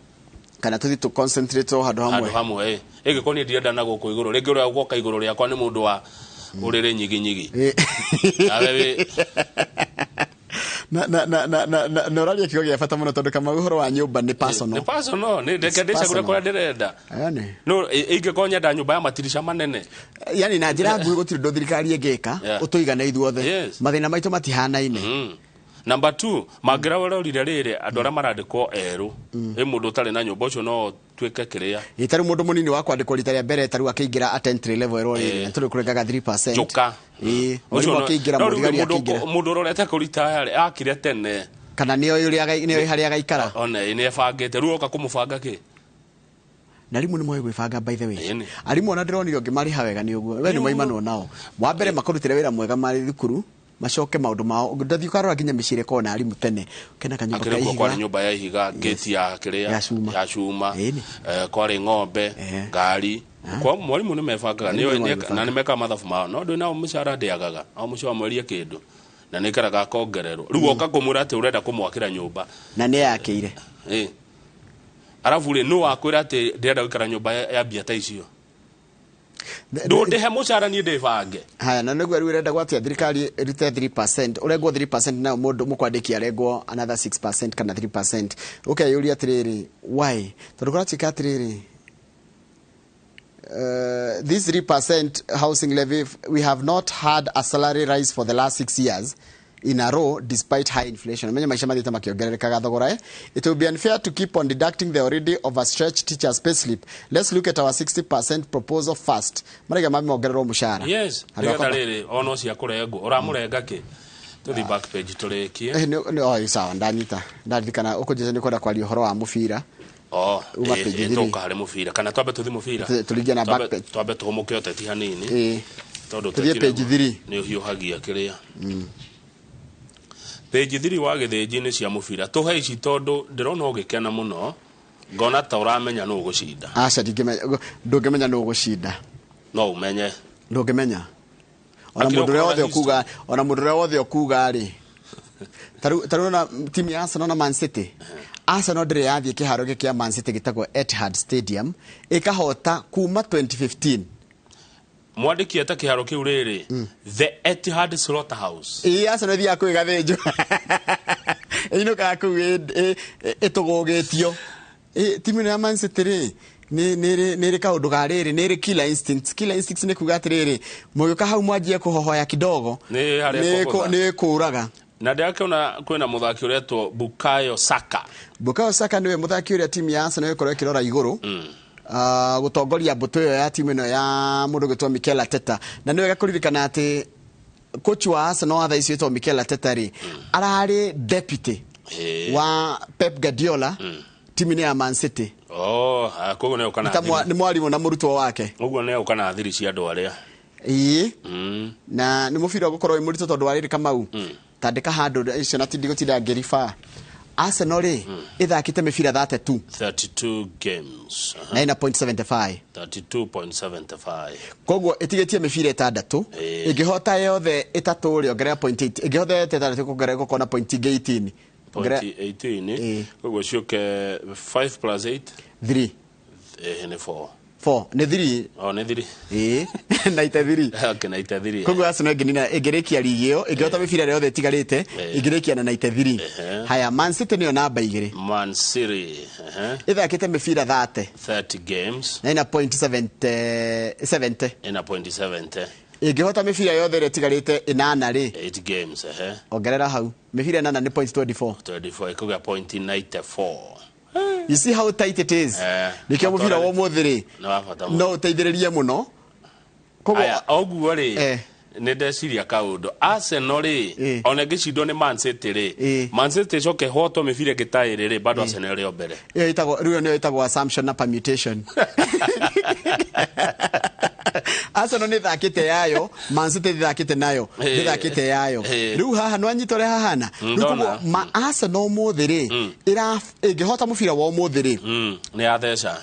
kana tũthiĩ tũ concentrate o handũ hamwe. Handũ hamwe ĩ, ĩngĩkorwo niĩ ndirenda na gũkũ igũrũ rĩngĩ, ũrĩa ũgoka igũrũ rĩakwa nĩ mũndũ wa ũrĩrĩ nyigi nyigi. Nawe Na ũraria kiugo gĩa bata mũno tondũ kama ũhoro wa nyũmba nĩ personal. Nĩ personal, nĩ reke ndĩcagũre kũrĩa ndĩrenda. Yani. No ingĩkorwo nyenda nyũmba ya matirica manene. Yani na njĩra nguhĩ gũtirĩ ũndũ thirikari ĩngĩka ũtũigane ithuothe. Mathĩna maitũ matihanaine. Number 2, mangĩrorire rĩrĩ andũ arĩa marandĩkwo erũ, ĩ mũndũ ũtarĩ na nyũmba ũcio no tuĩke kĩrĩa. Ĩ, tarĩu mũndũ mũnini wa kwandĩkwo rita rĩa mbere, tarĩu akĩingĩra at entry level ĩrwo rĩrĩ na tũrĩ kũrengaga 3%. Njoka. Ĩ, Ũcio mwarimũ akĩingĩra, no rĩu mũthigari mũndũ akĩingĩra. Mũndũ ũrorete kũritaya rĩ, akire tene. Kana nĩoĩ ũrĩa nĩoĩ harĩa agaikara. One nĩ ebangĩte, rĩu oka kũmũbanga kĩ? Na arimũ nĩ moĩ gwĩbanga, by the way. Ĩni. Arimũ ona ndĩronire ũngĩmarĩha wega nĩ ũguo we nĩ maimanwo nao. Wa mbere makũrutĩre wĩra mwega marĩ thukuru, macoke maũndũ mao ndathiĩ ũkarora nginya mĩciĩ ĩrĩa ĩkoragwo na arimũ tene kena kanyũmba ka Akĩrĩ kuo kwarĩ ihiga. Nyũmba ya ihiga, gate ya kĩrĩa Ya cuma. Ya cuma. Kwarĩ ng'ombe, ngari. Kwa mwarimũ nĩ mebangaga. Arimũ nĩ Na megwĩbanga. nĩ mekaga mathabu mao, no ndũĩ nao mĩcara ndĩagaga o mũico wa mweri kĩndũ Na nĩ ikaraga akongererwo. Rĩu woka kũmwĩra atĩ ũrenda kũmwakĩra nyũmba. Na nĩ yakĩire. Arabu rĩ, nũ wakwĩra atĩ ndĩrenda gũikara nyũmba ya mbia ta icio? Ndũndĩhe mũcara niĩ ndĩbange. Haya, na nĩguo rĩu ũrenda gwatia thirikari ĩrute 3%, ũrengwo 3% nayo mũndũ mũkwandĩki arengwo another 6% kana 3%. Ũkeyũria atĩrĩrĩ, why? Tondũ kũratuĩka atĩrĩrĩ, this 3% housing levy, we have not had a salary rise for the last 6 years in a row despite high inflation. Menye maisha mathiĩte makĩongererekaga thogora. It will be unfair to keep on deducting the already overstretched teachers' payslip. Let's look at our 60% proposal first. Maraiga mami mongererwo mũcara. Yes, Handũ nĩgetha ha rĩrĩ ona ũcio akũrengwo ũramũrenga kĩ? Tũthiĩ back page tũrĩkie. Nĩ sawa, ndanyita. Ndaririkana ũkũnjĩra nĩ kwenda kwaria ũhoro wa mũbira. Oh, Uma page three. tũka harĩ mũbira kana twambe tũthiĩ mũbira? Tũringie na back page. Twambe tũhũmũke ũteti hanini. Tondũ Tũthiĩ ũteti page naguo 3. nĩ ũhiũhagia kĩrĩa. Page 3 wa gĩthĩnji-inĩ cia mũbira. Tũhe ici tondũ ndĩrona ũgĩkena mũno, ngona ta ũramenya nũ ũgũcinda. Aca, ndũngĩmenya nũ ũgũcinda. No ũmenye. Ndũngĩmenya. Ona Akĩrĩ mũndũ ũrĩa ũkorwo wothe na ũkuga, ona mũndũ ũrĩa wothe ũkuga rĩ. Ta rĩu ona timu ya Arsenal na Man City. Arsenal ndĩrĩ yathiĩ kĩharo gĩkĩ kĩa Man City gĩtagwo Etihad Stadium ĩkahota kuma 2015. Mwandĩki eta kĩharo kĩu rĩrĩ, The Etihad Slaughterhouse. Ĩĩ, Arsenal ĩthiaga kũu ĩgathĩnjwo. Ĩinũkaga kũu ĩtũgũgĩtio. Timu ĩno ya Man City rĩ, nĩ ĩrĩ kaũndũ ga rĩrĩ, nĩ ĩrĩ killer instincts. Killer instincts nĩ kuga atĩrĩrĩ, mũgĩũka hau mwanjie kũhohoya kidogo, Nĩ harĩa kũhũtha. nĩ kũraga. Na ndĩrakĩona kwĩna mũthaki ũretwo Bukayo Saka. Bukayo Saka nĩwe mũthaki ũrĩa timu ya Arsenal ĩgũkorwo ĩkĩrora igũrũ. Gũtongoria mbũtũ ĩyo ya timu ĩno ya mũndũ ũgwĩtwo Mikel Arteta. Na nĩ wega kũririkana atĩ coach wa Arsenal wa thaa ici wĩtwo Mikel Arteta rĩ, ararĩ deputy wa Pep Guardiola timu-inĩ ya Man City. Oh, koguo nĩ ũka na Nĩ ta thiri. nĩ mwarimũ na mũrutwo wake. Ũguo nĩ ũka na thiri cia andũ arĩa. Ĩĩ. Na nĩ mũbira ũgũkorwo wĩ mũritũ tondũ wa rĩrĩ Kamau. Tandĩka handũ icio na ti ndigũtinda ngĩriba. Arsenal rĩ, ĩthakĩte mĩbira 32. 32 games. Na ĩna point 75. 32.75. Koguo ĩtigĩtie mĩbira ĩtandatũ. Ĩngĩhota yothe ĩtatũ rĩ, ongerera point 8. Ĩngĩhota yothe ĩtandatũ kuongerera ĩgũkorwo na point ingĩ 18. Point Ongerera 18. Koguo ciũke 5 plus 8. 3. Nĩ 4. 4. Nĩ 3. Oh, nĩ 3. Ĩĩ. Na ite 3. Okay, na ite 3. Koguo Arsenal ĩngĩnina ĩngĩrĩkia ligi ĩyo, ĩngĩhota mĩbira ĩrĩa yothe ĩtigarĩte, ĩngĩrĩkia na 93. Haya, Man City nĩyo namba 2. Man City. Ĩthakĩte mĩbira 30. 30 games. Na ĩna point 70. Ina point 70. Ĩngĩhota mĩbira yothe ĩrĩa ĩtigarĩte ĩnana rĩ, 8 games. Ongerera hau. Mĩbira ĩnana nĩ point 24. 24 ĩkũgĩa point 94. You see how tight it is. Nĩkĩo mũbira wa ũmũthĩ rĩ, Nĩ wa bata mũno. no ũteithĩrĩrie mũno. Koguo Aya, ũguo rĩ, nĩ ndeciria kaũndũ. Arsenal rĩ, ona ĩngĩcindwo nĩ Man City rĩ, Man City ĩcoke ĩhotwo mĩbira ĩngĩ ta ĩrĩ rĩ, bado Arsenal ĩrĩ o mbere. Ĩyo ĩtagwo rĩu ĩyo nĩyo ĩtagwo assumption na permutation. Arsenal nĩ ĩthakĩte yayo, Man City ndĩthakĩte nayo, ndĩthakĩte yayo. Rĩu haha nĩ wanyita ũrĩa hahana. Rĩu Ndona. koguo ma Arsenal ũmũthĩ rĩ, ĩngĩhota mũbira wa ũmũthĩ rĩ, Nĩ yatheca.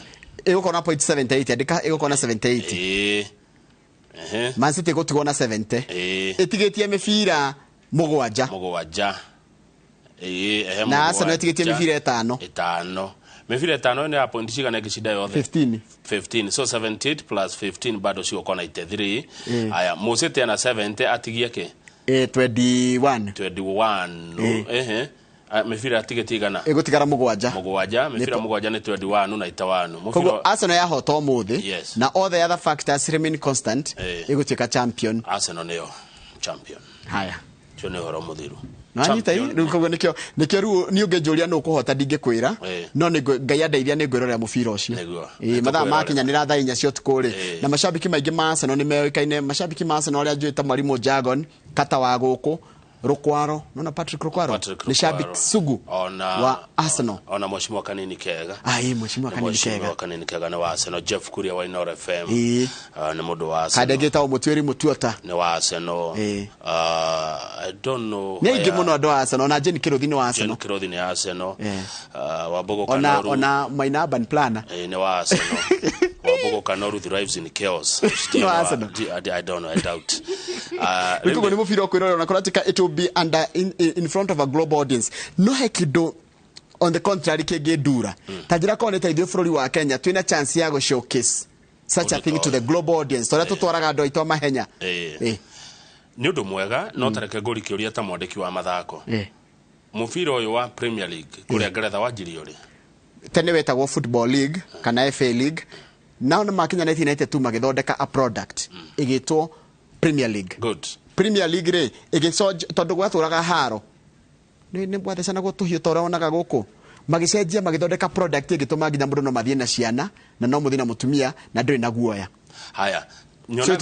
Ĩgũkorwo na point 78, andĩka ĩgũkorwo na 78. Man City ĩgũtigwo na 70. Ĩtigĩtie mĩbira mũgwanja. Mũgwanja. Na Arsenal ĩtigĩtie mĩbira ĩtano. Ĩtano. Mĩbira ĩtano nĩ ya point cigana ĩngĩcinda yothe? 15. 15. So 78 plus 15 bado cigũkorwo na 83. Aya, Mũcity ana 70 atigie kĩ? 21. 21. Mĩbira atigĩtie igana? Ĩgũtigara mũgwanja. Mũgwanja, mĩbira mũgwanja nĩ 21 na 81. Koguo Mũbira Arsenal yahota ũmũthĩ, Yes. na all the other factors remain constant, ĩgũtuĩka champion. Arsenal nĩyo champion. Haya. Ũcio nĩ ũhoro mũthiru. Nĩwanyita ĩ? Rĩu koguo nĩkĩo rĩu niĩ ũngĩnjũria nũ ũkũhota ndingĩkwĩra, no nĩ Ngai andeithia nĩ ngwĩrorera mũbira ũcio. Nĩguo. Ĩĩ, mathaa Nĩtũkwĩrorera. makinyanĩra thaa 4 cia ũtukũ rĩ, na macambĩki maingĩ ma Arsenal nĩ meoĩkaine, macambĩki ma Arsenal arĩa njũĩ ta Mwarimũ Jagon, Kata wa gũkũ, Rukwaro, nona Patrick Rukwaro, Patrick nĩ shabiki Rukwaro. sugu Ona wa Arsenal. Ona mheshimiwa Kanini Kega. Ai, mheshimiwa Kanini Mheshimiwa Kega. Kanini Kega nĩ wa Arsenal. Jeff Kuria wa Inoro FM. Nĩ mũndũ wa Arsenal. Kandĩ ngĩtagwo Mũtuĩri Mũtuota. Nĩ wa Arsenal. I don't know. Nĩ aingĩ where- mũno andũ a Arsenal, ona Jane Kĩrũthi nĩ wa Jane Arsenal. Kĩrũthi nĩ Arsenal. Wambugu Ona Kanoru. ona Maina Urban Planner. Nĩ wa Arsenal. Wambugu Kanoru thrives in chaos. Nĩ wa Arsenal. I don't know, I doubt. Ah, rä koguo nä må bira å kwä rorera na kå it will be under in front of a global audience. No he kä on the contrary kä ngä ndura ta njä ra korwo nä ta ithuä bå rå ri wa Kenya twä na chance ya gå showcase such a thing to the global audience tå rä a tå twaraga andå aitå a mahenya. Nĩ ũndũ mwega, no tareke ngũri kĩũria ta mwandĩki wa mathako. Mũbira ũyũ wa Premier League kũrĩa Ngeretha wanjirie ũrĩ? Tene wetagwo Football League kana FA League. Nao nä makinya 1992 magĩthondeka a product ĩgĩtwo Premier League. Good. Premier League rĩ ĩgĩconj tondũ gwatũraga haro nĩ gwathecanagwo tũhiũ ta ũrĩa wonaga gũkũ, magĩcenjia magĩthondeka product ĩngĩtũma nginya mũndũ no mathiĩ na ciana na no mũthiĩ na mũtumia na ndũrĩ na guoya. Haya. So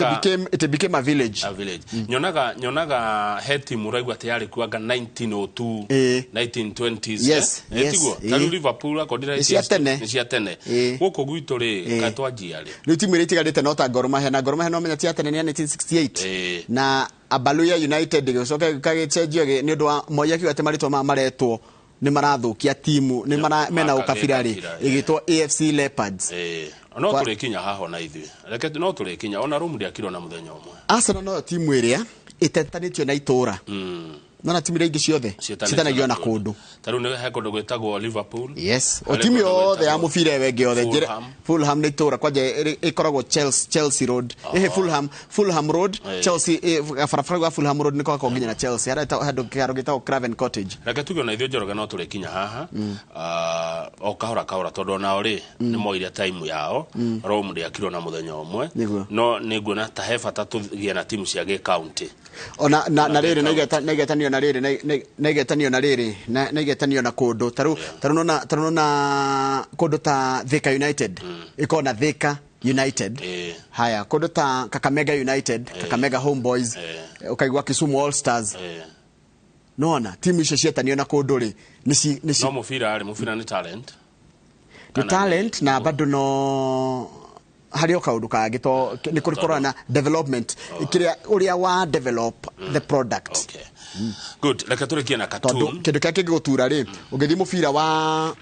it became a village. A village. Nyonaga he timu ũraigua atĩ yarĩ kuanga 1902, 1920s. Yes, yes, Tiguo ta rĩu Liverpool akondire. Nĩ cia tene. Nĩ cia tene. Gũkũ gwitũ rĩ, katwanjia rĩ? Rĩu timu ĩrĩa ĩtigarĩte no ta Gor Mahia, na Gor Mahia no menya ti ya tene, nĩ ya 1968. Na Abaluya United gĩcoka gĩcenjio nĩ ũndũ wa Moi akiuga atĩ marĩtwa maya maretwo nĩ marathũkia timu, nĩ mara mena maka ũkabira rĩ, gĩkabira, ĩgĩtwo AFC Leopards. No tũrĩkinya haha ona ithuĩ, reke no tũrĩkinya ona rumu ndĩakirwo na mũthenya ũmwe. Arsenal noyo timu ĩrĩa ĩtetanĩtio na itũra. Nona timu iria ingĩ ciothe Ciĩtanĩtio citanagio na na kũndũ. Ta rĩu nĩ he kũndũ gwĩtagwo Liverpool. Yes, o Harĩ timu kũndũ yothe ya gwĩtagwo mũbira ĩyo ĩngĩ yothe Fulham. Fulham nĩ itũra kwanja ĩkoragwo Chelsea Road, ĩhĩ, Fulham Road. Chelsea, barabara gwa Fulham Road nĩko gakoragwo nginya na Chelsea harĩa handũ kĩharo gĩtagwo Craven Cottage. Reke tuge ona ithuĩ Njoroge no tũrĩkinya haha. Ah, o kahora kahora, tondũ onao rĩ nĩ moire time yao. Rome ndĩakirwo na mũthenya ũmwe. No nĩ nguona ta he bata tũgĩe na timu cia gĩ-county. Ona na rĩrĩ na igetanio na rĩrĩ na igetanio na rĩrĩ na igetanio na kũndũ ta rĩu nona kũndũ ta Thika United ĩkorwo na Thika United. Haya, kũndũ ta Kakamega United, Kakamega Homeboys, ũkaigua Kisumu All Stars. Nona timu icio cietanio na kũndũ rĩ nĩ No mũbira rĩ, mũbira nĩ talent. Nĩ talent na bado no harĩ o kaũndũ kangĩ to nĩ kũrĩ korwo na development kĩrĩa ũrĩa wa develop the product. Okay. Good, reke tũrĩkie na tondũ cartoon. Kĩndũ kĩrĩa kĩngĩgũtura rĩ, ũngĩthiĩ mũbira wa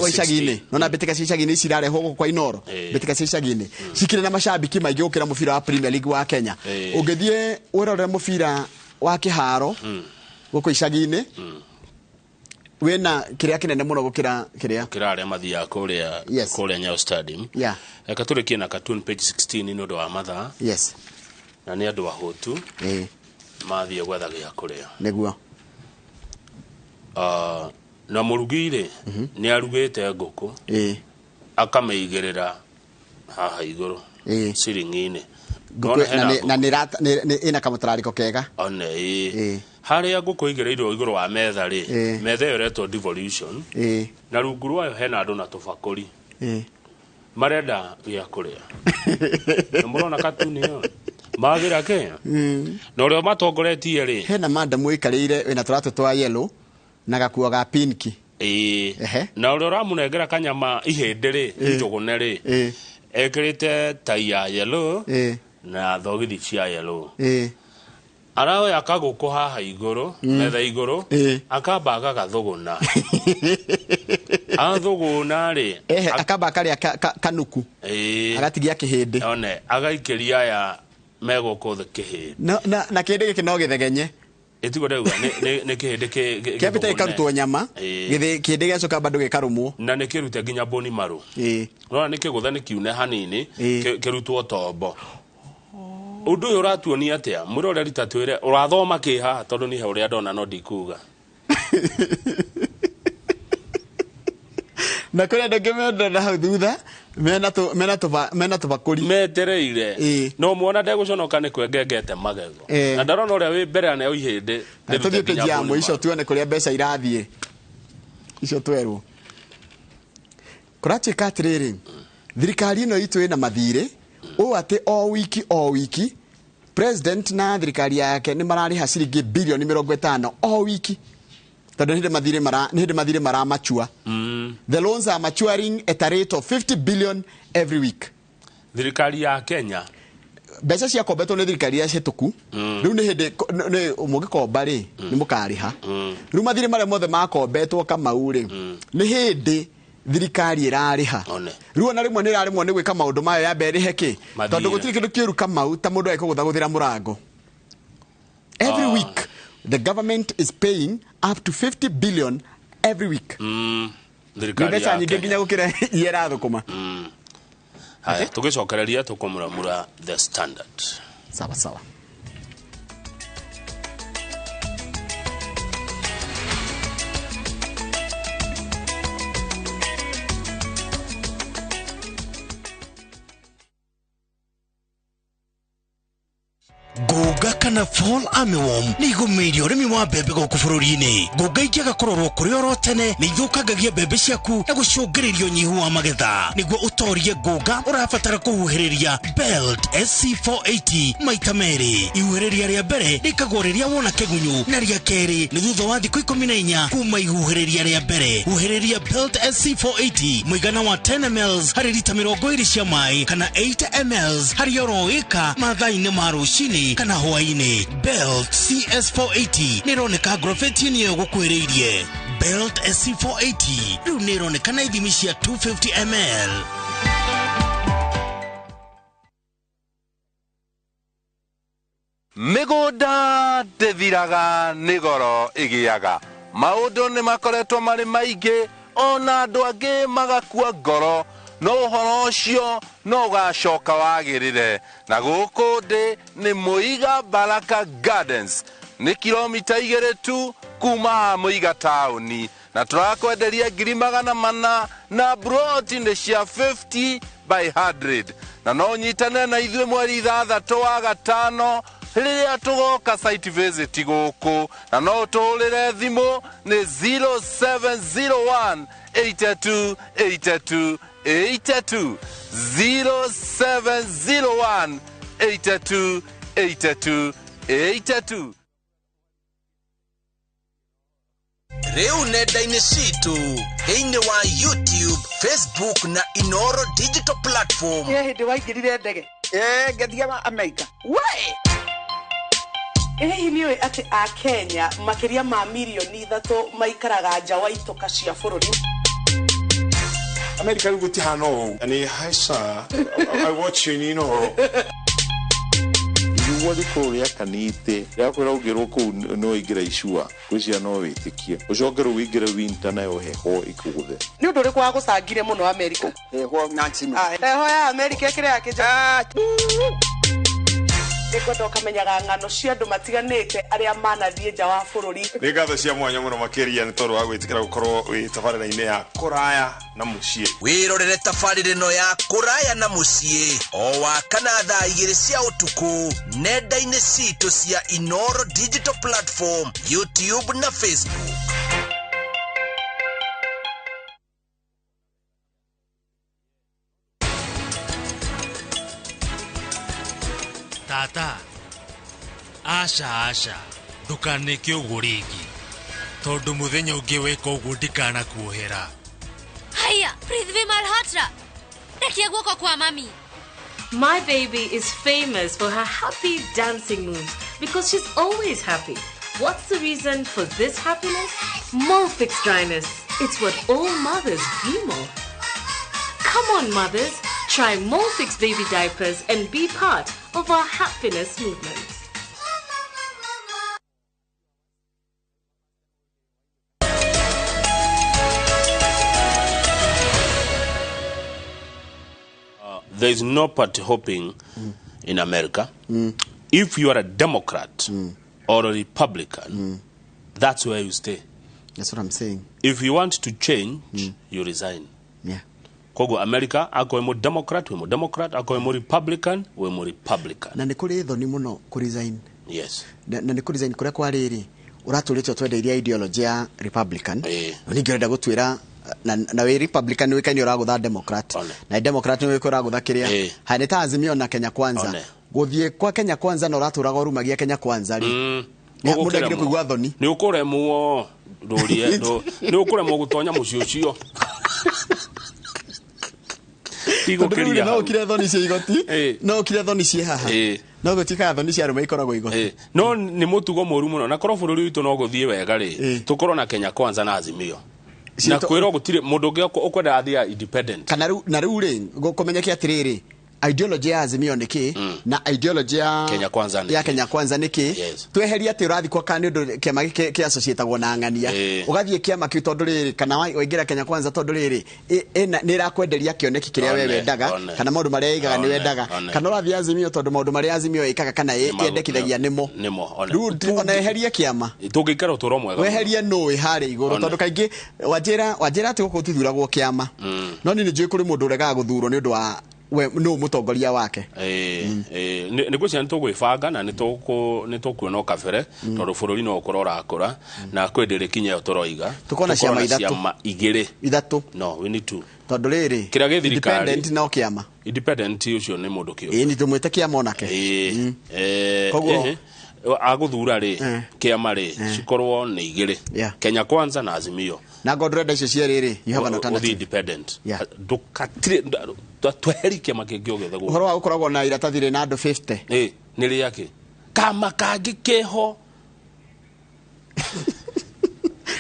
wa icagi-inĩ, nona mbĩtĩka cia icagi-inĩ ici irarehwo gũkũ kwa Inoro, mbĩtĩka cia icagi-inĩ cikĩrĩ na macambĩki maingĩ gũkĩra mũbira wa Premier League wa Kenya. Ũngĩthiĩ wĩrorere mũbira wa kĩharo gũkũ icagi-inĩ, wĩna kĩrĩa kĩnene mũno gũkĩra kĩrĩa kĩra arĩa mathiaga kũrĩa kũrĩa Nyayo Stadium. Reke tũrĩkie na cartoon page 16 nĩ ũndũ wa mathaa. Na nĩ andũ ahũtu mathiĩ gwetha gĩa kũrĩa. Ah, na mũrugi rĩ nĩ arugĩte ngũkũ, akamĩigĩrĩra haha igũrũ ciringi-inĩ. Ngũkũ Nona hena na nĩ ĩna kamũtararĩko kega. One ĩ harĩa ngũkũ igĩrĩirwo igũrũ wa metha rĩ, metha ĩyo ĩretwo devolution, na rungu rwayo hena andũ na tũbakũri marenda gĩa kũrĩa. Na mũrona katuni ĩyo magĩra kĩ na ũrĩa matongoretie rĩ. Hena madamu ĩikarĩire wĩna tũratũ twa yellow na gakuo ga pinki. Na ũrĩa ũramũnengera kanyama ihĩndĩ rĩ, njũgũne rĩ, ekĩrĩte tai ya yellow na thogithi cia yellow. Aroya kagũkũ haha igũrũ, metha igũrũ, akamba agagathũgũna, athũgũna rĩ, Ehe, akamba akarĩa kanuku, agatigia kĩhĩndĩ. One agaikĩria aya megũkũ thĩ kĩhĩndĩ. Na kĩhĩndĩ gĩkĩ no gĩthegenye. Ĩtiguo ndauga nĩ kĩhĩndĩ kĩambĩte gĩthũgũne. Gĩkarutwo nyama. Kĩhĩndĩ gĩacoka bado gĩkarũmwo. Na nĩ kĩrute nginya boni marũ. Nona nĩ kĩgũtha, nĩ kiune hanini, kĩrutwo tombo. Ũndũ ũyũ ũratuonia atĩa? Mwĩroreri, ta twĩre ũrathoma kĩ haha, tondũ niĩ he ũrĩa ndona no ndikuga. Na kũrĩ andũ angĩ mendana hau thutha mena tũbakũri. Metereire no muona ndegũconoka nĩ kwengengete magego. Na ndarona ũrĩa wĩ mbere aneo ihĩndĩ Na rĩrute tũthiĩ nginya peji ya boni mũico marũ. tuone kũrĩa mbeca irathiĩ icio twerwo. Kũratuĩka atĩrĩrĩ, thirikari ĩno itũ ĩna mathirĩ ũũ atĩ o wiki o wiki president na thirikari yake nĩ mararĩha ciringi bilioni 50 o wiki, tondũ nĩ hĩndĩ mathirĩ maramachua. The loans are maturing at a rate of 50 billion every week. Thirikari ya Kenya. Mbeca ciakombetwo nĩ thirikari ya chetũku. Rĩu nĩ hĩndĩ nĩ mũgĩkomba rĩ, nĩ mũkarĩha. Rĩu mathirĩ marĩa mothe makombetwo Kamau rĩ, nĩ hĩndĩ thirikari ĩrarĩha. One. Rĩu ona rĩmwe nĩ ĩraremwo nĩ gwĩka maũndũ mayo, ya mbere ĩrĩhe kĩ? Mathirĩ. Tondũ gũtirĩ kĩndũ kĩũru Kamau ta mũndũ agĩkũgũthagũthĩra mũrango. The government is paying up to 50 billion every week. Nĩ Thirikari mbeca ya nyingĩ Kenya. nginya gũkĩra iria ĩrathũkũma. Haya, tũgĩcokereria tũkũmũramura The Standard. Sawa sawa. Ngũnga kana fall armyworm nĩ igũmĩire ũrĩmi wa mbembe gũkũ bũrũri-inĩ. Ngũnga ingĩaga kũrorwo kũrĩ oro tene nĩ ithũkangagia mbembe ciaku na gũcũngĩrĩria ũnyihu wa magetha. Nĩguo ũtorie ngũnga ũrabatara kũhuhĩrĩria Belt SC480 maita merĩ. Ihuhĩrĩria rĩa mbere rĩkagwo rĩrĩa wona kĩgunyũ na rĩa kerĩ nĩ thutha wa thikũ 14 kuma ihuhĩrĩria rĩa mbere. Huhĩrĩria Belt SC480 mũigana wa 10 ml harĩ rita 20 cia maĩ kana 8 ml harĩ oro ĩka mathaa-inĩ ma rũcinĩ kana hwaĩ-inĩ. Belt CS480 nĩ ĩroneka ngrobeti-inĩ ĩyo gũkuhĩrĩirie. Belt SC480 rĩu nĩ ĩroneka na ithimi cia 250 ml. Mĩgũnda ndĩthiraga nĩ goro ĩgĩaga. Maũndũ nĩ makoretwo marĩ maingĩ ona andũ angĩ magakua ngoro, no ũhoro ũcio no ũgacoka wagĩrĩre. Na gũkũ ndĩ nĩ Mũiga Baraka Gardens, nĩ kilomita 2 tu kuma Mũiga taũni, na tũrakwenderia 400,000 na broti nĩ cia 50 by 100. Na no ũnyitane na ithuĩ mweri 6 wa gatano rĩrĩa tũgoka site visit gũkũ, na no ũtũhũrĩre thimũ nĩ 0701 82 82 82, 0701 82 82 82. Rĩu nenda-inĩ citũ thĩinĩ wa YouTube, Facebook na Inoro digital platform. He hĩndĩ waingĩrire ndege? Ngĩthiĩ Amerika. We! Hihi nĩ ũĩ atĩ a Kenya makĩria ma mirioni 3 maikaraga nja wa itoka cia bũrũri? Amerika rĩu gũtihana ũũ. Nĩ haica. I watch you in Inoro. Riũa rĩkorwo rĩakanĩte rĩakwĩra ũngĩrwo kũu no ũingĩre icua ngwĩciria no wĩtĩkie ũcoke rĩu ũingĩre winter nayo heho ĩkũgũthe. Nĩ ũndũ ũrĩkũ wagũcangire mũno Amerika? Heho na ncino. Heho ya Amerika ĩkĩrĩ ya kĩnja. Nĩngwenda ũkamenyaga ng'ano cia andũ matiganĩte arĩa manathiĩ nja wa bũrũri. Nĩ ngatho cia mwanya mũno makĩria nĩ tondũ wa gwĩtĩkĩra gũkorwo wĩ tabarĩra-inĩ ya kũraya na mũciĩ. Wĩrorere tabarĩra ĩno ya kũraya na mũciĩ o wa kana thaa 2 cia ũtukũ nenda-inĩ citũ cia Inoro digital platform, YouTube na Facebook. Tata, aca aca, ndũkaneke ũguo rĩngĩ, tondũ mũthenya ũngĩ weka ũguo ndikanakuohera. Haya, Prithvi Malhotra, rekia guoko kwa mami. My baby is famous for her happy dancing moves because she's always happy. What's the reason for this happiness? Molfix dryness. It's what all mothers dream of. Come on, mothers. Try Molfix baby diapers and be part of our happiness movement. There is no party hopping in America. If you are a Democrat or a Republican, that's where you stay. That's what I'm saying. If you want to change, you resign. Yeah. Koguo America akorwo wĩ Democrat, wĩ Democrat, akorwo wĩ Republican, wĩ Republican. Na nĩ kũrĩ thoni mũno kũ resign. Yes. Na nĩ kũ resign kũrĩa kwa rĩrĩ ũratũrĩte twendeirie ideology ya Republican. Na ningĩ ũrenda gũtuĩra na wĩ Republican wĩkaine ũragũtha Democrat. Na Democrat nĩ wĩka ũragũtha kĩrĩa. Haya nĩ ta Azimio na Kenya Kwanza. Gũthiĩ kwa Kenya Kwanza na ũratũraga ũrumagia Kenya Kwanza rĩ. Mũndũ agĩrĩire kũigua thoni. Nĩ ũkũremwo ndũrie nĩ ũkũremwo gũtonya mũciĩ ũcio. Tigũkĩria no ũkire thoni cia igoti, no ũkire thoni cia haha, no gũtuĩkaga thoni cia arũme ikoragwo igoti. No nĩ mũtugo mũru mũno na korwo bũrũri witũ no gũthiĩ wega rĩ, tũkorwo na Kenya Kwanza na Azimio. Na kwĩrwo gũtirĩ mũndũ ũngĩ ũkwenda athiĩ independent. Kana rĩu na rĩu rĩ gũkũmenyeke atĩrĩrĩ, Ideology ya Azimio nĩ kĩ na ideology ya Kenya Kwanza nĩ ya kĩ? Kenya Kwanza nĩ kĩ? Tweherie atĩ ũrathiĩ kwa kana nĩ ũndũ kĩama gĩkĩ kĩ associatagwo na ng'ania, ũgathiĩ kĩama kĩu tondũ rĩrĩ, kana waingĩra Kenya Kwanza tondũ rĩrĩ, nĩ ĩrakwenderia kĩoneki kĩrĩa we One, wendaga, one. kana maũndũ marĩa ĩigaga nĩ One, wendaga, one. kana ũrathiĩ Azimio tondũ maũndũ marĩa Azimio ĩkaga kana yendekithagia nĩmo. Nĩmo, one. Rĩu ona eherie kĩama, Tũngĩikara ũtũũro mwega mũno. Weherie nũĩ harĩa igũrũ, One. tondũ kaingĩ wanjĩra atĩ gũkũ gũtithuragwo kĩama, no niĩ nĩ njũĩ kũrĩ mũndũ ũregaga gũthurwo nĩ ũndũ wa we nũ mũtongoria wake. Nĩ ngwĩciria nĩ tũgwĩbanga na nĩ tũkuona o kabere, tondũ bũrũri no ũkorwo ũrakũra na kwĩ ndĩrĩ kinya ĩyo tũroiga. Tũkona ciama Tũkorwo na ithatũ. ciama igĩrĩ. Ithatũ. No, we need two. Tondũ rĩrĩ, Kĩrĩa gĩ thirikari. Independent no kĩama. Independent ũcio nĩ mũndũ kĩũmbe. Ĩĩ, nĩ tũmwĩte kĩama onake. Koguo- Agũthura rĩ, kĩama rĩ, cikorwo nĩ igĩrĩ, Kenya Kwanza na Azimio. Na ngorwo ndũrenda icio cierĩ rĩ, you have an Ũthiĩ alternative. independent. Ndũkatirĩ tweherie kĩama kĩngĩ o gĩothe gũkũ. Ũhoro wa gũkoragwo na iratathi rĩna andũ 50. Ĩ, nĩ rĩakĩ kama kangĩ keho?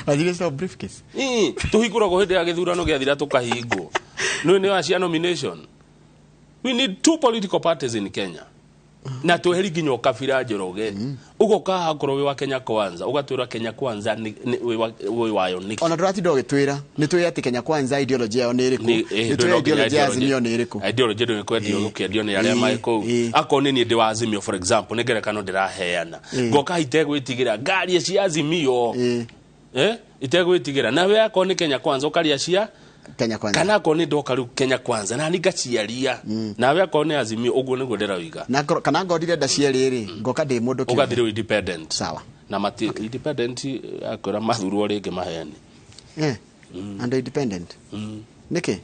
Waziri cia briefcase. Ĩ, tũhingũragwo hĩndĩ ya gĩthurano gĩathira, tũkahingwo nĩ wa cia nomination. We need two political parties in Kenya na tweheri nginya ũkabira. Njoroge, ũgoka haha okorwo wĩ wa Kenya Kwanza, ũgatwĩra Kenya Kwanza wĩ wayo nĩkĩ. Ona ndũratinda ũgĩtwĩra, nĩ tũĩ atĩ Kenya Kwanza ideology yao nĩ ĩrĩkũ. Nĩ tũĩ ideology ya Azimio nĩ ĩrĩkũ. Ideology ndũ kwendio gũkĩendio nĩ arĩa marĩ kũu. Akorwo nĩ niĩ ndĩ wa Azimio, for example, nĩ ngerekano ndĩraheana, ngoka itegwĩtigĩra ngari cia Azimio, itegwĩtigĩra. Nawe akorwo nĩ Kenya Kwanza, ũkaria cia Kenya Kwanza. Kana akorwo nĩ ndoka rĩu Kenya Kwanza na ni ngaciaria, nawe akorwo nĩ Azimio, ũguo nĩguo ndĩroiga. Na kana ngorwo ndirenda cierĩ rĩ, ngoka ndĩ mũndũ kĩũmbe. Ũgathiĩ rĩu independent. Sawa. Na mati independent akwĩra mathurwo rĩngĩ maheni. And independent nĩkĩ?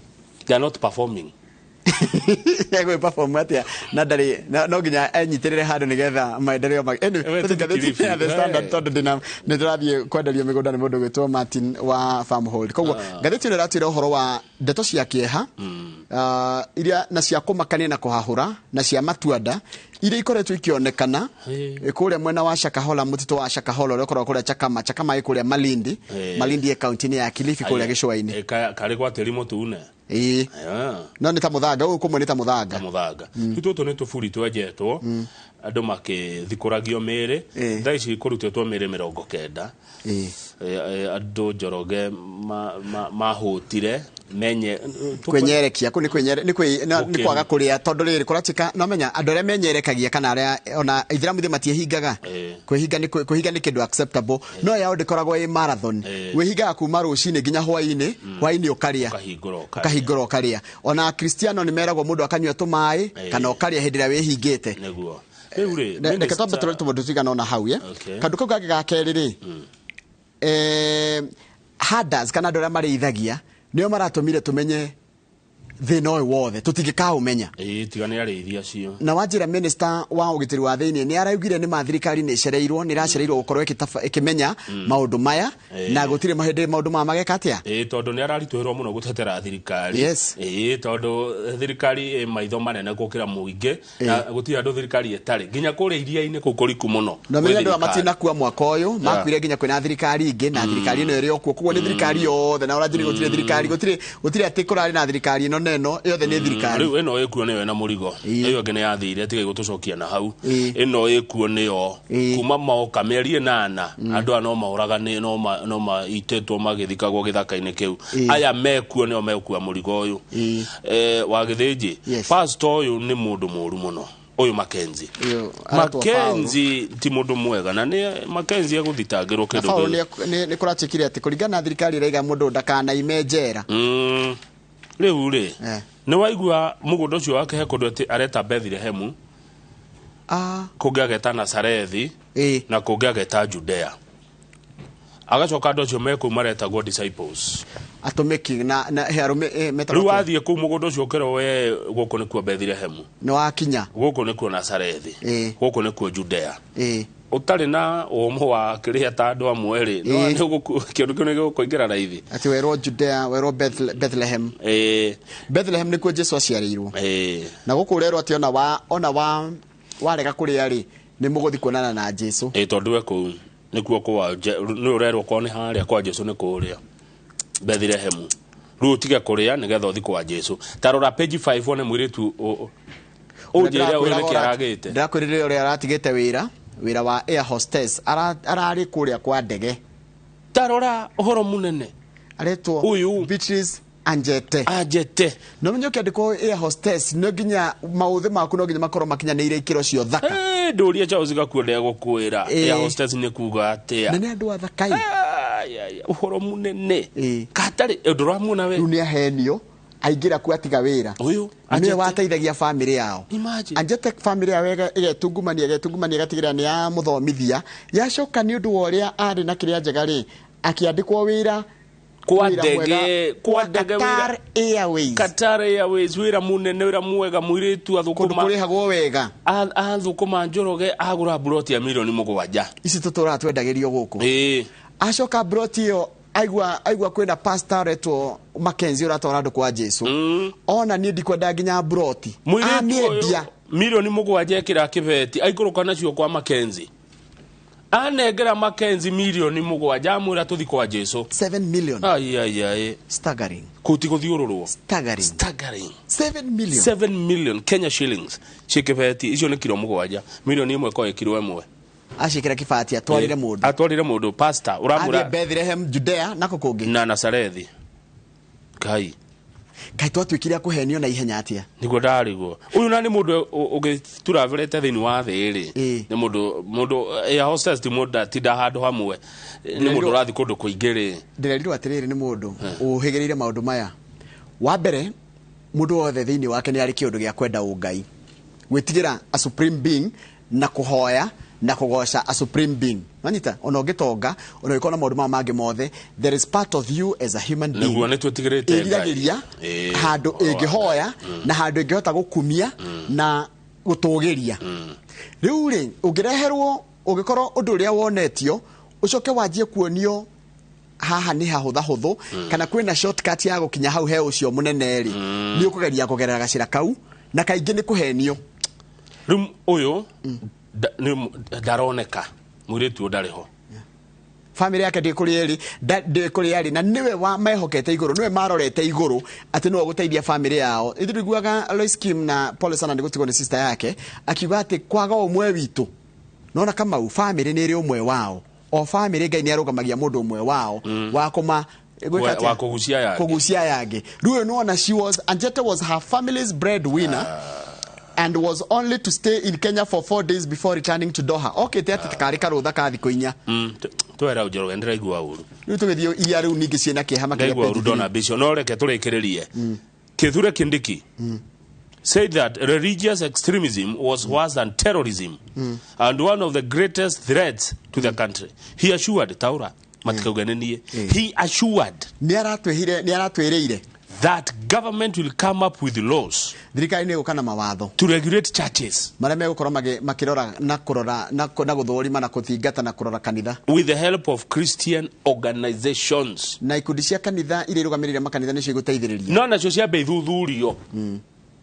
They are not performing. Egwĩ perform atĩa na ndarĩ no nginya enyitĩrĩre handũ nĩgetha maendeleo anyway, We, tũthiĩ ngathĩti ya The Standard, tondũ ndĩna nĩ tũrathiĩ kwenderio mĩgũnda nĩ mũndũ gwĩtwo Martin wa Farmhold. Koguo ngathĩti ĩno ĩratwĩra ũhoro wa ndeto cia kĩeha, iria na cia kũmakania na kũhahũra na cia matuanda iria ikoretwo ikĩonekana kũrĩa mwena wa Shakahola, mũtitũ wa Shakahola ũrĩa ũkoragwo kũrĩa Chakama. Chakama ĩ kũrĩa Malindi. Malindi ĩ kaunti-inĩ ya Kilifi, kũrĩa gĩcũa-inĩ. Karĩ gwa tĩri mũtune. Ĩĩ, no nĩ ta mũthanga ũyũ, kũmwe nĩ ta mũthanga. Ta mũthanga. Rĩu tũtũ nĩ tũburi twenjetwo andũ makĩthikũragio mĩĩrĩ. Thaa ici kũrutĩtwo mĩĩrĩ 90. Andũ, Njoroge, mahũtire menye Kwenyerekia kũ nĩ nĩ kwaga kũrĩa, tondũ rĩrĩ kũratuĩka no menya andũ arĩa menyerekagia kana arĩa ona ithiramu thĩ matiĩhingaga. Kwĩhinga nĩ kwĩhinga nĩ kĩndũ acceptable, no yao ndĩkoragwo ĩ marathon. Wĩhingaga kuma rũcinĩ nginya hwainĩ, hwainĩ ũkarĩa. Ũkahingũra ũkarĩa. Ũkahingũra ũkarĩa. Ona Kristiano nĩ meragwo mũndũ akanyua tũmaĩ kana ũkarĩa hĩndĩ ĩrĩa wĩhingĩte. Nĩguo rĩu rĩ Reke twambe tũrore tũmaũndũ tũigana ũna hau ye. Kaũndũ kau kangĩ ga kerĩ rĩ, herders kana andũ arĩa marĩithagia nĩo maratũmire tũmenye thĩna ũyũ wothe, tũtingĩkaũmenya. Ĩĩ, tiga nĩ arĩithi acio. Na wanjĩra minister wa ũgitĩri wa thĩinĩ nĩ araugire nĩ ma thirikari nĩ ĩcereirwo, nĩ ĩracereirwo gũkorwo ĩkĩmenya maũndũ maya, na gũtirĩ mahĩndĩ maũndũ maya mageka atĩa. Ĩĩ, tondũ nĩ araritũhĩrwo mũno gũtetera thirikari. Ĩĩ, tondũ thirikari ĩ maitho manene gũkĩra mũingĩ, na gũtirĩ andũ thirikari ĩtarĩ nginya kũrĩa iria-inĩ kũu kũriku mũno. Na menya Gwĩ andũ aya thirikari. matinakua mwaka ũyũ, makuire nginya kwĩna thirikari ingĩ na thirikari ĩno ĩrĩ o kuo. Koguo nĩ thirikari yothe, na ũranjĩra gũtirĩ thirikari, gũtirĩ atĩ kũrarĩ na thirikari ĩno na ĩno, yothe nĩ thirikari. Rĩu ĩno ĩkuo nĩyo ĩna mũrigo, ĩyo ĩngĩ nĩ yathire, tiga gũtũcokia na hau. Ĩno ĩkuo nĩyo kuma moka mĩeri 8, andũ aya no maũragane, no maitĩtwo magĩthikagwo gĩthaka-inĩ kĩu. Aya mekuo nĩo megũkua mũrigo ũyũ. Wa Gĩthĩnji, pastor ũyũ nĩ mũndũ mũũru mũno, ũyũ Mackenzie. Ũyũ aretwo Paul. Mackenzie ti mũndũ mwega, na nĩ Mackenzie egũthitangĩrwo Na kĩndũ Paul kĩu. nĩ kũratuĩkire atĩ kũringana na thirikari ĩraiga mũndũ ndakanaime njera. Rĩu rĩ, nĩ waigua mũgũnda ũcio wake he kũndũ atĩ areta Bethlehemu, kũngĩ ageta Nazarethi, na kũngĩ ageta Judea. Agacoka andũ acio me kũu maretagwo disciples. Atũmĩki na he arũme metagwo Rĩu atĩa? wathiĩ kũu mũgũnda ũcio ũkerwo we gũkũ nĩkuo Bethlehemu, Nĩ wakinya. Gũkũ nĩkuo Nazarethi, gũkũ nĩkuo Judea. Ũtarĩ na ũmũ wa kĩrĩa ta andũ amwe rĩ, kĩndũ kĩu nĩ gĩgũkũingĩra raithi. Atĩ werwo Judea, werwo Bethlehem. Bethlehem nĩkuo Jesu aciarĩirwo. Na gũkũ ũrerwo atĩ ona wa warega kũrĩa rĩ, nĩ mũgũthiĩ kuonana na Jesu. Ĩĩ, tondũ we kũu nĩkuo kwa nĩ ũrerwo korwo nĩ harĩa kwa Jesu nĩ kũrĩa Bethlehemu. Rĩu ũtige kũrĩa nĩgetha ũthiĩ kwa Jesu. Ta rora page 5 wone mũirĩtu Ũnjĩre ũyũ nĩkĩ aragĩte. Ndĩrakwĩrire ũrĩa aratigĩte wĩra wĩra wa air hostess ararĩ kũrĩa kwa ndege. Tarora ũhoro mũnene. Aretwo ũyũ Beatrice Anjete. Anjete. No menye ũkĩandĩkwo air hostess no nginya maũthĩ maku no nginya makorwo makinyanĩire ikĩro cia ũthaka. Ndũrie Charles Gakuo ndegũkwĩra. Air hostess nĩ kuga atĩa. Na nĩ andũ athakai. Ũhoro mũnene. Katarĩ ndũramuona we. Rĩu nĩ ahenio aingĩra ku atiga wĩra. Ũyũ nĩwe wateithagia famĩlĩ yao. Anjete famĩlĩ yao ĩgetungumania ĩgatigĩrĩra nĩ yamũthomithia. Yacoka nĩ ũndũ wa ũrĩa arĩ na kĩrĩa njega rĩ akĩandĩkwo wĩra kwa ndege Qatar Airways. Qatar Airways wĩra mũnene wĩra mwega mũirĩtu athũkũma kũndũ kũrĩhagwo wega athũkũma Njoroge agũra mburoti ya milioni 7 ici tũtũraga twendagĩrio gũkũ. Acoka mburoti ĩyo aigua kwĩna pastor aretwo Mackenzie ũratwara andũ kwa Jesu. Ona niĩ ndikwenda nginya mburoti amĩendia milioni 7 ekĩra kĩbeti aikũrũka nacio kwa Mackenzie anengera Mackenzie milioni 7 amwĩra tũthi kwa Jesu 7 million. Ai Staggering. Kũti gũthiũrũrwo. Staggering. 7 million. 7 million Kenya shillings cikĩbeti icio nĩ kiro 7 milioni 1 kwa kiro 1 acikĩra kĩbati atwarire mũndũ atwarire mũndũ pastor ũramwĩra athiĩ Bethlehem Judea nako kũngĩ na Nazarethi. Ngai kaĩ twatuĩkire a kũhenio na ihenya atĩa nĩguo ndarigwo ũyũ na nĩ mũndũ ũgĩturaverete thĩinĩ wa thĩ rĩ nĩ mũndũ air hostess ti mũndũ atinda handũ hamwe nĩ mũndũ ũrathiĩ kũndũ kũingĩ rĩ ndĩrerirwo atĩrĩrĩ nĩ mũndũ ũhĩgĩrĩire maũndũ maya wa mbere mũndũ wothe thĩinĩ wake nĩ arĩ kĩũndũ gĩa kwenda ũngai gwĩtigĩra a supreme being na kũhoya na kũgoca a supreme being wanyita ona ũngĩtonga ona ũngĩkorwo na maũndũ maya mangĩ mothe there is part of you as a human being nĩguo nĩ twĩtigĩrĩte ĩriragĩria handũ ĩngĩhoya na handũ ĩngĩhota gũkumia na gũtũgĩria rĩu rĩ ũngĩreherwo ũngĩkorwo ũndũ ũrĩa wonetio ũcoke wanjie kuonio haha nĩ hahũthahũthũ kana kwĩna shortcut ya gũkinya hau he ũcio mũnene rĩ nĩ ũkũgeria kũgerera gacĩra kau na kaingĩ nĩ kũhenio rĩu ũyũ ndaroneka mũirĩtu ũyũ ndarĩ ho family yake ndĩ kũrĩa ĩrĩ ndĩ kũrĩa arĩ na nĩwe wa mehokete igũrũ nĩwe marorete igũrũ atĩ nĩwe ũgũteithia family yao ithuĩ tũiguaga Lois Kim na pole sana nĩ gũtigwo nĩ sister yake akiuga atĩ kwaga ũmwe witũ nona Kamau family nĩ ĩrĩ ũmwe wao o family Ngai nĩ arũgamagia mũndũ ũmwe wao wa kũma wa kũgucia yangĩ kũgucia yangĩ rĩu nĩwona she was Anjete was her family's breadwinner and was only to stay in Kenya for 4 days before returning to Doha. Okay, te ati karĩ karũtha ka thikũ 4. Twera Njoroge ndĩraigua ũru. Rĩu tũgĩthiĩ iria rĩu ningĩ ciĩna kĩeha makĩria. Ndaigua ũru ndona mbica no reke tũrĩkĩrĩrie. Kithure Kindiki said that religious extremism was worse than terrorism and one of the greatest threats to the country. He assured Taura matikauge nĩ niĩ. He assured nĩ aratwĩrĩire that government will come up with laws thirikari nĩ ĩgũka na mawatho to regulate churches marĩa megũkorwo makĩrora na kũrora na gũthũrima na kũthingata na kũrora kanitha with the help of Christian organizations na ikundi cia kanitha iria irũgamĩrĩire makanitha nĩcio igũteithĩrĩria no nacio ciambe ithuthurio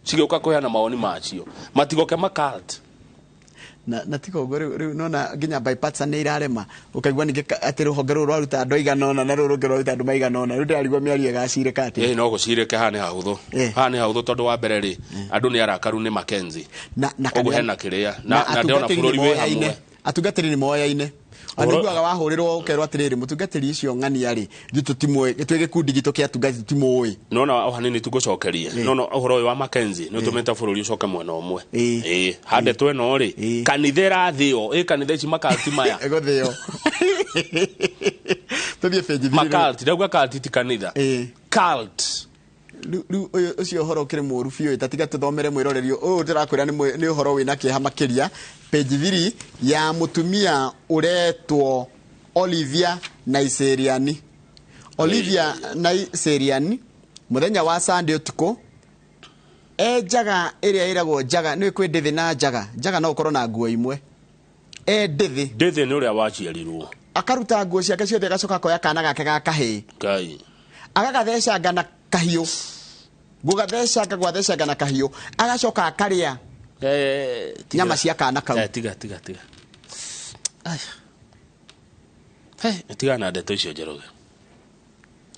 cigĩũka kũheana mawoni macio matigoke makalt na tiga ũguo rĩu nona nginya bipartisan nĩ irarema ũkaigua ningĩ atĩ rũhonge rũrũ rwaruta andũ aigana ũna na rũrũ rũngĩ rwaruta andũ maigana ũna rĩu ndĩrarigwo mĩario ĩgacirĩka atĩa no gũcirĩke haha nĩ hahũthũ haha nĩ hahũthũ tondũ wa mbere rĩ andũ nĩ arakaru nĩ Mackenzie ũguo hena kĩrĩa na ndĩrona bũrũri wĩ hamwe atungatĩri nĩ moyaine Aniguaga wahũrĩrwo ũkerwo atĩrĩrĩ mũtungatĩri ũcio ng'ania rĩ ithuĩ tũtimũĩ twĩ gĩkundi gitũ kĩa atungatĩri tũtimũĩ nona o hanini tũgũcokerie nona ũhoro ũyũ wa Mackenzie nĩ ũtũmĩte bũrũri ũcoke mwena ũmwe ĩĩ hande tweno rĩ kanitha ĩrathĩo ĩ kanitha ici makalti maya ĩgũthĩo tũthiĩ benji makalti ndauga kalti ti kanitha cult rĩu ũcio ũhoro ũkĩrĩ mũũru biũ ta tiga tũthomere mwĩroreri ũyũ ndĩrakwĩra nĩ ũhoro wĩna kĩeha makĩria page 3 ya mũtumia ũretwo Olivia Naiseriani Olivia Naiseriani mũthenya wa Sunday ũtukũ e njaga ĩrĩa ĩragwo njaga nĩ kwĩ ndĩthĩ na njaga njaga no ũkorwo na nguo imwe e ndĩthĩ ndĩthĩ nĩ ũrĩa waciarirwo akaruta nguo ciake ciothe agacoka akoya kana gake ga kahĩĩ Ngai agagathecanga na kahiũ gũgathecanga gwathecanga na kahiũ agacoka akarĩa nyama cia kana kau tiga tiga tiga tiga na ndeto icio Njoroge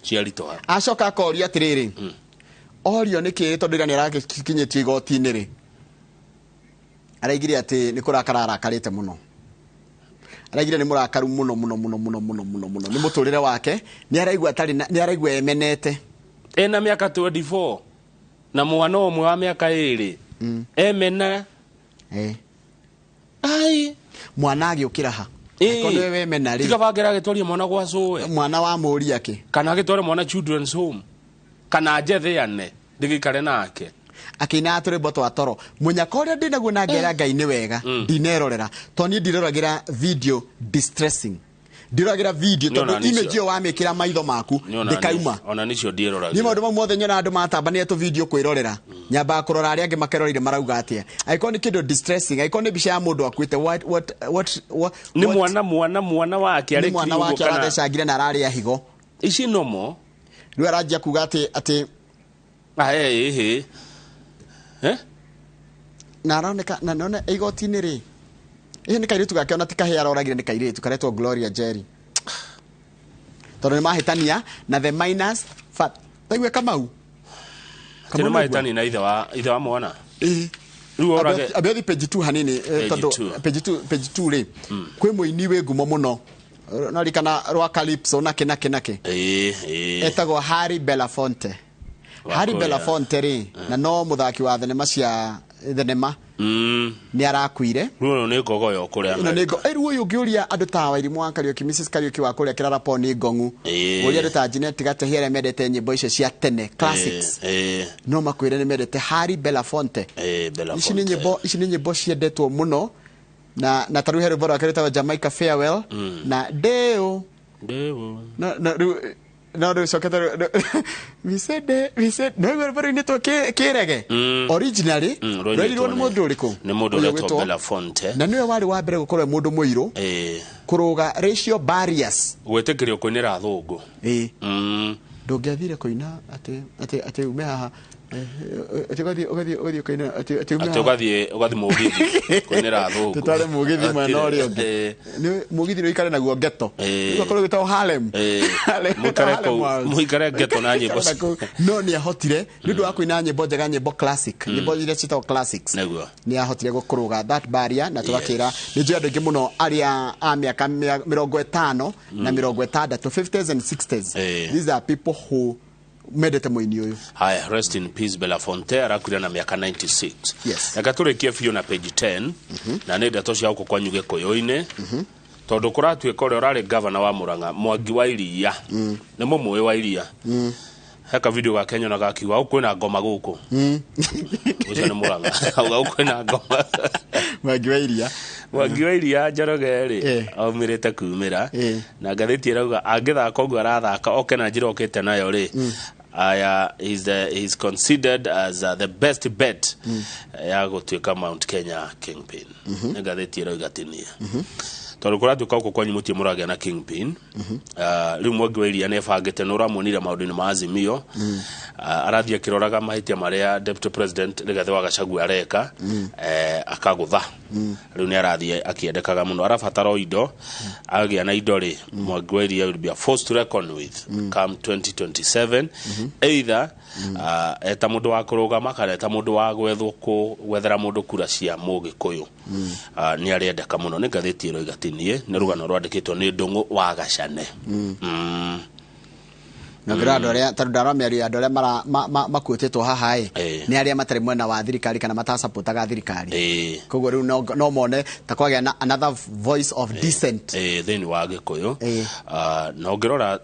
ciaritũha acoka akoria atĩrĩrĩ orio nĩkĩ tondũ ira nĩarakinyĩtio igoti-inĩ rĩ Araigire atĩ nĩ kũrakara arakarĩte mũno. Araigire nĩ mũrakaru mũno mũno mũno mũno mũno mũno mũno nĩ mũtũrĩre wake, nĩ araigua atarĩ nĩ araigua emenete. Ena mĩaka 24 na mwana ũmwe wa mĩaka 2 emena. Ai mwana agĩũkĩra ha? Angĩkorwo nĩwe wemena rĩ, tiga bangera agĩtwarie mwana gwa cũwe, mwana wa mũri ake, kana agĩtware mwana children's home, kana njetheane ndigikare nake akĩinaga tũrwĩmbo twa toro. Mũnyaka ũrĩa ndĩnaguo na ngera Ngai nĩ wega ndinerorera, tondũ niĩ ndiroragĩra video distressing, ndiroragĩra video tondũ image ĩyo wamĩkĩra maitho maku ndĩkauma. Ona nicio ndiroragira. Niĩ maũndũ mau mothe nyona andũ matambania tũ video kwĩrorera, nyambaga kũrora arĩa angĩ makeroreire marauga atĩa. Angĩkorwo nĩ kĩndũ distressing, angĩkorwo nĩ mbica ya mũndũ akuĩte, what nĩ mwana wake arĩ mwana wake arathecangire na ararĩa higo ici nomo. Rĩu aranjia kuga atĩ na aroneka na nona igoti-inĩ rĩ, ĩĩ nĩ kairĩtu gake ona ti kahĩĩ aroragire, nĩ kairĩtu karetwo Gloria Jerry, tondũ nĩ mahĩtania na the minus fat. Taigue Kamau nĩ mahĩtania na ithe wa mwana. Rĩu orage abethi page 2 hanini, tondũ page 2 rĩ kwĩ mũini wĩ ngumo mũno narikana rwa Calypso nake etagwo Harry Belafonte. Harry Belafonte rĩ, na no mũthaki wa thenema cia thenema nĩ arakuire. Rĩu nĩ ngogoyo kũrĩa Amerika. Rĩu ũyũ ũngĩũria andũ ta Wairimũ wa Kariũki, Mrs Kariũki wa kũrĩa Kĩrarapo nĩ ngong'u. Ũria andũ ta Jeanette Gatehi arĩa mendete nyĩmbo icio cia tene classics, no makwĩre nĩ mendete Harry Belafonte. Ici nĩ nyĩmbo ciendetwo mũno, na ta rĩu he rwĩmbo rwake rwĩtagwo Jamaica Farewell na Deo. No rĩu cokete we said no rwĩmbo rũinĩtwo kĩrege originally rwerirwo nĩ mũndũ ũrĩkũ? Nĩ mũndũ ũretwo Belafonte, na nĩwe warĩ wa mbere gũkorwo mũndũ mũirũ kũrũga racial barriers, gwĩtĩkĩrio kũinĩra athũngũ. Ndũngĩathire kũina atĩ ume haha atĩ ũgathiĩ kũina atĩ ume haha ũgathiĩ mũgithi kũinĩra athũngũ, tũtware mũgithi mwena ũrĩa ũngĩ, nĩ mũgithi nĩ ũikare naguo ghetto, ũgakorwo wĩtagwo Harlem, mũikare ghetto na nyĩmbo. No nĩ ahotire nĩ ũndũ wa kũina nyĩmbo njega, nyĩmbo classic, nyĩmbo iria ciĩtagwo classics, nĩ ahotire gũkũrũga that barrier. Na tũgakĩra nĩ njũĩ andũ aingĩ mũno arĩa a mĩaka 50 na 60, 50s and 60s, these are people who mendete mũini ũyũ. Haya, rest in peace Belafonte, arakuire na mĩaka 96. Reke tũrĩkie biũ na page 10, na nĩ ndeto cia gũkũ kwanyu Gĩkũyũ-inĩ, tondũ kũratuĩka ũrĩa ũrarĩ gavana wa Murang'a, Mwangi wa Iria, nĩ mũmũĩ wa Iria. Heka video gake nyonaga akiuga kwĩna ngoma gũkũ. Ũcio nĩ Murang'a. Auga kwĩna ngoma. Mwangi wa Iria. Mwangi wa Iria Njoroge rĩ, aumĩrĩte kumĩra, na ngathĩti ĩrauga angĩthaka ũguo arathaka oke na njĩra okĩte nayo rĩ, aya is considered as the best bet ya gũtuĩka Mount Kenya kingpin. Nĩ ngathĩti ĩrauga tinia. Tondũ kũratuĩka gũkũ kwanyu mũtirĩ mũragĩa na kingpin. Rĩu Mwangi wa Iria nĩebangĩte, nĩ ũramuonire maũndũ-inĩ ma Azimio, arathiĩ akĩroraga mahĩtia marĩa Deputy President Rigathĩ wa Gachagua areka, akagũtha. Rĩu nĩ arathiĩ akĩendekaga mũno, arabatara o indo, agĩa na indo rĩ, Mwangi wa Iria will be a force to reckon with come 2027, either eta mũndũ wa kũrũgama kana eta mũndũ wa gwethwo gwethera mũndũ kura cia Mũgĩkũyũ. Nĩ arendeka mũno. Nĩ ngathĩti ĩroiga tinie, nĩ rũgano rwandĩkĩtwo nĩ Ndũng'ũ wa Gacane. Na ngĩra andũ arĩa tondũ ndarora mĩario ya andũ arĩa makuĩtĩtwo haha ĩ, nĩ arĩa matarĩ mwena wa thirikari kana matacapotaga thirikari, koguo rĩu no mone ta kwagĩa na another voice of dissent thĩinĩ wa Gĩkũyũ. Na ũngĩrora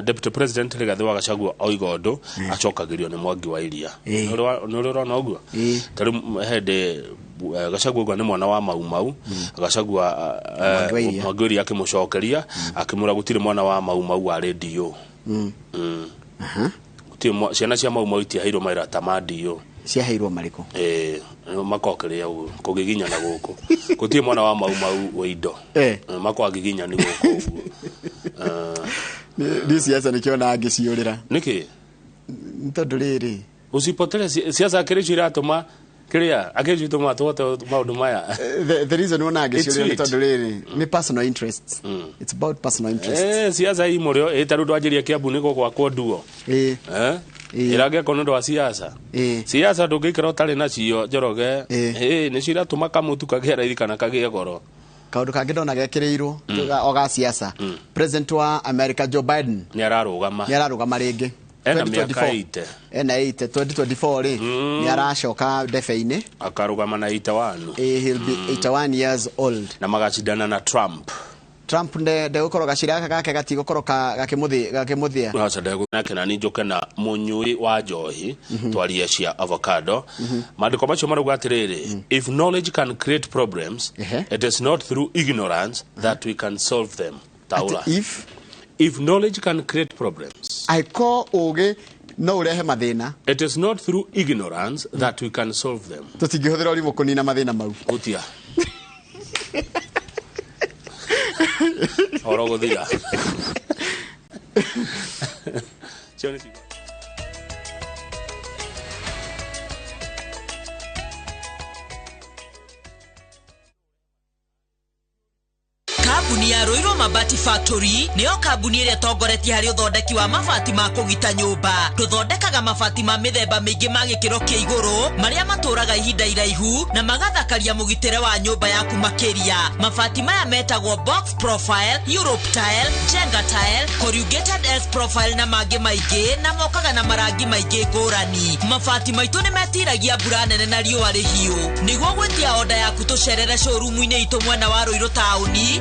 Deputy President Rigathĩ wa Gachagua oiga ũndũ acokagĩrio nĩ Mwangi wa Iria. Nĩ ũrĩ ũrona ũguo? Ta rĩu hĩndĩ Gachagua ũguo nĩ mwana wa Mau Mau, Gachagua Mwangi wa Iria akĩmũcokeria akĩmwĩra gũtirĩ mwana wa Mau Mau warĩ DO. Ciana cia Mau Mau itiaheirwo mawĩra ta ma DO. Ciaheirwo marĩkũ? Makokeria ũguo kũgiginyana gũkũ, gũtirĩ mwana wa Mau Mau wa indo, makwagiginyani gũkũ ũguo. Niĩ siasa nĩkĩo ngĩciũrĩra. Nĩkĩ? Nĩ tondũ rĩrĩ usipotere siasa kĩrĩ icio iratũma Kĩrĩa akĩnjui tũma tũhote maũndũ maya. The reason wona It's ngĩciũria nĩ sweet. tondũ rĩrĩ nĩ personal interests. It's about personal interests. Siasa ii mũrĩo ĩ tarĩu ndwanjĩria Kĩambu nĩ gũgwakwo nduo. Ĩrangĩakwo nĩ ũndũ wa siasa. Siasa ndũngĩikara ũtarĩ nacio, Njoroge. Nĩcio iratũma kamũtu kagĩe raithi kana kagĩe goro. Kaũndũ kangĩ ndona gekĩrĩirwo o ga siasa, President wa America Joe Biden nĩ ararũgama. Nĩ ararũgama rĩngĩ. Ena mĩaka 2024. 80. Ena 80, 2024 rĩ, nĩ aracoka ndebe-inĩ. Akarũgama na 81. He'll be 81 years old. Na magacindana na Trump. Trump ndegũkorwo gacira gaka gake gatigũkorwo gakĩmũthĩa. Aca nake na njoke na mũnyui wa njohi twarie cia avocado. Maandĩko macio marauga atĩrĩrĩ, if knowledge can create problems, it is not through ignorance that we can solve them. Taura. Ati if If knowledge can create problems, angĩkorwo ũgĩ no ũrehe mathĩna, it is not through ignorance that we can solve them. Tũtingĩhũthĩra ũrimũ kũnina mathĩna mau. Hutia oro gũthira. Cio nĩ ciugo. Kambuni ya Ruiru Mabati Factory nĩyo kambuni ĩrĩa ĩtongoretie harĩ ũthondeki wa mabati ma kũgita nyũmba. Tũthondekaga mabati ma mĩthemba mĩingĩ ma gĩkĩro kĩa igũrũ marĩa matũraga ihinda iraihu na magathakaria mũgitĩre wa nyũmba yaku makĩria. Mabati maya metagwo box profile, Europe tile, Jenga tile, corrugated S profile na mangĩ maingĩ, na mokaga na marangi maingĩ ngũrani. Mabati maitũ nĩ metiragia mbura nene na riũa rĩhiũ. Nĩguo gwĩtia oda yaku, tũcerere showroom-inĩ itũ mwena wa Ruiru taũni.